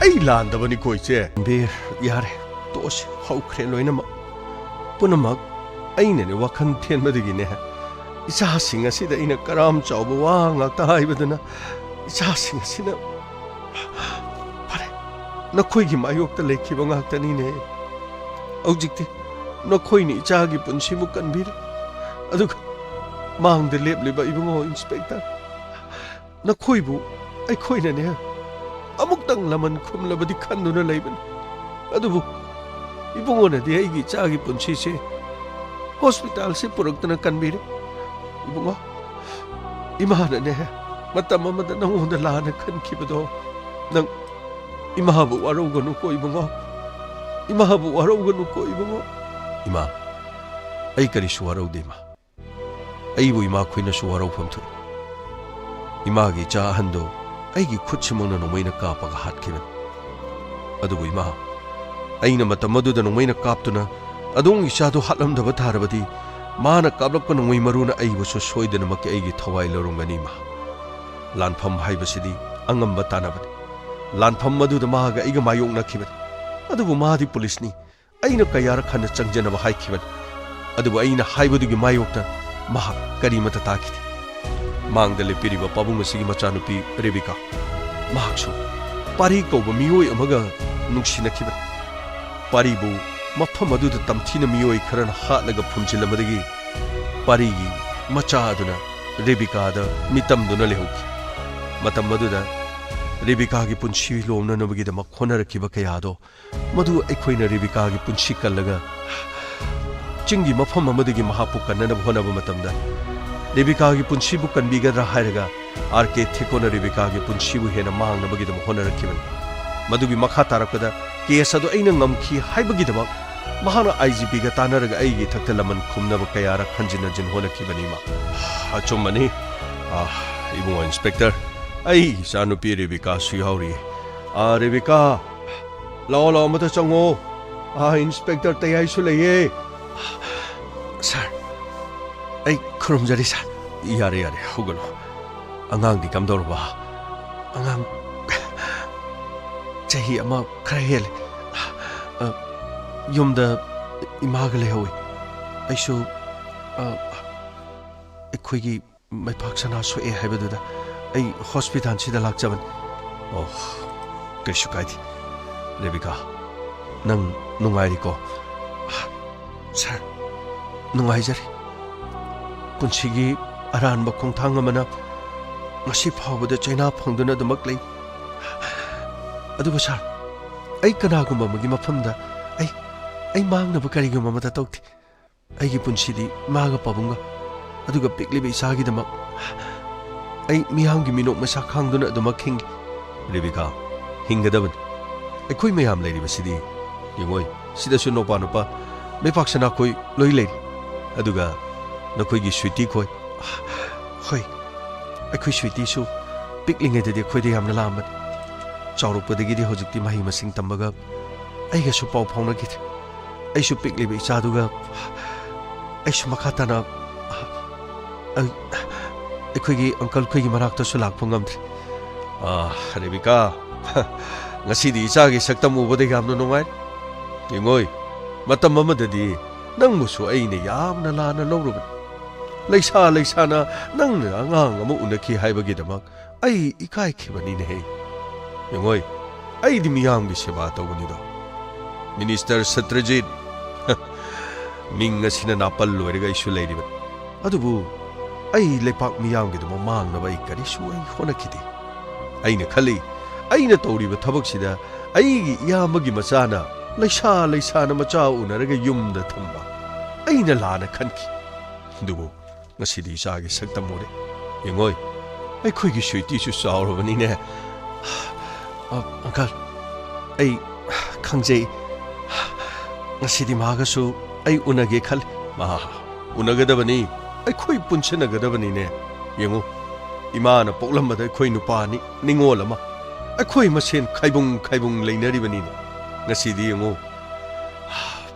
ꯑꯩ ꯂꯥꯟꯗꯕꯅꯤꯀꯣ ꯏꯆꯦ꯫ ꯕꯤꯔ, ꯌꯥꯔꯦ, ꯇꯣꯛꯑꯁꯤ, ꯍꯧꯈ꯭ꯔꯦ ꯂꯣꯏꯅꯃꯛ꯫ ꯄꯨꯝꯅꯃꯛ ꯑꯩꯅꯅꯦ ꯋꯥꯈꯜ ꯊꯦꯟꯕꯗꯒꯤꯅꯦ, ꯏꯆꯥꯁꯤꯡ ꯑꯁꯤꯗ ꯑꯩꯅ ꯀꯔꯥꯝ ꯆꯥꯎꯕ ꯋꯥ ꯉꯥꯛꯇ ꯍꯥꯏꯕꯗꯨꯅ ꯏꯆꯥꯁꯤꯡ ꯑꯁꯤꯅ, ꯐꯔꯦ, ꯅꯈꯣꯏꯒꯤ ꯃꯥꯌꯣꯛꯇ ꯂꯩꯈꯤꯕ ꯉꯥꯛꯇꯅꯤꯅꯦ꯫ ꯍꯧꯖꯤꯛꯇꯤ ꯅꯈꯣꯏꯅ ꯏꯆꯥꯒꯤ ꯄꯨꯟꯁꯤꯕꯨ ꯀꯟꯕꯤꯔꯤ, ꯑꯗꯨꯒ ꯃꯥꯡꯗ ꯂꯦꯞꯂꯤꯕ ꯏꯕꯨꯡꯉꯣ ꯏꯟꯁꯄꯦꯛꯇꯔ, ꯅꯈꯣꯏꯕꯨ ꯑꯩꯈꯣꯏꯅꯅꯦ ꯑꯃꯨꯛꯇꯪ ꯂꯃꯟ ꯈꯨꯝꯂꯕꯗꯤ ꯈꯟꯗꯨꯅ ꯂꯩꯕꯅꯤ꯫ ꯑꯗꯨꯕꯨ ꯏꯕꯨꯡꯉꯣꯅꯗꯤ ꯑꯩꯒꯤ ꯏꯆꯥꯒꯤ ꯄꯨꯟꯁꯤꯁꯦ ꯍꯣꯁꯄꯤꯇꯥꯜꯁꯤ ꯄꯨꯔꯛꯇꯅ ꯀꯟꯕꯤꯔꯦ꯫ ꯏꯕꯨꯡꯉꯣ, ꯏꯃꯥꯅꯅꯦ ꯃꯇꯝ ꯑꯃꯗ ꯅꯉꯣꯟꯗ ꯂꯥꯟꯅ ꯈꯟꯈꯤꯕꯗꯣ, ꯅꯪ ꯏꯃꯥꯕꯨ ꯋꯥꯔꯧꯒꯅꯨꯀꯣ ꯏꯕꯨꯡꯉꯣ, ꯏꯃꯥꯕꯨ ꯋꯥꯔꯧꯒꯅꯨꯀꯣ ꯏꯕꯨꯡꯉꯣ꯫ ꯏꯃꯥ, ꯑꯩ ꯀꯔꯤꯁꯨ ꯋꯥꯔꯧꯗꯦ ꯏꯃꯥ꯫ ꯑꯩꯕꯨ ꯏꯃꯥ ꯈꯣꯏꯅꯁꯨ ꯋꯥꯔꯧꯐꯝ ꯊꯣꯛꯏ꯫ ꯏꯃꯥꯒꯤ ꯏꯆꯥ ꯑꯍꯟꯗꯨ ꯑꯩꯒꯤ ꯈꯨꯠꯁꯤꯃꯛꯅ ꯅꯣꯡꯃꯩꯅ ꯀꯥꯞꯄꯒ ꯍꯥꯠꯈꯤꯕꯅꯤ꯫ ꯑꯗꯨꯕꯨ ꯏꯃꯥ, ꯑꯩꯅ ꯃꯇꯝ ꯑꯗꯨꯗ ꯅꯣꯡꯃꯩꯅ ꯀꯥꯞꯇꯨꯅ ꯑꯗꯣꯝꯒꯤ ꯏꯆꯥꯗꯨ ꯍꯥꯠꯂꯝꯗꯕ ꯇꯥꯔꯕꯗꯤ, ꯃꯥꯅ ꯀꯥꯞꯂꯛꯄ ꯅꯣꯡꯃꯩ ꯃꯔꯨꯅ ꯑꯩꯕꯨꯁꯨ ꯁꯣꯏꯗꯅꯃꯛꯀꯤ ꯑꯩꯒꯤ ꯊꯋꯥꯏ ꯂꯧꯔꯝꯒꯅꯤ, ꯏꯃꯥ꯫ ꯂꯥꯟꯐꯝ ꯍꯥꯏꯕꯁꯤꯗꯤ ꯑꯉꯝꯕ ꯇꯥꯟꯅꯕꯅꯤ꯫ ꯂꯥꯟꯐꯝ ꯑꯗꯨꯗ ꯃꯍꯥꯛ ꯑꯩꯒ ꯃꯥꯌꯣꯛꯅꯈꯤꯕꯅꯤ꯫ ꯑꯗꯨꯕꯨ ꯃꯥꯗꯤ ꯄꯨꯂꯤꯁꯅꯤ꯫ ꯑꯩꯅ ꯀꯌꯥꯔꯛ ꯍꯟꯅ ꯆꯪꯖꯅꯕ ꯍꯥꯏꯈꯤꯕꯅꯤ, ꯑꯗꯨꯕꯨ ꯑꯩꯅ ꯍꯥꯏꯕꯗꯨꯒꯤ ꯃꯥꯌꯣꯛꯇ ꯃꯍꯥꯛ ꯀꯔꯤꯃꯠꯇ ꯇꯥꯈꯤꯗꯦ꯫ ꯃꯥꯡꯗ ꯂꯦꯞꯄꯤꯔꯤꯕ ꯄꯥꯕꯨꯡ ꯑꯁꯤꯒꯤ ꯃꯆꯥꯅꯨꯄꯤ ꯔꯦꯕꯤꯀꯥ, ꯃꯍꯥꯛꯁꯨ ꯄꯥꯔꯤ ꯀꯧꯕ ꯃꯤꯑꯣꯏ ꯑꯃꯒ ꯅꯨꯡꯁꯤꯅꯈꯤꯕꯅꯤ꯫ ꯄꯥꯔꯤꯕꯨ ꯃꯐꯝ ꯑꯗꯨꯗ ꯇꯝꯊꯤꯅ ꯃꯤꯑꯣꯏ ꯈꯔꯅ ꯍꯥꯠꯂꯒ ꯐꯨꯝꯖꯤꯜꯂꯝꯕꯗꯒꯤ ꯄꯥꯔꯤꯒꯤ ꯃꯆꯥ ꯑꯗꯨꯅ ꯔꯦꯕꯤꯀꯥꯗ ꯃꯤꯇꯝꯗꯨꯅ ꯂꯩꯍꯧꯈꯤ꯫ ꯃꯇꯝ ꯑꯗꯨꯗ ꯔꯦꯕꯤꯀꯥꯒꯤ ꯄꯨꯟꯁꯤ ꯂꯣꯝꯅꯅꯕꯒꯤꯗꯃꯛ ꯍꯣꯠꯅꯔꯛꯈꯤꯕ ꯀꯌꯥꯗꯣ, ꯃꯗꯨ ꯑꯩꯈꯣꯏꯅ ꯔꯦꯕꯤꯀꯥꯒꯤ ꯄꯨꯟꯁꯤ ꯀꯜꯂꯒ ꯆꯤꯡꯒꯤ ꯃꯐꯝ ꯑꯃꯗꯒꯤ ꯃꯍꯥꯛꯄꯨ ꯀꯟꯅꯅꯕ ꯍꯣꯠꯅꯕ ꯃꯇꯝꯗ, ꯔꯦꯕꯤꯀꯥꯒꯤ ꯄꯨꯟꯁꯤꯕꯨ ꯀꯟꯕꯤꯒꯗ꯭ꯔꯥ ꯍꯥꯏꯔꯒ ꯑꯥꯔ ꯀꯦ ꯊꯦꯀꯣꯅ ꯔꯦꯕꯤꯀꯥꯒꯤ ꯄꯨꯟꯁꯤꯕꯨ ꯍꯦꯟꯅ ꯃꯥꯡꯅꯕꯒꯤꯗꯃꯛ ꯍꯣꯠꯅꯔꯛꯈꯤꯕꯅꯤ꯫ ꯃꯗꯨꯒꯤ ꯃꯈꯥ ꯇꯥꯔꯛꯄꯗ ꯀꯦꯁ ꯑꯗꯨ ꯑꯩꯅ ꯉꯝꯈꯤ ꯍꯥꯏꯕꯒꯤꯗꯃꯛ ꯃꯍꯥꯛꯅ ꯑꯥꯏ ꯖꯤ ꯄꯤꯒ ꯇꯥꯟꯅꯔꯒ ꯑꯩꯒꯤ ꯏꯊꯛꯇ ꯂꯃꯟ ꯈꯨꯝꯅꯕ ꯀꯌꯥꯔꯛ ꯍꯟꯖꯤꯟ ꯍꯟꯖꯤꯟ ꯍꯣꯠꯅꯈꯤꯕꯅꯤ ꯏꯃꯥ꯫ ꯑꯆꯨꯝꯕꯅꯤ, ꯑꯥ, ꯏꯕꯨꯡꯉꯣ ꯏꯟꯁꯄꯦꯛꯇꯔ, ꯑꯩ ꯏꯆꯥꯅꯨꯄꯤ ꯔꯦꯕꯤꯀꯥꯁꯨ ꯌꯥꯎꯔꯤ꯫ ꯑꯥ, ꯔꯦꯕꯤꯀꯥ, ꯂꯥꯛꯑꯣ, ꯂꯥꯛꯑꯣ, ꯑꯃꯇ ꯆꯪꯉꯣ꯫ ꯑꯥ, ꯏꯟꯁꯄꯦꯛꯇꯔ ꯇꯌꯥꯏꯁꯨ ꯂꯩꯌꯦ꯫ ꯁꯥꯔ, ꯑꯩ ꯈꯨꯔꯨꯝꯖꯔꯤ, ꯁꯥꯔ꯫ ꯌꯥꯔꯦ, ꯌꯥꯔꯦ, ꯍꯧꯒꯠꯂꯣ꯫ ꯑꯉꯥꯡꯗꯤ ꯀꯝꯗꯧꯔꯕ? ꯑꯉꯥꯡ ꯆꯍꯤ ꯑꯃ ꯈꯔ ꯍꯦꯜꯂꯦ꯫ ꯑ, ꯌꯨꯝꯗ ꯏꯃꯥꯒ ꯂꯩꯍꯧꯋꯤ꯫ ꯑꯩꯁꯨ, ꯑ, ꯑꯩꯈꯣꯏꯒꯤ ꯃꯩꯄꯥꯛ ꯁꯅꯥ ꯁꯣꯛꯑꯦ ꯍꯥꯏꯕꯗꯨꯗ ꯑꯩ ꯍꯣꯁꯄꯤꯇꯥꯜꯁꯤꯗ ꯂꯥꯛꯆꯕꯅꯤ꯫ ꯑꯣ, ꯀꯩꯁꯨ ꯀꯥꯏꯗꯦ꯫ ꯔꯦꯕꯤꯀꯥ, ꯅꯪ ꯅꯨꯡꯉꯥꯏꯔꯤꯀꯣ? ꯁꯥꯔ, ꯅꯨꯡꯉꯥꯏꯖꯔꯤ꯫ ꯄꯨꯟꯁꯤꯒꯤ ꯑꯔꯥꯟꯕ ꯈꯣꯡꯊꯥꯡ ꯑꯃꯅ ꯉꯁꯤ ꯐꯥꯎꯕꯗ ꯆꯩꯅꯥ ꯐꯪꯗꯨꯅ ꯑꯗꯨꯃꯛ ꯂꯩ꯫ ꯑꯗꯨꯕꯨ ꯁꯥꯔ, ꯑꯩ ꯀꯅꯥꯒꯨꯝꯕ ꯑꯃꯒꯤ ꯃꯐꯝꯗ ꯑꯩ, ꯑꯩ ꯃꯥꯡꯅꯕ ꯀꯔꯤꯒꯨꯝꯕ ꯑꯃꯠꯇ ꯇꯧꯗꯦ꯫ ꯑꯩꯒꯤ ꯄꯨꯟꯁꯤꯗꯤ ꯏꯃꯥꯒ ꯄꯥꯕꯨꯡꯒ, ꯑꯗꯨꯒ ꯄꯤꯛꯂꯤꯕ ꯏꯆꯥꯒꯤꯗꯃꯛ ꯑꯩ ꯃꯤꯌꯥꯝꯒꯤ ꯃꯤꯅꯣꯛ ꯃꯩꯁꯥ ꯈꯥꯡꯗꯨꯅ ꯑꯗꯨꯃꯛ ꯍꯤꯡꯂꯤ꯫ ꯔꯦꯕꯤꯀꯥ, ꯍꯤꯡꯒꯗꯕꯅꯤ꯫ ꯑꯩꯈꯣꯏ ꯃꯌꯥꯝ ꯂꯩꯔꯤꯕꯁꯤꯗꯤ꯫ ꯌꯦꯡꯉꯣꯏ, ꯁꯤꯗꯁꯨ ꯅꯨꯄꯥ ꯅꯨꯄꯥ, ꯃꯩꯄꯥꯛ ꯁꯅꯥꯈꯣꯏ ꯂꯣꯏ ꯂꯩꯔꯤ꯫ ꯑꯗꯨꯒ ꯅꯈꯣꯏꯒꯤ ꯁ꯭ꯋꯤꯇꯤ ꯈꯣꯏ꯫ ꯍꯣꯏ, ꯑꯩꯈꯣꯏ ꯁ꯭ꯋꯤꯇꯤꯁꯨ ꯄꯤꯛꯂꯤꯉꯩꯗꯗꯤ ꯑꯩꯈꯣꯏꯗ ꯌꯥꯝꯅ ꯂꯥꯛꯑꯝꯕꯅꯤ꯫ ꯆꯥꯎꯔꯛꯄꯗꯒꯤꯗꯤ ꯍꯧꯖꯤꯛꯇꯤ ꯃꯍꯩ ꯃꯁꯤꯡ ꯇꯝꯕꯒ ꯑꯩꯒꯁꯨ ꯄꯥꯎ ꯐꯥꯎꯅꯈꯤꯗ꯭ꯔꯦ꯫ ꯑꯩꯁꯨ ꯄꯤꯛꯂꯤꯕ ꯏꯆꯥꯗꯨꯒ ꯑꯩꯁꯨ ꯃꯈꯥ ꯇꯥꯅ ꯑꯩ-, ꯑꯩꯈꯣꯏꯒꯤ ꯑꯪꯀꯜ ꯈꯣꯏꯒꯤ ꯃꯅꯥꯛꯇꯁꯨ ꯂꯥꯛꯄ ꯉꯝꯗ꯭ꯔꯦ꯫ ꯑꯥ, ꯔꯦꯕꯤꯀꯥ, ꯉꯁꯤꯗꯤ ꯏꯆꯥꯒꯤ ꯁꯛꯇꯝ ꯎꯕꯗ ꯌꯥꯝꯅ ꯅꯨꯡꯉꯥꯏ꯫ ꯌꯦꯡꯉꯣꯏ, ꯃꯇꯝ ꯑꯃꯗꯗꯤ ꯅꯪꯕꯨꯁꯨ ꯑꯩꯅ ꯌꯥꯝꯅ ꯂꯥꯟꯅ ꯂꯧꯔꯨꯕꯅꯤ꯫ ꯂꯩꯁꯥ ꯂꯩꯁꯥꯅ ꯅꯪꯅ ꯑꯉꯥꯡ ꯑꯃ ꯎꯅꯈꯤ ꯍꯥꯏꯕꯒꯤꯗꯃꯛ ꯑꯩ ꯏꯀꯥꯏꯈꯤꯕꯅꯤꯅꯦꯍꯦ꯫ ꯌꯦꯡꯉꯣꯏ, ꯑꯩꯗꯤ ꯃꯤꯌꯥꯝꯒꯤ ꯁꯦꯕꯥ ꯇꯧꯕꯅꯤꯗꯣ꯫ ꯃꯤꯅꯤꯁꯇꯔ ꯁꯇ꯭ꯔꯖꯤꯠ, ꯃꯤꯡ ꯑꯁꯤꯅ ꯅꯥꯄꯜ ꯂꯣꯏꯔꯒ ꯑꯩꯁꯨ ꯂꯩꯔꯤꯕꯅꯤ꯫ ꯑꯗꯨꯕꯨ ꯑꯩ ꯂꯩꯄꯥꯛ ꯃꯤꯌꯥꯝꯒꯤꯗꯃꯛ ꯃꯥꯡꯅꯕ ꯑꯩ ꯀꯔꯤꯁꯨ ꯑꯩ ꯍꯣꯠꯅꯈꯤꯗꯦ꯫ ꯑꯩꯅ ꯈꯜꯂꯤ, ꯑꯩꯅ ꯇꯧꯔꯤꯕ ꯊꯕꯛꯁꯤꯗ ꯑꯩꯒꯤ ꯏꯌꯥꯝꯕꯒꯤ ꯃꯆꯥꯅ ꯂꯩꯁꯥ ꯂꯩꯁꯥꯅ ꯃꯆꯥ ꯎꯅꯔꯒ ꯌꯨꯝꯗ ꯊꯝꯕ ꯑꯩꯅ ꯂꯥꯟꯅ ꯈꯟꯈꯤ꯫ ꯑꯗꯨꯕꯨ ꯉꯁꯤꯗꯤ ꯏꯆꯥꯒꯤ ꯁꯛꯇꯝ ꯎꯔꯦ꯫ ꯌꯦꯡꯉꯣꯏ, ꯑꯩꯈꯣꯏꯒꯤ ꯁ꯭ꯋꯤꯇꯤꯁꯨ ꯆꯥꯎꯔꯕꯅꯤꯅꯦ꯫ ꯑ, ꯑꯪꯀꯜ, ꯑꯩ ꯈꯪꯖꯩ꯫ ꯉꯁꯤꯗꯤ ꯃꯥꯒꯁꯨ ꯑꯩ ꯎꯅꯒꯦ ꯈꯜꯂꯤ꯫ ꯃꯥ ꯎꯅꯒꯗꯕꯅꯤ, ꯑꯩꯈꯣꯏ ꯄꯨꯟꯁꯤꯟꯅꯒꯗꯕꯅꯤꯅꯦ꯫ ꯌꯦꯡꯉꯨ, ꯏꯃꯥꯅ ꯄꯣꯛꯂꯝꯕꯗ ꯑꯩꯈꯣꯏ ꯅꯨꯄꯥ ꯑꯅꯤ, ꯅꯤꯡꯉꯣꯜ ꯑꯃ꯫ ꯑꯩꯈꯣꯏ ꯃꯁꯦꯟ ꯈꯥꯏꯕꯨꯡ ꯈꯥꯏꯕꯨꯡ ꯂꯩꯅꯔꯤꯕꯅꯤꯅꯦ꯫ ꯉꯁꯤꯗꯤ ꯌꯦꯡꯉꯨ,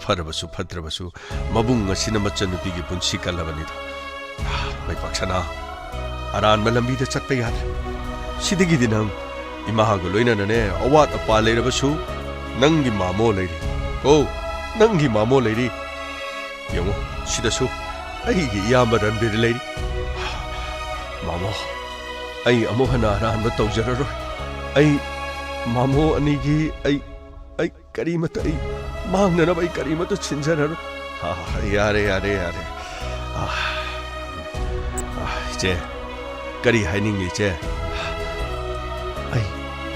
ꯐꯔꯕꯁꯨ ꯐꯠꯇ꯭ꯔꯕꯁꯨ ꯃꯕꯨꯡ ꯑꯁꯤꯅ ꯃꯆꯟꯅꯨꯄꯤꯒꯤ ꯄꯨꯟꯁꯤ ꯀꯜꯂꯕꯅꯤꯗꯣ꯫ ꯃꯥꯏꯄꯥꯛꯁꯅꯥ, ꯑꯔꯥꯟꯕ ꯂꯝꯕꯤꯗ ꯆꯠꯄ ꯌꯥꯗ꯭ꯔꯦ꯫ ꯁꯤꯗꯒꯤꯗꯤ ꯅꯪ ꯏꯃꯥꯒ ꯂꯣꯏꯅꯅꯅꯦ, ꯑꯋꯥꯠ ꯑꯄꯥ ꯂꯩꯔꯕꯁꯨ ꯅꯪꯒꯤ ꯃꯥꯃꯣ ꯂꯩꯔꯤ꯫ ꯀꯣ, ꯅꯪꯒꯤ ꯃꯥꯃꯣ ꯂꯩꯔꯤ꯫ ꯌꯦꯡꯉꯨ, ꯁꯤꯗꯁꯨ ꯑꯩꯒꯤ ꯏꯌꯥꯝꯕ ꯔꯟꯕꯤꯔ ꯂꯩꯔꯤ꯫ ꯃꯥꯃꯣ, ꯑꯩ ꯑꯃꯨꯛ ꯍꯟꯅ ꯑꯔꯥꯟꯕ ꯇꯧꯖꯔꯔꯣꯏ꯫ ꯑꯩ ꯃꯥꯃꯣ ꯑꯅꯤꯒꯤ ꯑꯩ, ꯑꯩ ꯀꯔꯤꯃꯠꯇ, ꯑꯩ ꯃꯥꯡꯅꯅꯕ ꯑꯩ ꯀꯔꯤꯃꯠꯇ ꯁꯤꯟꯖꯔꯔꯣꯏ꯫ ꯑꯥ, ꯌꯥꯔꯦ, ꯌꯥꯔꯦ, ꯌꯥꯔꯦ꯫ ꯑꯥ, ꯑꯥ, ꯏꯆꯦ, ꯀꯔꯤ ꯍꯥꯏꯅꯤꯡꯂꯤ, ꯏꯆꯦ? ꯑꯩ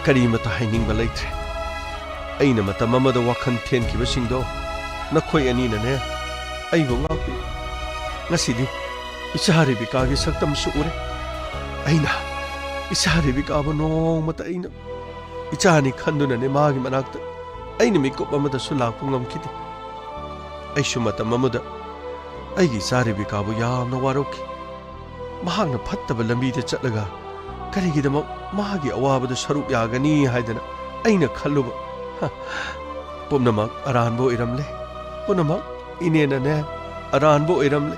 ꯀꯔꯤꯃꯠꯇ ꯍꯥꯏꯅꯤꯡꯕ ꯂꯩꯇ꯭ꯔꯦ꯫ ꯑꯩꯅ ꯃꯇꯝ ꯑꯃꯗ ꯋꯥꯈꯜ ꯊꯦꯟꯈꯤꯕꯁꯤꯡꯗꯣ ꯅꯈꯣꯏ ꯑꯅꯤꯅꯅꯦ ꯑꯩꯕꯨ ꯉꯥꯛꯄꯤ꯫ ꯉꯁꯤꯗꯤ ꯏꯆꯥ ꯔꯦꯕꯤꯀꯥꯒꯤ ꯁꯛꯇꯝꯁꯨ ꯎꯔꯦ꯫ ꯑꯩꯅ ꯏꯆꯥ ꯔꯦꯕꯤꯀꯥꯕꯨ ꯅꯣꯡꯃꯇ ꯑꯩꯅ ꯏꯆꯥꯅꯤ ꯈꯟꯗꯨꯅꯅꯦ ꯃꯥꯒꯤ ꯃꯅꯥꯛꯇ ꯑꯩꯅ ꯃꯤꯀꯨꯞ ꯑꯃꯗꯁꯨ ꯂꯥꯛꯄ ꯉꯝꯈꯤꯗꯦ꯫ ꯑꯩꯁꯨ ꯃꯇꯝ ꯑꯃꯗ ꯑꯩꯒꯤ ꯏꯆꯥ ꯔꯦꯕꯤꯀꯥꯕꯨ ꯌꯥꯝꯅ ꯋꯥꯔꯧꯈꯤ꯫ ꯃꯍꯥꯛꯅ ꯐꯠꯇꯕ ꯂꯝꯕꯤꯗ ꯆꯠꯂꯒ ꯀꯔꯤꯒꯤꯗꯃꯛ ꯃꯥꯒꯤ ꯑꯋꯥꯕꯗ ꯁꯔꯨꯛ ꯌꯥꯒꯅꯤ ꯍꯥꯏꯗꯅ ꯑꯩꯅ ꯈꯜꯂꯨꯕ꯫ ꯍ, ꯄꯨꯝꯅꯃꯛ ꯑꯔꯥꯟꯕ ꯑꯣꯏꯔꯝꯂꯦ꯫ ꯄꯨꯝꯅꯃꯛ ꯏꯅꯦꯅꯅꯦ, ꯑꯔꯥꯟꯕ ꯑꯣꯏꯔꯝꯂꯦ꯫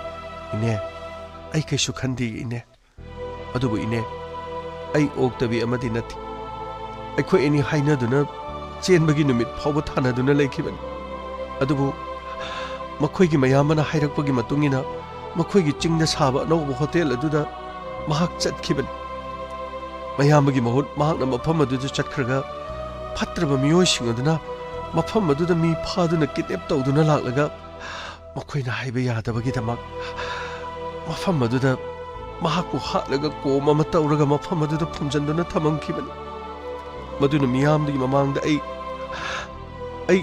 ꯏꯅꯦ, ꯑꯩ ꯀꯩꯁꯨ ꯈꯟꯗꯦ, ꯏꯅꯦ꯫ ꯑꯗꯨꯕꯨ ꯏꯅꯦ, ꯑꯩ ꯑꯣꯛꯇꯕꯤ ꯑꯃꯗꯤ ꯅꯠꯇꯦ꯫ ꯑꯩꯈꯣꯏ ꯑꯅꯤ ꯍꯥꯏꯅꯗꯨꯅ ꯆꯦꯟꯕꯒꯤ ꯅꯨꯃꯤꯠ ꯐꯥꯎꯕ ꯊꯥꯅꯗꯨꯅ ꯂꯩꯈꯤꯕꯅꯤ꯫ ꯑꯗꯨꯕꯨ ꯃꯈꯣꯏꯒꯤ ꯃꯌꯥꯝꯕꯅ ꯍꯥꯏꯔꯛꯄꯒꯤ ꯃꯇꯨꯡ ꯏꯟꯅ ꯃꯈꯣꯏꯒꯤ ꯆꯤꯡꯗ ꯁꯥꯕ ꯑꯅꯧꯕ ꯍꯣꯇꯦꯜ ꯑꯗꯨꯗ ꯃꯍꯥꯛ ꯆꯠꯈꯤꯕꯅꯤ꯫ ꯃꯌꯥꯝꯕꯒꯤ ꯃꯍꯨꯠ ꯃꯍꯥꯛꯅ ꯃꯐꯝ ꯑꯗꯨꯗ ꯆꯠꯈ꯭ꯔꯒ ꯐꯠꯇ꯭ꯔꯕ ꯃꯤꯑꯣꯏꯁꯤꯡ ꯑꯗꯨꯅ ꯃꯐꯝ ꯑꯗꯨꯗ ꯃꯤ ꯐꯥꯗꯨꯅ ꯀꯤꯗꯅꯦꯞ ꯇꯧꯗꯨꯅ ꯂꯥꯛꯂꯒ ꯃꯈꯣꯏꯅ ꯍꯥꯏꯕ ꯌꯥꯗꯕꯒꯤꯗꯃꯛ ꯃꯐꯝ ꯑꯗꯨꯗ ꯃꯍꯥꯛꯄꯨ ꯍꯥꯠꯂꯒ ꯀꯣꯝ ꯑꯃ ꯇꯧꯔꯒ ꯃꯐꯝ ꯑꯗꯨꯗ ꯐꯨꯝꯖꯤꯟꯗꯨꯅ ꯊꯝꯃꯝꯈꯤꯕꯅꯤ꯫ ꯃꯗꯨꯅ ꯃꯤꯌꯥꯝꯗꯨꯒꯤ ꯃꯃꯥꯡꯗ ꯑꯩ, ꯑꯩ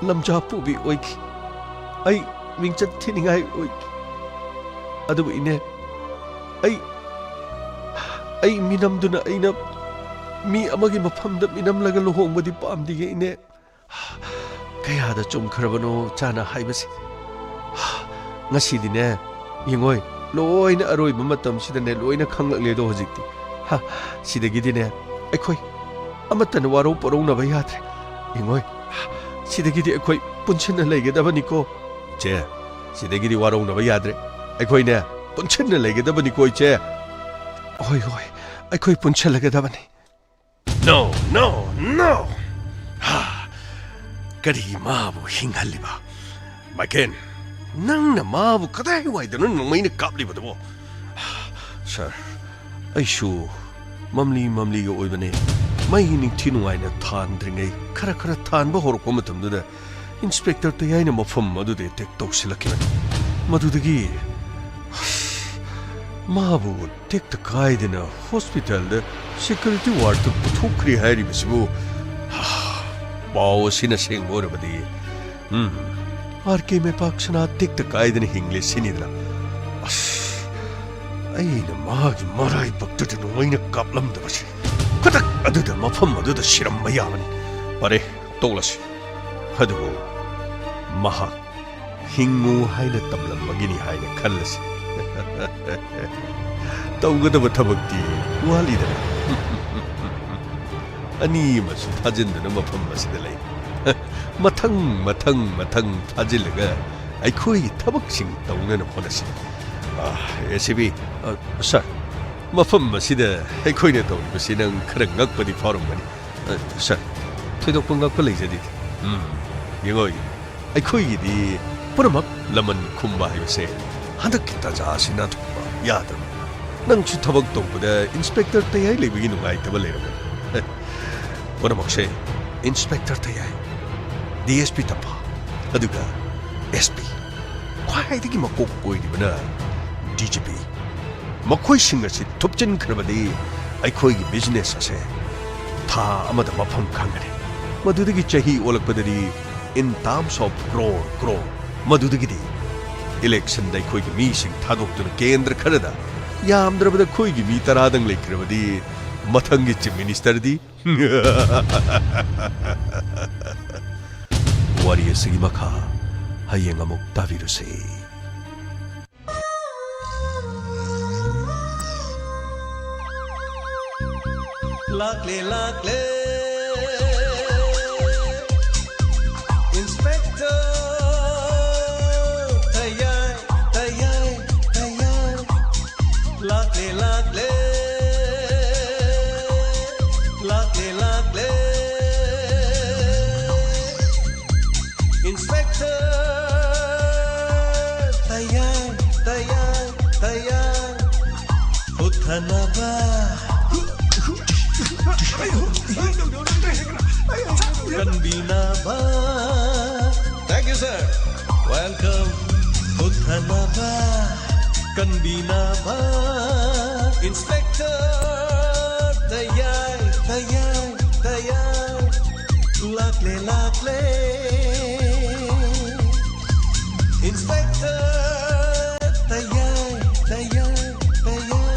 ꯂꯝꯖꯥ ꯄꯨꯕꯤ ꯑꯣꯏꯈꯤ꯫ ꯑꯩ ꯃꯤꯡꯆꯠ ꯊꯤꯅꯤꯡꯉꯥꯏ ꯑꯣꯏꯈꯤ꯫ ꯑꯗꯨꯕꯨ ꯏꯅꯦ, ꯑꯩ, ꯑꯩ ꯃꯤꯅꯝꯗꯨꯅ ꯑꯩꯅ ꯃꯤ ꯑꯃꯒꯤ ꯃꯐꯝꯗ ꯃꯤꯅꯝꯂꯒ ꯂꯨꯍꯣꯡꯕꯗꯤ ꯄꯥꯝꯗꯤꯌꯦ ꯏꯅꯦ꯫ ꯀꯌꯥꯗ ꯆꯨꯝꯈ꯭ꯔꯕꯅꯣ ꯆꯥꯅ ꯍꯥꯏꯕꯁꯦ꯫ ꯉꯁꯤꯗꯤꯅꯦ, ꯌꯦꯡꯉꯣꯏ, ꯂꯣꯏꯅ ꯑꯔꯣꯏꯕ ꯃꯇꯝꯁꯤꯗꯅꯦ, ꯂꯣꯏꯅ ꯈꯪꯂꯛꯂꯦꯗꯣ ꯍꯧꯖꯤꯛꯇꯤ꯫ ꯍ, ꯁꯤꯗꯒꯤꯗꯤꯅꯦ, ꯑꯩꯈꯣꯏ ꯑꯃꯠꯇꯅ ꯋꯥꯔꯧ ꯄꯣꯔꯧꯅꯕ ꯌꯥꯗ꯭ꯔꯦ꯫ ꯌꯦꯡꯉꯣꯏ, ꯁꯤꯗꯒꯤꯗꯤ ꯑꯩꯈꯣꯏ ꯄꯨꯟꯁꯤꯟꯅ ꯂꯩꯒꯗꯕꯅꯤꯀꯣ꯫ ꯆꯦ, ꯁꯤꯗꯒꯤꯗꯤ ꯋꯥꯔꯧꯅꯕ ꯌꯥꯗ꯭ꯔꯦ꯫ ꯑꯩꯈꯣꯏꯅꯦ, ꯄꯨꯟꯁꯤꯟꯅ ꯂꯩꯒꯗꯕꯅꯤꯀꯣ, ꯏꯆꯦ꯫ ꯍꯣꯏ, ꯍꯣꯏ, ꯑꯩꯈꯣꯏ ꯄꯨꯟꯁꯤꯜꯂꯒꯗꯕꯅꯤ꯫ No, no, no! ꯍꯥ! ꯀꯔꯤ ꯃꯥꯕꯨ ꯍꯤꯡꯍꯜꯂꯤꯕ? ꯃꯥꯏꯀꯦꯜ, ꯅꯪꯅ ꯃꯥꯕꯨ ꯀꯗꯥꯏꯋꯥꯏꯗꯅꯣ ꯅꯣꯡꯃꯩꯅ ꯀꯥꯞꯂꯤꯕꯗꯨꯕꯣ? ꯁꯥꯔ, ꯑꯩꯁꯨ ꯃꯝꯂꯤ ꯃꯝꯂꯤꯒ ꯑꯣꯏꯕꯅꯦ꯫ ꯃꯩ ꯅꯤꯡꯊꯤ ꯅꯨꯡꯉꯥꯏꯅ ꯊꯥꯟꯗ꯭ꯔꯤꯉꯩ, ꯈꯔ ꯈꯔ ꯊꯥꯟꯕ ꯍꯧꯔꯛꯄ ꯃꯇꯝꯗꯨꯗ ꯏꯟꯁꯄꯦꯛꯇꯔ ꯇꯌꯥꯏꯅ ꯃꯐꯝ ꯑꯗꯨꯗ ꯑꯦꯇꯦꯛ ꯇꯧꯁꯤꯜꯂꯛꯈꯤꯕꯅꯤ꯫ ꯃꯗꯨꯗꯒꯤ ꯃꯥꯕꯨ ꯇꯦꯛꯇ ꯀꯥꯏꯗꯅ ꯍꯣꯁꯄꯤꯇꯥꯜꯗ ꯁꯦꯀ꯭ꯌꯨꯔꯤꯇꯤ ꯋꯥꯔꯗꯇ ꯄꯨꯊꯣꯛꯈ꯭ꯔꯦ ꯍꯥꯏꯔꯤꯕꯁꯤꯕꯨ, ꯄꯥꯎ ꯑꯁꯤꯅ ꯁꯦꯡꯕ ꯑꯣꯏꯔꯕꯗꯤ, ꯎꯝ, ꯑꯥꯔ ꯀꯦ ꯃꯩꯄꯥꯛ ꯁꯅꯥ ꯇꯦꯛꯇ ꯀꯥꯏꯗꯅ ꯍꯤꯡꯂꯦ ꯁꯤꯅꯤꯗꯅ꯫ ꯑꯁ, ꯑꯩꯅ ꯃꯥꯒꯤ ꯃꯔꯥꯏꯕꯛꯇꯨꯗ ꯅꯣꯡꯃꯩꯅ ꯀꯥꯞꯂꯝꯗꯕꯁꯦ꯫ ꯈꯨꯗꯛ ꯑꯗꯨꯗ ꯃꯐꯝ ꯑꯗꯨꯗ ꯁꯤꯔꯝꯕ ꯌꯥꯕꯅꯤ꯫ ꯐꯔꯦ, ꯇꯣꯛꯂꯁꯤ꯫ ꯑꯗꯨꯕꯨ ꯃꯍꯥꯛ ꯍꯤꯡꯉꯨ ꯍꯥꯏꯅ ꯇꯝꯂꯝꯕꯒꯤꯅꯤ ꯍꯥꯏꯅ ꯈꯜꯂꯁꯤ꯫ ꯇꯧꯒꯗꯕ ꯊꯕꯛꯇꯤ ꯋꯥꯠꯂꯤꯗꯅ꯫ ꯑꯅꯤ ꯑꯃꯁꯨ ꯊꯥꯖꯤꯟꯗꯨꯅ ꯃꯐꯝ ꯑꯁꯤꯗ ꯂꯩ꯫ ꯃꯊꯪ, ꯃꯊꯪ, ꯃꯊꯪ ꯊꯥꯖꯤꯜꯂꯒ ꯑꯩꯈꯣꯏꯒꯤ ꯊꯕꯛꯁꯤꯡ ꯇꯧꯅꯅꯕ ꯍꯣꯠꯅꯁꯤ꯫ ꯑ, ꯑꯦ ꯁꯤ ꯄꯤ, ꯑ, ꯁꯥꯔ, ꯃꯐꯝ ꯑꯁꯤꯗ ꯑꯩꯈꯣꯏꯅ ꯇꯧꯔꯤꯕꯁꯤ ꯅꯪ ꯈꯔ ꯉꯛꯄꯗꯤ ꯐꯥꯎꯔꯝꯒꯅꯤ꯫ ꯑ, ꯁꯥꯔ, ꯊꯣꯏꯗꯣꯛꯄ ꯉꯛꯄ ꯂꯩꯖꯗꯦ꯫ ꯎꯝ, ꯌꯦꯡꯉꯣ, ꯑꯩꯈꯣꯏꯒꯤꯗꯤ ꯄꯨꯝꯅꯃꯛ ꯂꯃꯟ ꯈꯨꯝꯕ ꯍꯥꯏꯕꯁꯦ ꯍꯟꯗꯛꯀꯤ ꯇꯥꯟꯖꯥ ꯑꯁꯤ ꯅꯥꯟꯊꯣꯛꯄ ꯌꯥꯗ꯭ꯔꯕꯅꯤ꯫ ꯅꯪꯁꯨ ꯊꯕꯛ ꯇꯧꯕꯗ ꯏꯟꯁꯄꯦꯛꯇꯔ ꯇꯌꯥꯏ ꯂꯩꯕꯒꯤ ꯅꯨꯡꯉꯥꯏꯇꯕ ꯂꯩꯔꯝꯒꯅꯤ꯫ ꯄꯨꯝꯅꯃꯛꯁꯦ ꯏꯟꯁꯄꯦꯛꯇꯔ ꯇꯌꯥꯏ, ꯗꯤ ꯑꯦꯁ ꯄꯤ ꯇꯝꯐꯥ, ꯑꯗꯨꯒ ꯑꯦꯁ ꯄꯤ, ꯈ꯭ꯋꯥꯏꯗꯒꯤ ꯃꯀꯣꯛ ꯑꯣꯏꯔꯤꯕꯅ ꯗꯤ ꯖꯤ ꯄꯤ꯫ ꯃꯈꯣꯏꯁꯤꯡ ꯑꯁꯤ ꯊꯨꯞꯆꯤꯟꯈ꯭ꯔꯕꯗꯤ ꯑꯩꯈꯣꯏꯒꯤ ꯕꯤꯖꯤꯅꯦꯁ ꯑꯁꯦ ꯊꯥ ꯑꯃꯗ ꯃꯐꯝ ꯈꯪꯒꯅꯤ꯫ ꯃꯗꯨꯗꯒꯤ ꯆꯍꯤ ꯑꯣꯜꯂꯛꯄꯗꯗꯤ in terms of crore, crore꯫ ꯃꯗꯨꯗꯒꯤꯗꯤ ꯏꯂꯦꯛꯁꯟꯗ ꯑꯩꯈꯣꯏꯒꯤ ꯃꯤꯁꯤꯡ ꯊꯥꯗꯣꯛꯇꯨꯅ ꯀꯦꯟꯗ꯭ꯔ ꯈꯔꯗ ꯌꯥꯝꯗ꯭ꯔꯕꯗ ꯑꯩꯈꯣꯏꯒꯤ ꯃꯤ ꯇꯔꯥꯗꯪ ꯂꯩꯈ꯭ꯔꯕꯗꯤ ꯃꯊꯪꯒꯤ ꯆꯤꯐ ꯃꯤꯅꯤꯁꯇꯔꯗꯤ꯫ ꯋꯥꯔꯤ ꯑꯁꯤꯒꯤ ꯃꯈꯥ ꯍꯌꯦꯡ ꯑꯃꯨꯛ ꯇꯥꯕꯤꯔꯨꯁꯤ꯫ ꯂꯥꯛꯂꯦ, ꯂꯥꯛꯂꯦ, ꯏꯟꯁꯄꯦꯛꯇꯔ ꯇꯌꯥꯏ, ꯇꯌꯥꯏ, ꯇꯌꯥꯏ꯫ ꯂꯥꯛꯂꯦ, ꯂꯥꯛꯂꯦ, ꯂꯥꯛꯂꯦ, ꯂꯥꯛꯂꯦ꯫ ꯏꯟꯁꯄꯦꯛꯇꯔ ꯇꯌꯥꯏ, ꯇꯌꯥꯏ, ꯇꯌꯥꯏ꯫ ꯍꯨꯠꯊꯅꯕ, ꯀꯟꯕꯤꯅꯕ꯫ Thank you, sir. Welcome. ꯍꯨꯠꯊꯅꯕ, ꯀꯟꯕꯤꯅꯕ꯫ ꯏꯟꯁꯄꯦꯛꯇꯔ ꯇꯌꯥꯏ, ꯇꯌꯥꯏ, ꯇꯌꯥꯏ꯫ ꯂꯥꯛꯂꯦ, ꯂꯥꯛꯂꯦ꯫ ꯏꯟꯁꯄꯦꯛꯇꯔ ꯇꯌꯥꯏ, ꯇꯌꯥꯏ, ꯇꯌꯥꯏ꯫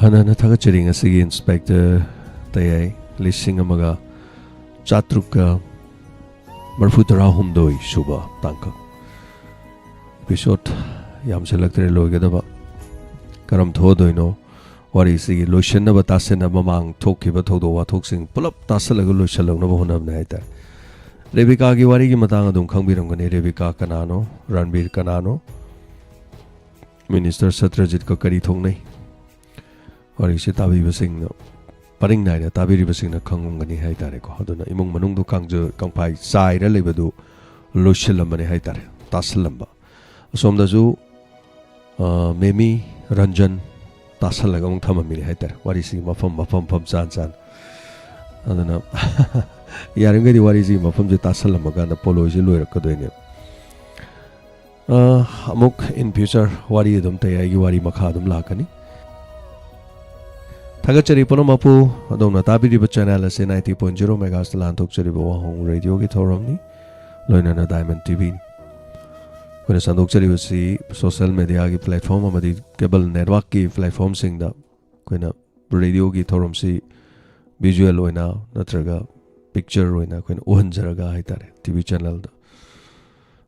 ꯍꯥꯟꯅ ꯊꯥꯒꯠꯆꯔꯤ ꯉꯁꯤꯒꯤ ꯏꯟꯁꯄꯦꯛꯇꯔ ꯇꯌꯥꯏ ꯂꯤꯁꯤꯡ ꯑꯃꯒ ꯆꯥꯇ꯭ꯔꯨꯛꯀ ꯃꯔꯤꯐꯨ ꯇꯔꯥꯍꯨꯝꯗꯣꯏ ꯁꯨꯕ ꯇꯥꯡꯀꯛ꯫ ꯑꯦꯄꯤꯁꯣꯗ ꯌꯥꯝꯁꯤꯜꯂꯛꯇ꯭ꯔꯦ ꯂꯣꯏꯒꯗꯕ꯫ ꯀꯔꯝ ꯊꯣꯛꯑꯗꯣꯏꯅꯣ? ꯋꯥꯔꯤꯁꯤꯒꯤ ꯂꯣꯏꯁꯤꯟꯅꯕ ꯇꯥꯁꯤꯟꯅꯕ ꯃꯃꯥꯡ ꯊꯣꯛꯈꯤꯕ ꯊꯧꯗꯣꯛ ꯋꯥꯊꯣꯛꯁꯤꯡ ꯄꯨꯂꯞ ꯇꯥꯁꯤꯜꯂꯒ ꯂꯣꯏꯁꯤꯜꯂꯛꯅꯕ ꯍꯣꯠꯅꯕꯅꯦ ꯍꯥꯏꯇꯥꯔꯦ꯫ ꯔꯦꯕꯤꯀꯥꯒꯤ ꯋꯥꯔꯤꯒꯤ ꯃꯇꯥꯡ ꯑꯗꯨꯝ ꯈꯪꯕꯤꯔꯝꯒꯅꯤ꯫ ꯔꯦꯕꯤꯀꯥ ꯀꯅꯥꯅꯣ? ꯔꯥꯟꯕꯤꯔ ꯀꯅꯥꯅꯣ? ꯃꯤꯅꯤꯁꯇꯔ ꯁꯇ꯭ꯔꯖꯤꯠꯀ ꯀꯔꯤ ꯊꯣꯛꯅꯩ? ꯋꯥꯔꯤꯁꯤ ꯇꯥꯕꯤꯕꯁꯤꯡꯅ, ꯄꯔꯤꯡ ꯅꯥꯏꯅ ꯇꯥꯕꯤꯔꯤꯕꯁꯤꯡꯅ ꯈꯪꯉꯝꯒꯅꯤ ꯍꯥꯏꯇꯥꯔꯦꯀꯣ꯫ ꯑꯗꯨꯅ ꯏꯃꯨꯡ ꯃꯅꯨꯡꯗꯨ ꯀꯥꯡꯖ ꯀꯪꯐꯥꯏ ꯆꯥꯏꯔ ꯂꯩꯕꯗꯨ ꯂꯣꯏꯁꯤꯜꯂꯝꯕꯅꯤ ꯍꯥꯏꯇꯥꯔꯦ, ꯇꯥꯁꯤꯜꯂꯝꯕ꯫ ꯑꯁꯣꯝꯗꯁꯨ, ꯑ, ꯃꯦꯃꯤ, ꯔꯟꯖꯟ ꯇꯥꯁꯤꯜꯂꯒ ꯑꯃꯨꯛ ꯊꯝꯃꯝꯃꯤꯅꯤ ꯍꯥꯏꯇꯥꯔꯦ, ꯋꯥꯔꯤꯁꯤꯒꯤ ꯃꯐꯝ, ꯃꯐꯝ, ꯃꯐꯝ ꯆꯥꯟ ꯆꯥꯟ꯫ ꯑꯗꯨꯅ ꯌꯥꯔꯤꯈꯩꯗꯤ ꯋꯥꯔꯤꯁꯤꯒꯤ ꯃꯐꯝꯁꯦ ꯇꯥꯁꯤꯜꯂꯝꯃꯀꯥꯟꯗ ꯄꯣꯂꯣꯏꯁꯦ ꯂꯣꯏꯔꯛꯀꯗꯣꯏꯅꯦ꯫ ꯑ, ꯑꯃꯨꯛ in future ꯋꯥꯔꯤ ꯑꯗꯨꯝ ꯇꯌꯥꯏꯒꯤ ꯋꯥꯔꯤ ꯃꯈꯥ ꯑꯗꯨꯝ ꯂꯥꯛꯀꯅꯤ꯫ ꯊꯥꯒꯠꯆꯔꯤ ꯄꯨꯝꯅꯃꯛꯄꯨ꯫ ꯑꯗꯣꯝꯅ ꯇꯥꯕꯤꯔꯤꯕ ꯆꯦꯅꯦꯜ ꯑꯁꯤ ninety point zero megahertz ꯂꯥꯟꯊꯣꯛꯆꯔꯤꯕ ꯋꯥꯍꯣꯡ ꯔꯦꯗꯤꯑꯣꯒꯤ ꯊꯧꯔꯝꯅꯤ, ꯂꯣꯏꯅꯅ ꯗꯥꯏꯃꯟ ꯇꯤꯚꯤꯅꯤ꯫ ꯑꯩꯈꯣꯏꯅ ꯁꯟꯗꯣꯛꯆꯔꯤꯕꯁꯤ ꯁꯣꯁꯦꯜ ꯃꯦꯗꯤꯌꯥꯒꯤ ꯄ꯭ꯂꯦꯠꯐꯣꯝ ꯑꯃꯗꯤ ꯀꯦꯕꯜ ꯅꯦꯠꯋꯥꯔꯛꯀꯤ ꯄ꯭ꯂꯦꯠꯐꯣꯝꯁꯤꯡꯗ ꯑꯩꯈꯣꯏꯅ ꯔꯦꯗꯤꯑꯣꯒꯤ ꯊꯧꯔꯝꯁꯤ ꯚꯤꯖꯨꯑꯦꯜ ꯑꯣꯏꯅ ꯅꯠꯇ꯭ꯔꯒ ꯄꯤꯛꯆꯔ ꯑꯣꯏꯅ ꯑꯩꯈꯣꯏꯅ ꯎꯍꯟꯖꯔꯒ ꯍꯥꯏꯇꯥꯔꯦ, ꯇꯤꯚꯤ ꯆꯦꯅꯦꯜꯗ꯫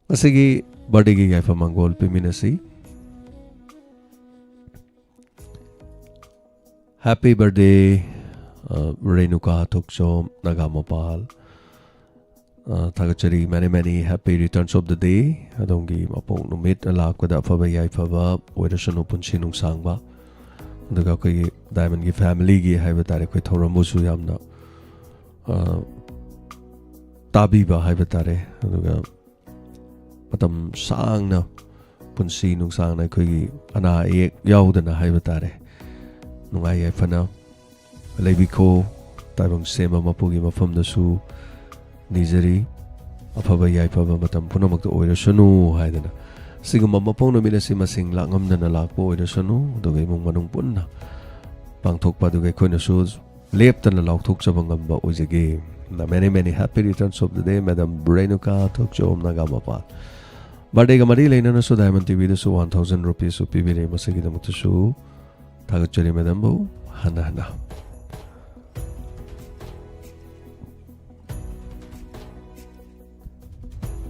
ꯉꯁꯤꯒꯤ ꯕꯥꯔꯗꯦꯒꯤ ꯌꯥꯏꯐ ꯃꯪꯒꯣꯜ ꯄꯤꯃꯤꯟꯅꯁꯤ꯫ Happy birthday, ꯑ, ꯔꯦꯅꯨꯀꯥ ꯊꯣꯛꯆꯣꯝ ꯅꯥꯒꯥꯃꯄꯥꯜ꯫ ꯑ, ꯊꯥꯒꯠꯆꯔꯤ, many many happy returns of the day꯫ ꯑꯗꯣꯝꯒꯤ ꯃꯄꯣꯛ ꯅꯨꯃꯤꯠ ꯂꯥꯛꯄꯗ ꯑꯐꯕ ꯌꯥꯏꯐꯕ ꯑꯣꯏꯔꯁꯅꯨ, ꯄꯨꯟꯁꯤ ꯅꯨꯡꯁꯥꯡꯕ꯫ ꯑꯗꯨꯒ ꯑꯩꯈꯣꯏꯒꯤ ꯗꯥꯏꯃꯟꯒꯤ ꯐꯦꯃꯤꯂꯤꯒꯤ ꯍꯥꯏꯕ ꯇꯥꯔꯦ, ꯑꯩꯈꯣꯏ ꯊꯧꯔꯝꯕꯨꯁꯨ ꯌꯥꯝꯅ, ꯑ, ꯇꯥꯕꯤꯕ ꯍꯥꯏꯕ ꯇꯥꯔꯦ꯫ ꯑꯗꯨꯒ ꯃꯇꯝ ꯁꯥꯡꯅ, ꯄꯨꯟꯁꯤ ꯅꯨꯡꯁꯥꯡꯅ ꯑꯩꯈꯣꯏꯒꯤ ꯑꯅꯥ ꯑꯌꯦꯛ ꯌꯥꯎꯗꯅ ꯍꯥꯏꯕ ꯇꯥꯔꯦ, ꯅꯨꯡꯉꯥꯏ ꯌꯥꯏꯐꯅ ꯂꯩꯕꯤꯈꯣ꯫ ꯇꯥꯏꯕꯪ ꯁꯦꯝꯕ ꯃꯄꯨꯒꯤ ꯃꯐꯝꯗꯁꯨ ꯅꯤꯖꯔꯤ, ꯑꯐꯕ ꯌꯥꯏꯐꯕ ꯃꯇꯝ ꯄꯨꯝꯅꯃꯛꯇ ꯑꯣꯏꯔꯁꯅꯨ ꯍꯥꯏꯗꯅ꯫ ꯁꯤꯒꯨꯝꯕ ꯃꯄꯣꯛ ꯅꯨꯃꯤꯠ ꯑꯁꯤ ꯃꯁꯤꯡ ꯂꯥꯛꯉꯝꯗꯅ ꯂꯥꯛꯄ ꯑꯣꯏꯔꯁꯅꯨ, ꯑꯗꯨꯒ ꯏꯃꯨꯡ ꯃꯅꯨꯡ ꯄꯨꯟꯅ ꯄꯥꯡꯊꯣꯛꯄ, ꯑꯗꯨꯒ ꯑꯩꯈꯣꯏꯅꯁꯨ ꯂꯦꯞꯇꯅ ꯂꯥꯎꯊꯣꯛꯆꯕ ꯉꯝꯕ ꯑꯣꯏꯖꯒꯦ꯫ Many many happy returns of the day, Madam Renuka ꯊꯣꯛꯆꯣꯝ ꯅꯥꯒꯥꯃꯄꯥꯜ꯫ ꯕꯥꯔꯗꯦꯒ ꯃꯔꯤ ꯂꯩꯅꯅꯁꯨ ꯗꯥꯏꯃꯟ ꯇꯤꯚꯤꯗꯁꯨ one thousand rupees ꯁꯨ ꯄꯤꯕꯤꯔꯦ, ꯃꯁꯤꯒꯤꯗꯃꯛꯇꯁꯨ ꯊꯥꯒꯠꯆꯔꯤ ꯃꯦꯗꯥꯝꯕꯨ ꯍꯟꯅ ꯍꯟꯅ꯫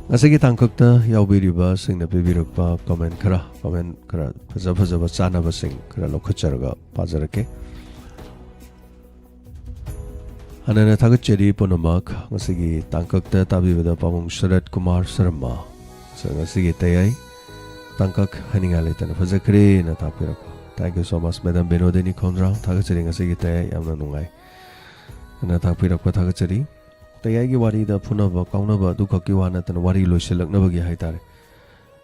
ꯉꯁꯤꯒꯤ ꯇꯥꯡꯀꯛꯇ ꯌꯥꯎꯕꯤꯔꯤꯕꯁꯤꯡꯅ ꯄꯤꯕꯤꯔꯛꯄ comment ꯈꯔ, comment ꯈꯔ ꯐꯖ ꯐꯖꯕ ꯆꯥꯅꯕꯁꯤꯡ ꯈꯔ ꯂꯧꯈꯠꯆꯔꯒ ꯄꯥꯖꯔꯛꯀꯦ꯫ ꯍꯥꯟꯅꯅ ꯊꯥꯒꯠꯆꯔꯤ ꯄꯨꯝꯅꯃꯛ꯫ ꯉꯁꯤꯒꯤ ꯇꯥꯡꯀꯛꯇ ꯇꯥꯕꯤꯕꯗ ꯄꯥꯕꯨꯡ ꯁꯔꯠ ꯀꯨꯃꯥꯔ ꯁꯔꯃ꯫ ꯉꯁꯤꯒꯤ ꯇꯌꯥꯏ ꯇꯥꯡꯀꯛ ꯍꯥꯏꯅꯤꯡꯉꯥꯏ ꯂꯩꯇꯅ ꯐꯖꯈ꯭ꯔꯦꯅ ꯇꯥꯛꯄꯤꯔꯛꯄ꯫ Thank you so much, Madam ꯕꯤꯅꯣꯗꯤꯅꯤ ꯈꯣꯡꯖ꯭ꯔꯥꯝ꯫ ꯊꯥꯒꯠꯆꯔꯤ, ꯉꯁꯤꯒꯤ ꯇꯌꯥꯏ ꯌꯥꯝꯅ ꯅꯨꯡꯉꯥꯏ꯫ ꯑꯅ ꯇꯥꯛꯄꯤꯔꯛꯄ ꯊꯥꯒꯠꯆꯔꯤ꯫ ꯇꯌꯥꯏꯒꯤ ꯋꯥꯔꯤꯗ ꯐꯨꯅꯕ ꯀꯥꯎꯅꯕ ꯑꯗꯨ ꯈꯛꯀꯤ ꯋꯥ ꯅꯠꯇꯅ ꯋꯥꯔꯤ ꯂꯣꯏꯁꯤꯜꯂꯛꯅꯕꯒꯤ ꯍꯥꯏꯇꯥꯔꯦ꯫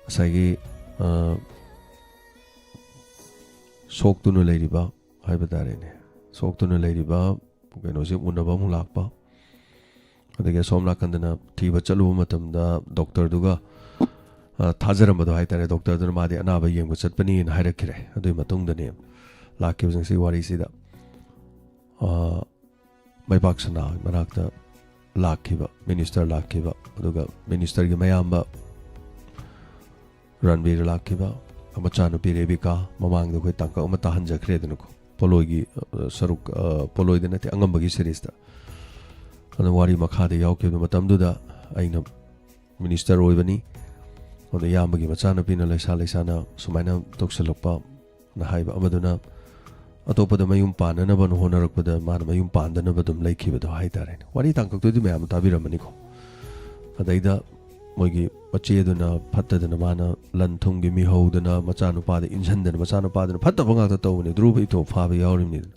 ꯉꯁꯥꯏꯒꯤ, ꯑ, ꯁꯣꯛꯇꯨꯅ ꯂꯩꯔꯤꯕ ꯍꯥꯏꯕ ꯇꯥꯔꯦꯅꯦ꯫ ꯁꯣꯛꯇꯨꯅ ꯂꯩꯔꯤꯕ ꯀꯩꯅꯣꯁꯦ ꯎꯅꯕ ꯑꯃꯨꯛ ꯂꯥꯛꯄ꯫ ꯑꯗꯒꯤ ꯑꯁꯣꯝ ꯅꯥꯀꯟꯗꯅ ꯊꯤꯕ ꯆꯠꯂꯨꯕ ꯃꯇꯝꯗ ꯗꯣꯛꯇꯔꯗꯨꯒ, ꯑ, ꯊꯥꯖꯔꯝꯕꯗꯣ ꯍꯥꯏꯇꯥꯔꯦ, ꯗꯣꯛꯇꯔꯗꯨꯅ ꯃꯥꯗꯤ ꯑꯅꯥꯕ ꯌꯦꯡꯕ ꯆꯠꯄꯅꯤꯅ ꯍꯥꯏꯔꯛꯈꯤꯔꯦ꯫ ꯑꯗꯨꯒꯤ ꯃꯇꯨꯡꯗꯅꯦ ꯂꯥꯛꯈꯤꯕꯁꯤꯡꯁꯤ ꯋꯥꯔꯤꯁꯤꯗ, ꯑ, ꯃꯩꯄꯥꯛ ꯁꯅꯥ ꯃꯅꯥꯛꯇ ꯂꯥꯛꯈꯤꯕ, ꯃꯤꯅꯤꯁꯇꯔ ꯂꯥꯛꯈꯤꯕ, ꯑꯗꯨꯒ ꯃꯤꯅꯤꯁꯇꯔꯒꯤ ꯃꯌꯥꯝꯕ ꯔꯟꯕꯤꯔ ꯂꯥꯛꯈꯤꯕ, ꯃꯆꯥꯅꯨꯄꯤ ꯔꯦꯕꯤꯀꯥ, ꯃꯃꯥꯡꯗ ꯑꯩꯈꯣꯏ ꯇꯥꯡꯀꯛ ꯑꯃ ꯇꯥꯍꯟꯖꯈ꯭ꯔꯦꯗꯅꯀꯣ, ꯄꯣꯂꯣꯏꯒꯤ, ꯑ, ꯁꯔꯨꯛ, ꯑ, ꯄꯣꯂꯣꯏꯗ ꯅꯠꯇꯦ, ꯑꯉꯝꯕꯒꯤ ꯁꯤꯔꯤꯁꯇ꯫ ꯑꯗꯨ ꯋꯥꯔꯤ ꯃꯈꯥꯗ ꯌꯥꯎꯈꯤꯕ ꯃꯇꯝꯗꯨꯗ ꯑꯩꯅ ꯃꯤꯅꯤꯁꯇꯔ ꯑꯣꯏꯕꯅꯤ, ꯑꯗꯨꯗ ꯏꯌꯥꯝꯕꯒꯤ ꯃꯆꯥꯅꯨꯄꯤꯅ ꯂꯩꯁꯥ ꯂꯩꯁꯥꯅ ꯁꯨꯃꯥꯏꯅ ꯇꯧꯁꯤꯜꯂꯛꯄ ꯅ ꯍꯥꯏꯕ ꯑꯃꯗꯨꯅ ꯑꯇꯣꯞꯄꯗ ꯃꯌꯨꯝ ꯄꯥꯟꯅꯅꯕꯅ ꯍꯣꯠꯅꯔꯛꯄꯗ ꯃꯥꯅ ꯃꯌꯨꯝ ꯄꯥꯟꯗꯅꯕ ꯑꯗꯨꯝ ꯂꯩꯈꯤꯕꯗꯣ ꯍꯥꯏꯇꯥꯔꯦꯅꯦ꯫ ꯋꯥꯔꯤ ꯇꯥꯡꯀꯛꯇꯨꯗꯤ ꯃꯌꯥꯝ ꯇꯥꯕꯤꯔꯝꯃꯅꯤꯀꯣ꯫ ꯑꯗꯩꯗ ꯃꯣꯏꯒꯤ ꯃꯆꯦꯗꯨꯅ ꯐꯠꯇꯗꯅ ꯃꯥꯅ ꯂꯟ ꯊꯨꯝꯒꯤ ꯃꯤꯍꯧꯗꯅ ꯃꯆꯥꯅꯨꯄꯥꯗ ꯏꯟꯁꯤꯟꯗꯅ, ꯃꯆꯥꯅꯨꯄꯥꯗꯨꯅ ꯐꯠꯇꯕ ꯉꯥꯛꯇ ꯇꯧꯕꯅꯦ꯫ ꯙ꯭ꯔꯨꯕ ꯏꯟꯊꯣ ꯐꯥꯕ ꯌꯥꯎꯔꯤꯕꯅꯤꯗꯅ꯫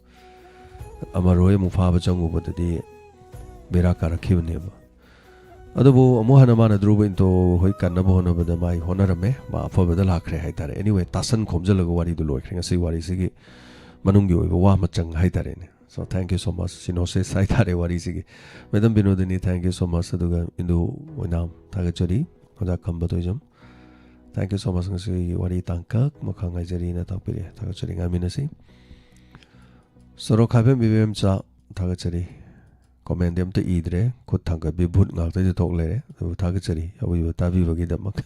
ꯑꯃꯔꯣꯏ ꯑꯃꯨꯛ ꯐꯥꯕ ꯆꯪꯉꯨꯕꯗꯗꯤ ꯕꯦꯔꯥ ꯀꯥꯔꯛꯈꯤꯕꯅꯦꯕ꯫ ꯑꯗꯨꯕꯨ ꯑꯃꯨꯛ ꯍꯟꯅ ꯃꯥꯅ ꯙ꯭ꯔꯨꯕ ꯏꯟꯊꯣ ꯍꯣꯏ ꯀꯟꯅꯕ ꯍꯣꯠꯅꯕꯗ ꯃꯥꯏ ꯍꯣꯠꯅꯔꯝꯃꯦ, ꯃꯥ ꯑꯐꯕꯗ ꯂꯥꯛꯈ꯭ꯔꯦ ꯍꯥꯏꯇꯥꯔꯦ꯫ Anyway, ꯇꯥꯁꯟ ꯈꯣꯝꯖꯤꯜꯂꯒ ꯋꯥꯔꯤꯗꯨ ꯂꯣꯏꯈ꯭ꯔꯦ꯫ ꯉꯁꯤ ꯋꯥꯔꯤꯁꯤꯒꯤ ꯃꯅꯨꯡꯒꯤ ꯑꯣꯏꯕ ꯋꯥ ꯃꯆꯪ ꯍꯥꯏꯇꯥꯔꯦꯅꯦ꯫ So, thank you so much, synopsis ꯍꯥꯏꯇꯥꯔꯦ ꯋꯥꯔꯤꯁꯤꯒꯤ꯫ Madam Binodini, thank you so much꯫ ꯑꯗꯨꯒ ꯏꯟꯗꯨ ꯑꯣꯏꯅꯥꯝ, ꯊꯥꯒꯠꯆꯔꯤ꯫ ꯑꯣꯖꯥ ꯈꯝꯕ ꯊꯣꯏꯖꯝ, thank you so much꯫ ꯉꯁꯤꯒꯤ ꯋꯥꯔꯤ ꯇꯥꯡꯀꯛ ꯃꯈꯥ ꯉꯥꯏꯖꯔꯤꯅ ꯇꯥꯛꯄꯤꯔꯛꯑꯦ꯫ ꯊꯥꯒꯠꯆꯔꯤ, ꯉꯥꯏꯃꯤꯟꯅꯁꯤ꯫ ꯁꯣꯔꯣꯛ ꯈꯥꯏꯕꯦꯝ ꯏꯕꯦꯝꯆꯥ, ꯊꯥꯒꯠꯆꯔꯤ꯫ Commentꯗꯤ ꯑꯝꯇ ꯏꯗ꯭ꯔꯦ, ꯈꯨꯠ ꯊꯥꯡꯒꯠꯄꯤ ꯚꯨꯠ ꯉꯥꯛꯇꯗꯤ ꯊꯣꯛ ꯂꯩꯔꯦ꯫ ꯑꯗꯨꯕꯨ ꯊꯥꯒꯠꯆꯔꯤ ꯑꯎꯏꯕ ꯇꯥꯕꯤꯕꯒꯤꯗꯃꯛ꯫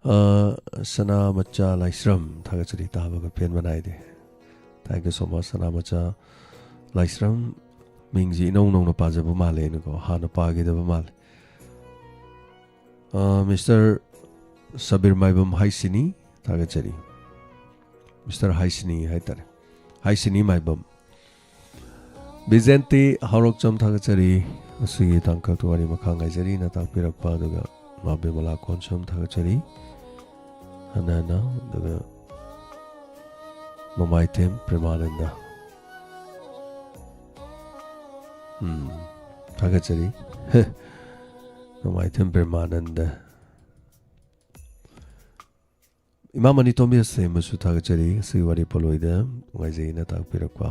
ꯑ, ꯁꯅꯥꯃꯆꯥ ꯂꯥꯏꯁ꯭ꯔꯝ, ꯊꯥꯒꯠꯆꯔꯤ, ꯇꯥꯕꯒ ꯄꯦꯟꯕ ꯅꯥꯏꯗꯦ꯫ Thank you so much, ꯁꯅꯥꯃꯆꯥ ꯂꯥꯏꯁ꯭ꯔꯝ꯫ ꯃꯤꯡꯁꯤ ꯏꯅꯧ ꯅꯧꯅ ꯄꯥꯖꯕ ꯃꯥꯜꯂꯦꯅꯀꯣ, ꯍꯥꯟꯅ ꯄꯥꯈꯤꯗꯕ ꯃꯥꯜꯂꯦ꯫ ꯑ, ꯃꯤꯁꯇꯔ ꯁꯕꯤꯔ ꯃꯥꯏꯕꯝ ꯍꯥꯏꯁꯤꯅꯤ, ꯊꯥꯒꯠꯆꯔꯤ꯫ ꯃꯤꯁꯇꯔ ꯍꯥꯏꯁꯤꯅꯤ ꯍꯥꯏꯇꯥꯔꯦ, ꯍꯥꯏꯁꯤꯅꯤ ꯃꯥꯏꯕꯝ꯫ ꯕꯤꯖꯦꯟꯇꯤ ꯍꯧꯔꯛꯆꯝ, ꯊꯥꯒꯠꯆꯔꯤ꯫ ꯑꯁꯤꯒꯤ ꯇꯥꯡꯀꯛꯇ ꯋꯥꯔꯤ ꯃꯈꯥ ꯉꯥꯏꯖꯔꯤꯅ ꯇꯥꯛꯄꯤꯔꯛꯄ, ꯑꯗꯨꯒ ꯃꯥ ꯕꯤꯃꯂꯥ ꯀꯣꯟꯁꯝ, ꯊꯥꯒꯠꯆꯔꯤ꯫ ꯍꯟꯅ ꯍꯟꯅ, ꯑꯗꯨꯒ ꯅꯣꯡꯃꯥꯏꯊꯦꯝ ꯄ꯭ꯔꯦꯃꯥꯅꯟꯗ꯫ ꯎꯝ, ꯊꯥꯒꯠꯆꯔꯤ꯫ ꯅꯣꯡꯃꯥꯏꯊꯦꯝ ꯄ꯭ꯔꯦꯃꯥꯅꯟꯗ꯫ ꯏꯃꯥ ꯃꯅꯤꯇꯣꯝꯕꯤ ꯑꯁꯦꯝꯕꯁꯨ ꯊꯥꯒꯠꯆꯔꯤ꯫ ꯉꯁꯤꯒꯤ ꯋꯥꯔꯤ ꯄꯣꯂꯣꯏꯗ ꯅꯨꯡꯉꯥꯏꯖꯩꯅ ꯇꯥꯛꯄꯤꯔꯛꯄ꯫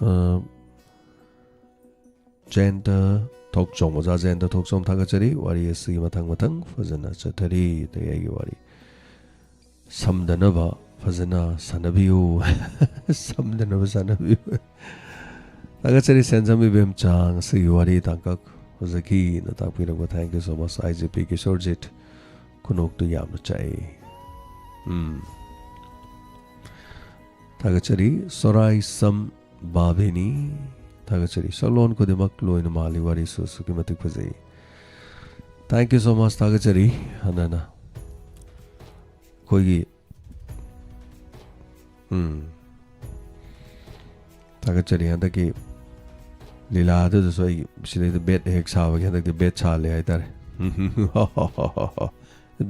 ꯑ, ꯖꯌꯟꯇ ꯊꯣꯛꯆꯣꯝ, ꯑꯣꯖꯥ ꯖꯌꯟꯇ ꯊꯣꯛꯆꯣꯝ ꯊꯥꯒꯠꯆꯔꯤ꯫ ꯋꯥꯔꯤ ꯑꯁꯤ ꯃꯊꯪ ꯃꯊꯪ ꯐꯖꯅ ꯆꯠꯊꯔꯤ꯫ ꯑꯗꯒꯤ ꯑꯩꯒꯤ ꯋꯥꯔꯤ ꯁꯝꯗꯅꯕ ꯐꯖꯅ ꯁꯥꯟꯅꯕꯤꯌꯨ꯫ ꯁꯝꯗꯅꯕ ꯁꯥꯟꯅꯕꯤꯌꯨ꯫ ꯊꯥꯒꯠꯆꯔꯤ ꯁꯦꯟꯖꯝ ꯏꯕꯦꯝꯆꯥ, ꯉꯁꯤꯒꯤ ꯋꯥꯔꯤ ꯇꯥꯡꯀꯛ ꯐꯖꯈꯤꯅ ꯇꯥꯛꯄꯤꯔꯛꯄ꯫ Thank you so much, I G P Kishorjit ꯈꯨꯅꯣꯛꯇꯨ ꯌꯥꯝꯅ ꯆꯥꯛꯏ꯫ ꯎꯝ꯫ ꯊꯥꯒꯠꯆꯔꯤ ꯁꯣꯔꯥꯏ ꯁꯝ ꯕꯥꯕꯤꯅꯤ꯫ ꯊꯥꯒꯠꯆꯔꯤ꯫ ꯁꯛꯂꯣꯟ ꯈꯨꯗꯤꯡꯃꯛ ꯂꯣꯏꯅ ꯃꯥꯜꯂꯤ, ꯋꯥꯔꯤꯁꯨ ꯑꯁꯨꯛꯀꯤ ꯃꯇꯤꯛ ꯐꯖꯩ꯫ Thank you so much, ꯊꯥꯒꯠꯆꯔꯤ꯫ ꯍꯟꯅ ꯍꯟꯅ ꯑꯩꯈꯣꯏꯒꯤ, ꯎꯝ, ꯊꯥꯒꯠꯆꯔꯤ꯫ ꯍꯟꯗꯛꯀꯤ ꯂꯤꯂꯥꯗꯨꯗꯁꯨ ꯑꯩ ꯁꯤꯗꯩꯗ ꯕꯦꯠ ꯍꯦꯛ ꯁꯥꯕꯒꯤ ꯍꯟꯗꯛꯇꯤ ꯕꯦꯠ ꯁꯥꯍꯜꯂꯦ ꯍꯥꯏꯇꯥꯔꯦ꯫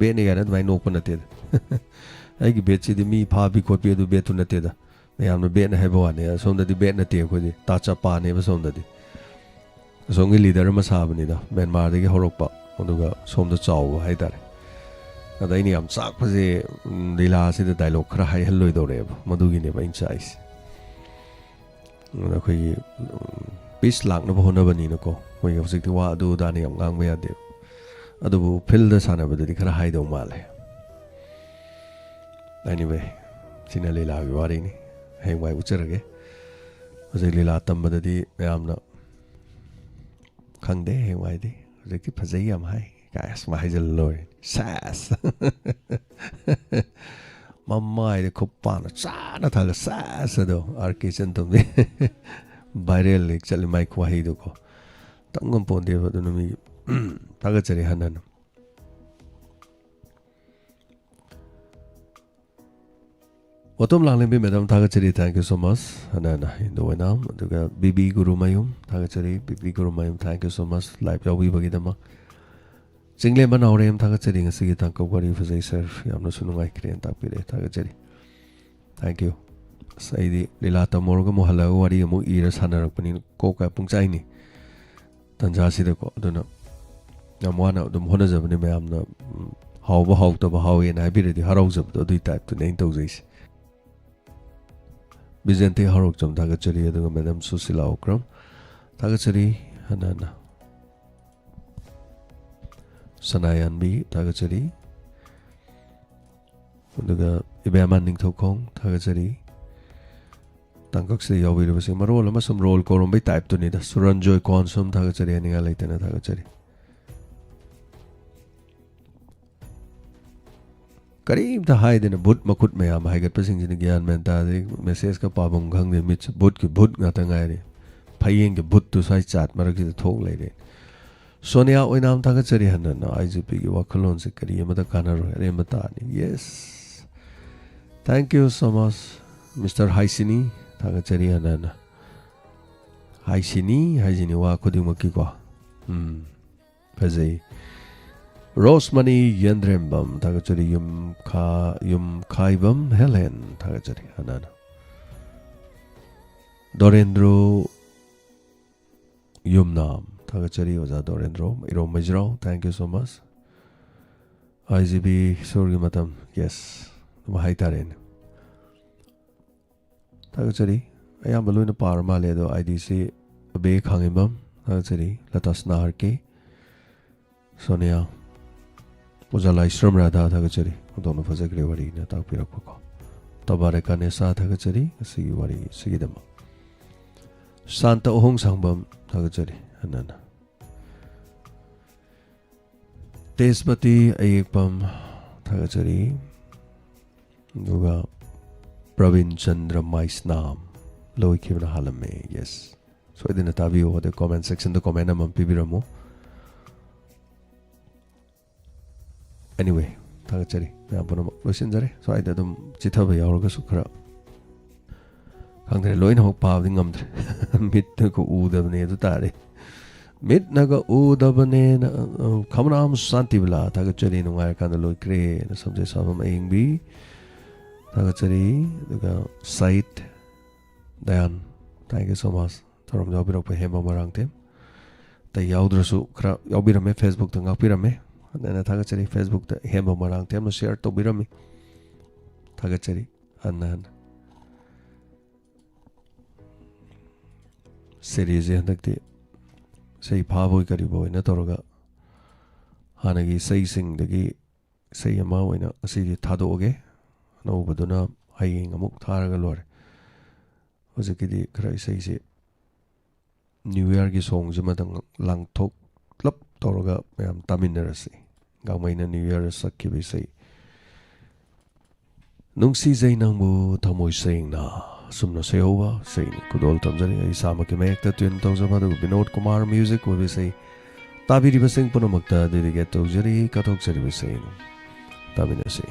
ꯕꯦꯠꯅꯤ ꯀꯥꯏꯅ ꯑꯗꯨꯃꯥꯏꯅ ꯅꯣꯛꯄ ꯅꯠꯇꯦꯗ꯫ ꯑꯩꯒꯤ ꯕꯦꯠꯁꯤꯗꯤ ꯃꯤ ꯐꯥꯕꯤ ꯈꯣꯠꯄꯤ ꯑꯗꯨ ꯕꯦꯠꯇꯨ ꯅꯠꯇꯦꯗ꯫ ꯃꯌꯥꯝꯅ ꯕꯦꯠꯅ ꯍꯥꯏꯕ ꯋꯥꯅꯤ, ꯑꯁꯣꯝꯗꯗꯤ ꯕꯦꯠ ꯅꯠꯇꯦ, ꯑꯩꯈꯣꯏꯗꯤ ꯇꯥ ꯆꯞꯄꯥꯅꯦꯕ ꯁꯣꯝꯗꯗꯤ꯫ ꯑꯁꯣꯝꯒꯤ ꯂꯤꯗꯔ ꯑꯃ ꯁꯥꯕꯅꯤꯗ, ꯃ꯭ꯌꯥꯟꯃꯥꯔꯗꯒꯤ ꯍꯧꯔꯛꯄ, ꯑꯗꯨꯒ ꯁꯣꯝꯗ ꯆꯥꯎꯕ ꯍꯥꯏꯇꯥꯔꯦ꯫ ꯑꯗ ꯑꯩꯅ ꯌꯥꯝ ꯆꯥꯛꯄꯁꯦ, ꯎꯝ, ꯂꯤꯂꯥꯁꯤꯗ ꯗꯥꯏꯂꯣꯛ ꯈꯔ ꯍꯥꯏꯍꯜꯂꯣꯏꯗꯧꯔꯦꯕ, ꯃꯗꯨꯒꯤꯅꯦꯕ ꯑꯩꯅ ꯆꯥꯛꯏꯁꯦ꯫ ꯑꯗ ꯑꯩꯈꯣꯏꯒꯤ, ꯎꯝ, ꯄꯤꯁ ꯂꯥꯛꯅꯕ ꯍꯣꯠꯅꯕꯅꯤꯅꯀꯣ, ꯑꯩꯈꯣꯏꯒꯤ ꯍꯧꯖꯤꯛꯇꯤ ꯋꯥ ꯑꯗꯨ ꯑꯗꯥꯅ ꯌꯥꯝ ꯉꯥꯡꯕ ꯌꯥꯗꯦꯕ꯫ ꯑꯗꯨꯕꯨ ꯐꯤꯜꯗ ꯁꯥꯟꯅꯕꯗꯗꯤ ꯈꯔ ꯍꯥꯏꯗꯧ ꯃꯥꯜꯂꯦ꯫ Anyway, ꯁꯤꯅ ꯂꯤꯂꯥꯒꯤ ꯋꯥꯔꯤꯅꯤ꯫ ꯍꯌꯦꯡꯋꯥꯏ ꯎꯠꯆꯔꯒꯦ꯫ ꯍꯧꯖꯤꯛ ꯂꯤꯂꯥ ꯇꯝꯕꯗꯗꯤ ꯃꯌꯥꯝꯅ ꯈꯪꯗꯦ ꯍꯌꯦꯡꯋꯥꯏꯗꯤ꯫ ꯍꯧꯖꯤꯛꯇꯤ ꯐꯖꯩ ꯌꯥꯝ ꯍꯥꯏ ꯀꯥꯏ ꯑꯁꯨꯃꯥꯏ ꯍꯥꯏꯖꯜꯂ ꯂꯣꯏꯔꯦ꯫ ꯁꯦꯁ! ꯃꯃꯥꯏꯗ ꯈꯨꯄꯥꯛꯅ ꯆꯥꯅ ꯊꯥꯜꯂ ꯁꯦꯁ ꯑꯗꯣ ꯑꯥꯔ ꯀꯦ ꯏꯆꯟꯊꯣꯝꯕꯤ꯫ ꯚꯥꯏꯔꯦꯜ ꯍꯦꯛ ꯆꯠꯂꯤ ꯃꯥꯏ ꯈꯨꯋꯥꯍꯩꯗꯨꯀꯣ꯫ ꯇꯝ ꯉꯝꯄꯣꯟꯇꯦꯕ ꯑꯗꯨꯅ ꯃꯤꯒꯤ꯫ ꯊꯥꯒꯠꯆꯔꯤ ꯍꯟꯅ ꯍꯟꯅ꯫ ꯋꯥꯇꯣꯝ ꯂꯥꯡꯂꯦꯝꯕꯤ ꯃꯦꯗꯥꯝ ꯊꯥꯒꯠꯆꯔꯤ, thank you so much꯫ ꯍꯟꯅ ꯍꯟꯅ ꯍꯤꯟꯗꯨ ꯑꯣꯏꯅꯥꯝ꯫ ꯑꯗꯨꯒ ꯕꯤ ꯕꯤ ꯒꯨꯔꯨꯃꯌꯨꯝ ꯊꯥꯒꯠꯆꯔꯤ, B B Gurumayum, thank you so much live ꯌꯥꯎꯕꯤꯕꯒꯤꯗꯃꯛ꯫ ꯆꯤꯡꯂꯦꯝꯕ ꯅꯥꯎꯔꯦꯝ ꯊꯥꯒꯠꯆꯔꯤ, ꯉꯁꯤꯒꯤ ꯇꯥꯡꯀꯛ ꯋꯥꯔꯤ ꯐꯖꯩ ꯁꯥꯔ, ꯌꯥꯝꯅꯁꯨ ꯅꯨꯡꯉꯥꯏꯈ꯭ꯔꯦꯅ ꯇꯥꯛꯄꯤꯔꯛꯑꯦ, ꯊꯥꯒꯠꯆꯔꯤ, thank you꯫ ꯑꯁ ꯑꯩꯗꯤ ꯂꯤꯂꯥ ꯇꯝꯃꯨꯔꯒ ꯑꯃꯨꯛ ꯍꯜꯂꯛꯑꯒ ꯋꯥꯔꯤ ꯑꯃꯨꯛ ꯏꯔ ꯁꯥꯟꯅꯔꯛꯄꯅꯤꯅ ꯀꯣꯛ ꯀꯥꯏ ꯄꯨꯡꯆꯥꯏꯅꯤ꯫ ꯇꯟꯖꯥꯁꯤꯗꯀꯣ꯫ ꯑꯗꯨꯅ ꯌꯥꯝ ꯋꯥꯅ ꯑꯗꯨꯝ ꯍꯣꯠꯅꯖꯕꯅꯤ ꯃꯌꯥꯝꯅ, ꯎꯝ, ꯍꯥꯎꯕ ꯍꯥꯎꯇꯕ ꯍꯥꯎꯋꯦꯅ ꯍꯥꯏꯕꯤꯔꯗꯤ ꯍꯔꯥꯎꯖꯕꯗꯣ ꯑꯗꯨꯒꯤ ꯇꯥꯏꯞꯇꯨꯅꯦ ꯑꯩꯅ ꯇꯧꯖꯩꯁꯦ꯫ ꯕꯤꯖꯦꯟꯇꯤ ꯍꯧꯔꯛꯆꯝ ꯊꯥꯒꯠꯆꯔꯤ, ꯑꯗꯨꯒ ꯃꯦꯗꯥꯝ ꯁꯨꯁꯤꯂꯥ ꯑꯣꯀ꯭ꯔꯝ ꯊꯥꯒꯠꯆꯔꯤ, ꯍꯟꯅ ꯍꯟꯅ꯫ ꯁꯅꯥꯌꯥꯟꯕꯤ ꯊꯥꯒꯠꯆꯔꯤ, ꯑꯗꯨꯒ ꯏꯕꯦꯝꯃ ꯅꯤꯡꯊꯧꯈꯣꯡ ꯊꯥꯒꯠꯆꯔꯤ꯫ ꯇꯥꯡꯀꯛꯁꯤꯗ ꯌꯥꯎꯕꯤꯔꯤꯕꯁꯤꯡ ꯃꯔꯣꯜ ꯑꯃ ꯁꯨꯝ ꯔꯣꯜ ꯀꯧꯔꯝꯕꯩ ꯇꯥꯏꯞꯇꯨꯅꯤꯗ꯫ ꯁꯨꯔꯟꯖꯣꯏ ꯀꯣꯟꯁꯨꯝ ꯊꯥꯒꯠꯆꯔꯤ, ꯍꯥꯏꯅꯤꯡꯉꯥꯏ ꯂꯩꯇꯅ ꯊꯥꯒꯠꯆꯔꯤ꯫ ꯀꯔꯤꯝꯇ ꯍꯥꯏꯗꯅ ꯚꯨꯠ ꯃꯈꯨꯠ ꯃꯌꯥꯝ ꯍꯥꯏꯒꯠꯄꯁꯤꯡꯁꯤꯅ ꯒ꯭ꯌꯥꯟ ꯃꯦꯟ ꯇꯥꯗꯦ꯫ ꯃꯦꯁꯦꯖꯀ ꯄꯥꯐꯝ ꯈꯪꯗꯦ꯫ ꯃꯤꯠꯁꯦ ꯚꯨꯠꯀꯤ ꯚꯨꯠ ꯉꯥꯛꯇ ꯉꯥꯏꯔꯦ꯫ ꯐꯌꯦꯡꯒꯤ ꯚꯨꯠꯇꯨ ꯁ꯭ꯋꯥꯏ ꯆꯥꯠ ꯃꯔꯛꯁꯤꯗ ꯊꯣꯛ ꯂꯩꯔꯦ꯫ ꯁꯣꯅꯤꯌꯥ ꯑꯣꯏꯅꯥꯝ ꯊꯥꯒꯠꯆꯔꯤ ꯍꯟꯅ ꯍꯟꯅ꯫ ꯑꯥꯏ ꯖꯤ ꯄꯤꯒꯤ ꯋꯥꯈꯜꯂꯣꯟꯁꯦ ꯀꯔꯤ ꯑꯃꯠꯇ ꯀꯥꯟꯅꯔꯣꯏ, ꯑꯔꯦꯝꯕ ꯇꯥꯅꯤ꯫ Yes, thank you so much, Mister ꯍꯥꯏꯁꯤꯅꯤ꯫ ꯊꯥꯒꯠꯆꯔꯤ ꯍꯟꯅ ꯍꯟꯅ꯫ ꯍꯥꯏꯁꯤꯅꯤ ꯍꯥꯏꯁꯤꯅꯤ ꯋꯥ ꯈꯨꯗꯤꯡꯃꯛꯀꯤꯀꯣ꯫ ꯎꯝ, ꯐꯖꯩ꯫ ꯔꯣꯁꯃꯅꯤ ꯌꯦꯟꯗ꯭ꯔꯦꯝꯕꯝ ꯊꯥꯒꯠꯆꯔꯤ꯫ ꯌꯨꯝꯈꯥ-, ꯌꯨꯝꯈꯥꯏꯕꯝ ꯍꯦꯂꯦꯟ ꯊꯥꯒꯠꯆꯔꯤ ꯍꯟꯅ ꯍꯟꯅ꯫ ꯗꯣꯔꯦꯟꯗ꯭ꯔꯣ ꯌꯨꯝꯅꯥꯝ ꯊꯥꯒꯠꯆꯔꯤ, ꯑꯣꯖꯥ Dorendro Irom Meijrao, thank you so much꯫ I G B ꯁꯣꯔꯒꯤ ꯃꯇꯝ, yes, ꯑꯗꯨꯝ ꯍꯥꯏꯇꯥꯔꯦꯅꯦ꯫ ꯊꯥꯒꯠꯆꯔꯤ꯫ ꯑꯌꯥꯝꯕ ꯂꯣꯏꯅ ꯄꯥꯔ ꯃꯥꯜꯂꯦ, ꯑꯗꯣ ꯑꯥꯏ ꯗꯤꯁꯤ ꯑꯕꯦ ꯈꯥꯡꯉꯦꯝꯕꯝ ꯊꯥꯒꯠꯆꯔꯤ, ꯂꯇꯥꯁꯅꯥ ꯍꯥꯔꯀꯦ, ꯁꯣꯅꯤꯌꯥ, ꯑꯣꯖꯥ ꯂꯥꯏꯁ꯭ꯔꯝ ꯔꯥꯙꯥ ꯊꯥꯒꯠꯆꯔꯤ, ꯑꯣꯟꯊꯣꯛꯅ ꯐꯖꯈ꯭ꯔꯦ ꯋꯥꯔꯤꯅ ꯇꯥꯛꯄꯤꯔꯛꯄꯀꯣ꯫ ꯇꯕꯥꯔꯦꯀꯥꯅꯦꯁꯥ ꯊꯥꯒꯠꯆꯔꯤ ꯉꯁꯤꯒꯤ ꯋꯥꯔꯤ ꯑꯁꯤꯒꯤꯗꯃꯛ꯫ ꯁꯥꯟꯇ ꯑꯍꯣꯡ ꯁꯥꯡꯕꯝ ꯊꯥꯒꯠꯆꯔꯤ ꯍꯟꯅ ꯍꯟꯅ꯫ ꯇꯦꯖꯄꯇꯤ ꯑꯌꯦꯛꯄꯝ, ꯊꯥꯒꯠꯆꯔꯤ꯫ ꯑꯗꯨꯒ ꯄ꯭ꯔꯕꯤꯟ ꯆꯟꯗ꯭ꯔ ꯃꯥꯏꯁꯅꯥꯝ, ꯂꯣꯏꯈꯤꯕꯅ ꯍꯥꯜꯂꯝꯃꯦ꯫ ꯌꯦꯁ, ꯁꯣꯏꯗꯅ ꯇꯥꯕꯤꯌꯨ꯫ ꯑꯗꯩ ꯀꯣꯃꯦꯟ ꯁꯦꯛꯁꯟꯗ ꯀꯣꯃꯦꯟ ꯑꯃꯃꯝ ꯄꯤꯕꯤꯔꯝꯃꯨ꯫ ꯑꯦꯅꯤꯋꯦ, ꯊꯥꯒꯠꯆꯔꯤ ꯃꯌꯥꯝ ꯄꯨꯝꯅꯃꯛ꯫ ꯂꯣꯏꯁꯤꯟꯖꯔꯦ꯫ ꯁ꯭ꯋꯥꯏꯗ ꯑꯗꯨꯝ ꯆꯤꯊꯕ ꯌꯥꯎꯔꯒꯁꯨ ꯈꯔ, ꯈꯪꯗ꯭ꯔꯦ, ꯂꯣꯏꯅꯃꯛ ꯄꯥꯕꯗꯤ ꯉꯝꯗ꯭ꯔꯦ꯫ ꯃꯤꯠꯅꯒ ꯎꯗꯕꯅꯦ ꯑꯗꯨ ꯇꯥꯔꯦ꯫ ꯃꯤꯠꯅꯒ ꯎꯗꯕꯅꯦꯅ, ꯑ, ꯈꯝꯔꯥꯝ ꯁꯥꯟꯇꯤꯕꯂꯥ, ꯊꯥꯒꯠꯆꯔꯤ꯫ ꯅꯨꯡꯉꯥꯏꯔꯀꯥꯟꯗ ꯂꯣꯏꯈ꯭ꯔꯦꯅ ꯁꯝꯖꯦ ꯁꯥꯕꯝ ꯑꯌꯤꯡꯕꯤ, ꯊꯥꯒꯠꯆꯔꯤ꯫ ꯑꯗꯨꯒ side ꯗꯌꯥꯟ, thank you so much꯫ ꯊꯧꯔꯝ ꯌꯥꯎꯕꯤꯔꯛꯄ ꯍꯦꯝꯕ ꯃꯣꯏꯔꯥꯡꯊꯦꯝ꯫ ꯑꯇꯩ ꯌꯥꯎꯗ꯭ꯔꯁꯨ ꯈꯔ ꯌꯥꯎꯕꯤꯔꯝꯃꯦ, ꯐꯦꯁꯕꯨꯛꯇ ꯉꯥꯛꯄꯤꯔꯝꯃꯦ꯫ ꯑꯗꯨꯅ ꯊꯥꯒꯠꯆꯔꯤ꯫ ꯐꯦꯁꯕꯨꯛꯇ ꯍꯦꯝꯕ ꯃꯣꯏꯔꯥꯡꯊꯦꯝꯅ ꯁꯤꯌꯔ ꯇꯧꯕꯤꯔꯝꯃꯤ꯫ ꯊꯥꯒꯠꯆꯔꯤ ꯍꯟꯅ ꯍꯟꯅ꯫ ꯁꯦꯔꯤꯁꯁꯦ ꯍꯟꯗꯛꯇꯤ ꯏꯁꯩ ꯐꯥꯕꯣꯏ ꯀꯔꯤꯕꯣꯏꯅ ꯇꯧꯔꯒ ꯍꯥꯟꯅꯒꯤ ꯏꯁꯩꯁꯤꯡꯗꯒꯤ ꯏꯁꯩ ꯑꯃ ꯑꯣꯏꯅ ꯉꯁꯤꯗꯤ ꯊꯥꯗꯣꯛꯑꯒꯦ꯫ ꯑꯅꯧꯕꯗꯨꯅ ꯍꯌꯦꯡ ꯑꯃꯨꯛ ꯊꯥꯔꯒ ꯂꯣꯏꯔꯦ꯫ ꯍꯧꯖꯤꯛꯀꯤꯗꯤ ꯈꯔ ꯏꯁꯩꯁꯦ ꯅ꯭ꯌꯨ ꯏꯌꯥꯔꯒꯤ ꯁꯣꯡꯁꯤꯃꯗꯪ ꯂꯥꯡꯊꯣꯛꯂꯞ ꯇꯧꯔꯒ ꯃꯌꯥꯝ ꯇꯥꯃꯤꯟꯅꯔꯁꯤ꯫ ꯒꯥꯡꯃꯩꯅ ꯅ꯭ꯌꯨ ꯏꯌꯥꯔꯗ ꯁꯛꯈꯤꯕ ꯏꯁꯩ, "ꯅꯨꯡꯁꯤꯖꯩ ꯅꯪꯕꯨ ꯊꯃꯣꯏ ꯁꯦꯡꯅ", ꯑꯁꯨꯝꯅ ꯁꯩꯍꯧꯕ ꯏꯁꯩꯅꯤ꯫ ꯈꯨꯗꯣꯜ ꯇꯝꯖꯔꯤ꯫ ꯑꯩ ꯏꯁꯥꯃꯛꯀꯤ ꯃꯌꯦꯛꯇ ꯇ꯭ꯌꯨꯟ ꯇꯧꯖꯕ, ꯑꯗꯨꯒ ꯕꯤꯅꯣꯗ ꯀꯨꯃꯥꯔ ꯃ꯭ꯌꯨꯖꯤꯛ ꯑꯣꯏꯕ ꯏꯁꯩ ꯇꯥꯕꯤꯔꯤꯕꯁꯤꯡ ꯄꯨꯝꯅꯃꯛꯇ ꯗꯦꯗꯤꯀꯦꯠ ꯇꯧꯖꯔꯤ꯫ ꯀꯠꯊꯣꯛꯆꯔꯤꯕ ꯏꯁꯩꯅꯤ꯫ ꯇꯥꯃꯤꯟꯅꯁꯤ꯫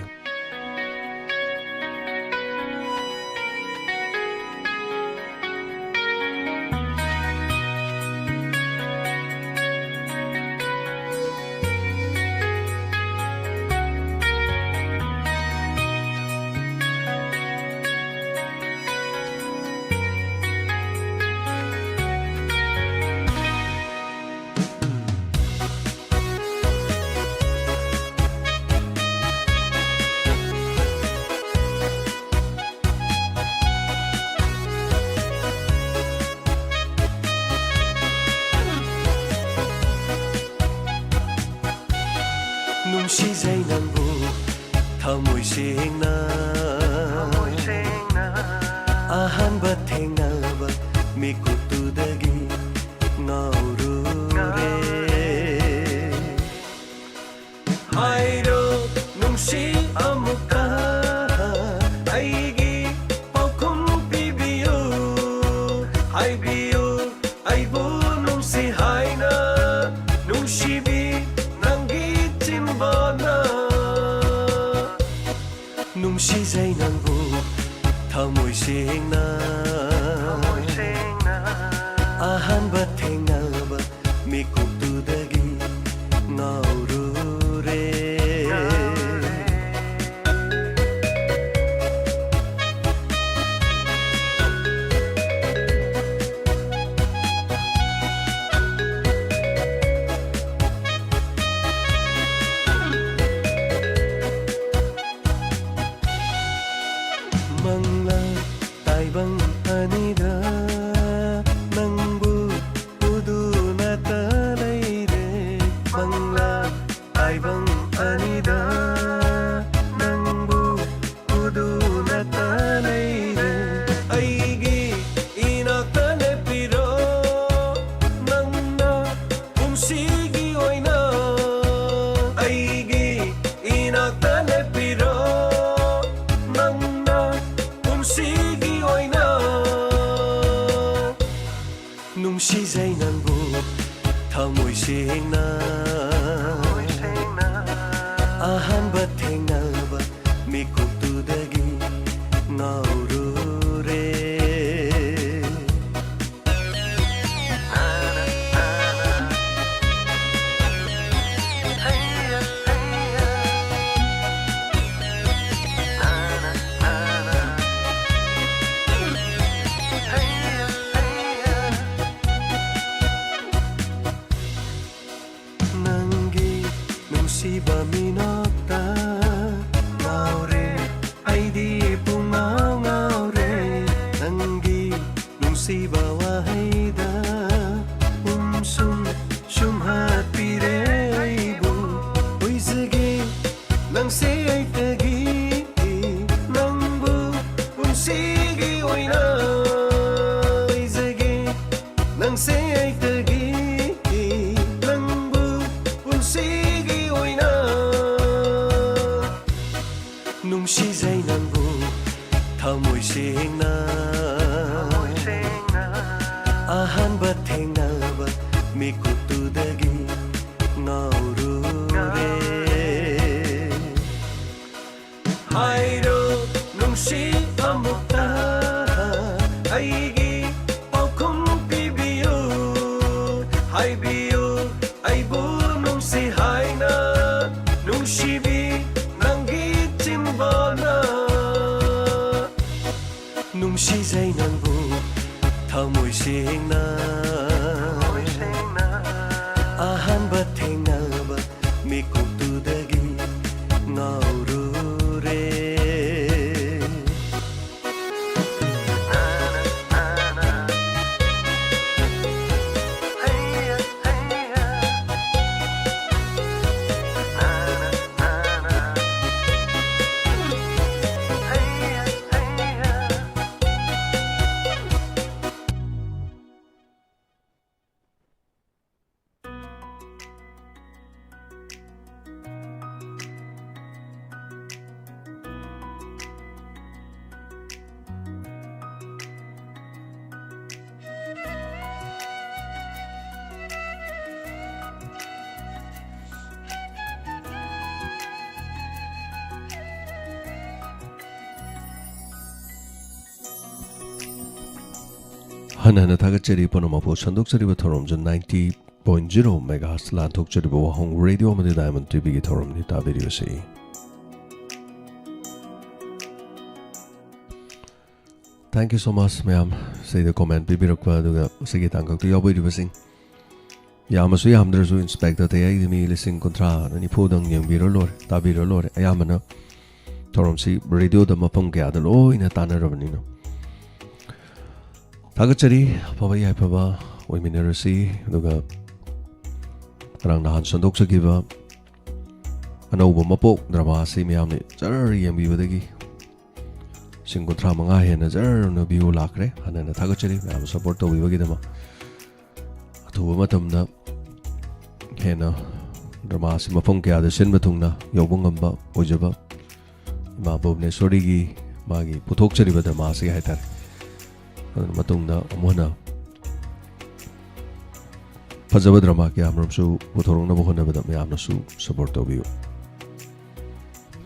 ꯅꯨꯡꯁꯤꯖꯩ ꯅꯪꯕꯨ ꯊꯃꯣꯏ ꯁꯦꯡꯅ꯫ ꯑꯍꯥꯟꯕ ꯊꯦꯡꯅꯕ ꯃꯤꯀꯨꯞꯇꯨꯗꯒꯤ ꯉꯥꯎꯔꯨꯔꯦ꯫ ꯑꯩꯕꯨ ꯅꯨꯡꯁꯤ ꯍꯥꯏꯅ ꯅꯨꯡꯁꯤꯕꯤ ꯅꯪꯒꯤ ꯆꯤꯟꯕꯥꯟꯅ꯫ ꯅꯨꯡꯁꯤꯖꯩ ꯅꯪꯕꯨ ꯊꯃꯣꯏ ꯁꯦꯡꯅ꯫ ꯑꯍꯥꯟꯕ ꯊꯦꯡꯅꯕ ꯃꯤꯀꯨꯞꯇꯨꯗꯒꯤ ꯉꯥꯎꯔꯨꯔꯦ꯫ ꯃꯪꯂꯥ ꯇꯥꯏꯕꯪ ꯑꯅꯤꯗ ꯅꯪꯕꯨ ꯎꯗꯨꯅꯇ ꯂꯩꯔꯦ꯫ ꯃꯪꯂꯥ ꯇꯥꯏꯕꯪ ꯑꯅꯤꯗ ꯅꯪꯕꯨ ꯎꯗꯨꯅꯇ ꯂꯩꯔꯦ꯫ ꯑꯩꯒꯤ ꯏꯅꯥꯛꯇ ꯂꯦꯞꯄꯤꯔꯣ ꯅꯪꯅ ꯄꯨꯟꯁꯤꯒꯤ ꯑꯣꯏꯅ꯫ ꯑꯩꯒꯤ ꯏꯅꯥꯛꯇ ꯂꯦꯞꯄꯤꯔꯣ ꯅꯪꯅ ꯄꯨꯟꯁꯤꯒꯤ ꯑꯣꯏꯅ꯫ ꯅꯨꯡꯁꯤꯖꯩ ꯅꯪꯕꯨ ꯊꯃꯣꯏ ꯁꯦꯡꯅ꯫ ꯑꯍꯥꯟꯕ ꯊꯦꯡꯅꯕ ꯃꯤꯀꯨꯞꯇꯨꯗꯒꯤ ꯉꯥꯎꯔꯨꯔꯦ꯫ ꯅꯪꯒꯤ ꯅꯨꯡꯁꯤꯕ ꯃꯤꯅꯣꯛꯇ ꯉꯥꯎꯔꯦ꯫ ꯑꯩꯗꯤ ꯄꯨꯡꯉꯥꯎ ꯉꯥꯎꯔꯦ꯫ ꯅꯪꯒꯤ ꯅꯨꯡꯁꯤꯕ ꯋꯥꯍꯩꯗ ꯎꯝꯁꯨꯝ ꯁꯨꯝꯍꯠꯄꯤꯔꯦ ꯑꯩꯕꯨ꯫ ꯑꯣꯏꯖꯒꯦ ꯅꯪꯁꯦ ꯑꯩꯇꯒꯤ ꯅꯪꯕꯨ ꯄꯨꯟꯁꯤꯒꯤ ꯑꯣꯏꯅ꯫ ꯑꯣꯏꯖꯒꯦ ꯅꯪꯁꯦ ꯑꯩꯇꯒꯤ ꯅꯪꯕꯨ ꯄꯨꯟꯁꯤꯒꯤ ꯑꯣꯏꯅ꯫ ꯅꯨꯡꯁꯤꯖꯩ ꯅꯪꯕꯨ ꯊꯃꯣꯏ ꯁꯦꯡꯅ꯫ ꯑꯍꯥꯟꯕ ꯊꯦꯡꯅꯕ ꯃꯤꯀꯨꯞꯇꯨꯗꯒꯤ ꯉꯥꯎꯔꯨꯔꯦ꯫ ꯍꯥꯏꯔꯣ ꯅꯨꯡꯁꯤ ꯑꯃꯨꯛꯇ, ꯑꯩꯒꯤ ꯄꯥꯎꯈꯨꯝ ꯄꯤꯕꯤꯌꯨ꯫ ꯍꯥꯏꯕꯤꯌꯨ ꯑꯩꯕꯨ ꯅꯨꯡꯁꯤ ꯍꯥꯏꯅ, ꯅꯨꯡꯁꯤꯕꯤ ꯅꯪꯒꯤ ꯆꯤꯝꯕꯥꯜꯅ꯫ ꯅꯨꯡꯁꯤꯖꯩ ꯅꯪꯕꯨ ꯊꯃꯣꯏ ꯁꯦꯡꯅ꯫ ꯑꯍꯥꯟꯕ ꯊꯦꯡꯅꯕ ꯃꯤꯀꯨꯞꯇꯨꯗꯒꯤ ꯉꯥꯎꯔꯨꯔꯦ꯫ ꯍꯟꯅ ꯍꯟꯅ ꯊꯥꯒꯠꯆꯔꯤ ꯄꯨꯝꯅꯃꯛꯄꯨ꯫ ꯁꯟꯗꯣꯛꯆꯔꯤꯕ ꯊꯧꯔꯝꯁꯨ ninety point zero megahertz ꯂꯥꯟꯊꯣꯛꯆꯔꯤꯕ ꯋꯥꯍꯣꯡ ꯔꯦꯗꯤꯑꯣ ꯑꯃꯗꯤ Diamond ꯇꯤꯚꯤꯒꯤ ꯊꯧꯔꯝꯅꯤ꯫ ꯇꯥꯕꯤꯔꯤꯕꯁꯤ꯫ Thank you so much ꯃꯌꯥꯝ, ꯁꯤꯗ comment ꯄꯤꯕꯤꯔꯛꯄ ꯑꯗꯨꯒ ꯁꯤꯒꯤ ꯇꯥꯡꯀꯛꯇ ꯌꯥꯎꯕꯤꯔꯤꯕꯁꯤꯡ꯫ ꯌꯥꯝꯃꯁꯨ ꯌꯥꯝꯗ꯭ꯔꯁꯨ, ꯏꯟꯁꯄꯦꯛꯇꯔ ꯇꯌꯥꯏꯒꯤ ꯃꯤ ꯂꯤꯁꯤꯡ ꯀꯨꯟꯊ꯭ꯔꯥ ꯅꯤꯐꯨꯗꯪ ꯌꯦꯡꯕꯤꯔ ꯂꯣꯏꯔꯦ, ꯇꯥꯕꯤꯔ ꯂꯣꯏꯔꯦ꯫ ꯑꯌꯥꯝꯕꯅ ꯊꯧꯔꯝꯁꯤ ꯔꯦꯗꯤꯑꯣꯗ ꯃꯐꯝ ꯀꯌꯥꯗ ꯂꯣꯏꯅ ꯇꯥꯟꯅꯔꯕꯅꯤꯅ꯫ ꯊꯥꯒꯠꯆꯔꯤ꯫ ꯑꯐꯕ ꯌꯥꯏꯐꯕ ꯑꯣꯏꯃꯤꯟꯅꯔꯁꯤ꯫ ꯑꯗꯨꯒ ꯉꯔꯥꯡ ꯅꯍꯥꯟ ꯁꯟꯗꯣꯛꯆꯈꯤꯕ ꯑꯅꯧꯕ ꯃꯄꯣꯛ ꯗ꯭ꯔꯃꯥ ꯑꯁꯤ ꯃꯌꯥꯝꯅ ꯖꯔ ꯌꯦꯡꯕꯤꯕꯗꯒꯤ ꯂꯤꯁꯤꯡ ꯀꯨꯟꯊ꯭ꯔꯥ ꯃꯉꯥ ꯍꯦꯟꯅ ꯖꯔꯅ ꯚ꯭ꯌꯨ ꯂꯥꯛꯈ꯭ꯔꯦ꯫ ꯍꯟꯅ ꯍꯟꯅ ꯊꯥꯒꯠꯆꯔꯤ ꯃꯌꯥꯝ ꯁꯞꯄꯣꯔꯠ ꯇꯧꯕꯤꯕꯒꯤꯗꯃꯛ꯫ ꯑꯊꯨꯕ ꯃꯇꯝꯗ ꯍꯦꯟꯅ ꯗ꯭ꯔꯃꯥ ꯑꯁꯤ ꯃꯐꯝ ꯀꯌꯥꯗ ꯁꯤꯟꯕ ꯊꯨꯡꯅ ꯌꯧꯕ ꯉꯝꯕ ꯑꯣꯏꯖꯕ ꯏꯃꯥ ꯚꯨꯕꯅꯦꯁꯣꯔꯤꯒꯤ ꯃꯥꯒꯤ ꯄꯨꯊꯣꯛꯆꯔꯤꯕ ꯗ꯭ꯔꯃꯥ ꯑꯁꯤꯒꯤ ꯍꯥꯏꯇꯥꯔꯦ꯫ ꯑꯗꯨꯅ ꯃꯇꯨꯡꯗ ꯑꯃꯨꯛ ꯍꯟꯅ ꯐꯖꯕ ꯗ꯭ꯔꯃꯥ ꯀꯌꯥꯃꯔꯨꯝꯁꯨ ꯄꯨꯊꯣꯔꯛꯅꯕ ꯍꯣꯠꯅꯕꯗ ꯃꯌꯥꯝꯅꯁꯨ ꯁꯄꯣꯔꯠ ꯇꯧꯕꯤꯌꯨ꯫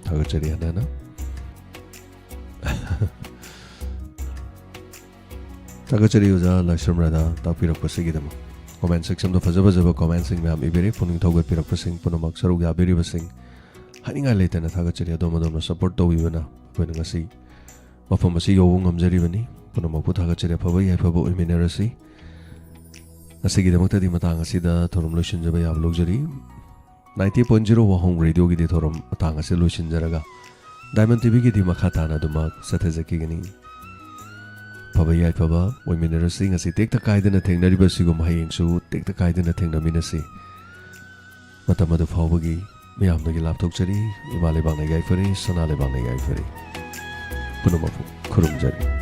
ꯊꯥꯒꯠꯆꯔꯤ ꯍꯟꯅ ꯍꯟꯅ꯫ ꯊꯥꯒꯠꯆꯔꯤ ꯑꯣꯖꯥ ꯂꯥꯏꯁ꯭ꯔꯝ ꯔꯥꯙꯥ ꯇꯥꯛꯄꯤꯔꯛꯄꯁꯤꯒꯤꯗꯃꯛ꯫ ꯀꯣꯃꯦꯟ ꯁꯦꯛꯁꯟꯗ ꯐꯖ ꯐꯖꯕ ꯀꯣꯃꯦꯟꯁꯤꯡ ꯃꯌꯥꯝ ꯏꯕꯤꯔꯤ꯫ ꯄꯨꯛꯅꯤꯡ ꯊꯧꯒꯠꯄꯤꯔꯛꯄꯁꯤꯡ ꯄꯨꯝꯅꯃꯛ ꯁꯔꯨꯛ ꯌꯥꯕꯤꯔꯤꯕꯁꯤꯡ ꯍꯥꯏꯅꯤꯡꯉꯥꯏ ꯂꯩꯇꯅ ꯊꯥꯒꯠꯆꯔꯤ꯫ ꯑꯗꯣꯝ ꯑꯗꯣꯝꯅ ꯁꯄꯣꯔꯠ ꯇꯧꯕꯤꯕꯅ ꯑꯩꯈꯣꯏꯅ ꯉꯁꯤ ꯃꯐꯝ ꯑꯁꯤ ꯌꯧꯕ ꯉꯝꯖꯔꯤꯕꯅꯤ꯫ ꯄꯨꯝꯅꯃꯛꯄꯨ ꯊꯥꯒꯠꯆꯔꯤ꯫ ꯑꯐꯕ ꯌꯥꯏꯐꯕ ꯑꯣꯏꯃꯤꯟꯅꯔꯁꯤ꯫ ꯉꯁꯤꯒꯤꯗꯃꯛꯇꯗꯤ ꯃꯇꯥꯡ ꯑꯁꯤꯗ ꯊꯧꯔꯝ ꯂꯣꯏꯁꯤꯟꯖꯕ ꯌꯥꯕ ꯂꯧꯖꯔꯤ꯫ ꯅꯥꯏꯟꯇꯤ ꯄꯣꯏꯟ ꯖꯤꯔꯣ ꯋꯥꯍꯣꯡ ꯔꯦꯗꯤꯑꯣꯒꯤꯗꯤ ꯊꯧꯔꯝ ꯃꯇꯥꯡ ꯑꯁꯤ ꯂꯣꯏꯁꯤꯟꯖꯔꯒ ꯗꯥꯏꯃꯟ ꯇꯤꯚꯤꯒꯤꯗꯤ ꯃꯈꯥ ꯇꯥꯅ ꯑꯗꯨꯃꯛ ꯆꯠꯊꯖꯈꯤꯒꯅꯤ꯫ ꯑꯐꯕ ꯌꯥꯏꯐꯕ ꯑꯣꯏꯃꯤꯟꯅꯔꯁꯤ꯫ ꯉꯁꯤ ꯇꯦꯛꯇ ꯀꯥꯏꯗꯅ ꯊꯦꯡꯅꯔꯤꯕ ꯑꯁꯤꯒꯨꯝ ꯍꯌꯦꯡꯁꯨ ꯇꯦꯛꯇ ꯀꯥꯏꯗꯅ ꯊꯦꯡꯅꯃꯤꯟꯅꯁꯤ꯫ ꯃꯇꯝ ꯑꯗꯨ ꯐꯥꯎꯕꯒꯤ ꯃꯤꯌꯥꯝꯗꯒꯤ ꯂꯥꯞꯊꯣꯛꯆꯔꯤ꯫ ꯏꯃꯥ ꯂꯩꯕꯥꯛꯅ ꯌꯥꯏꯐꯔꯦ, ꯁꯅꯥ ꯂꯩꯕꯥꯛꯅ ꯌꯥꯏꯐꯔꯦ꯫ ꯄꯨꯝꯅꯃꯛꯄꯨ ꯈꯨꯔꯨꯝꯖꯔꯤ꯫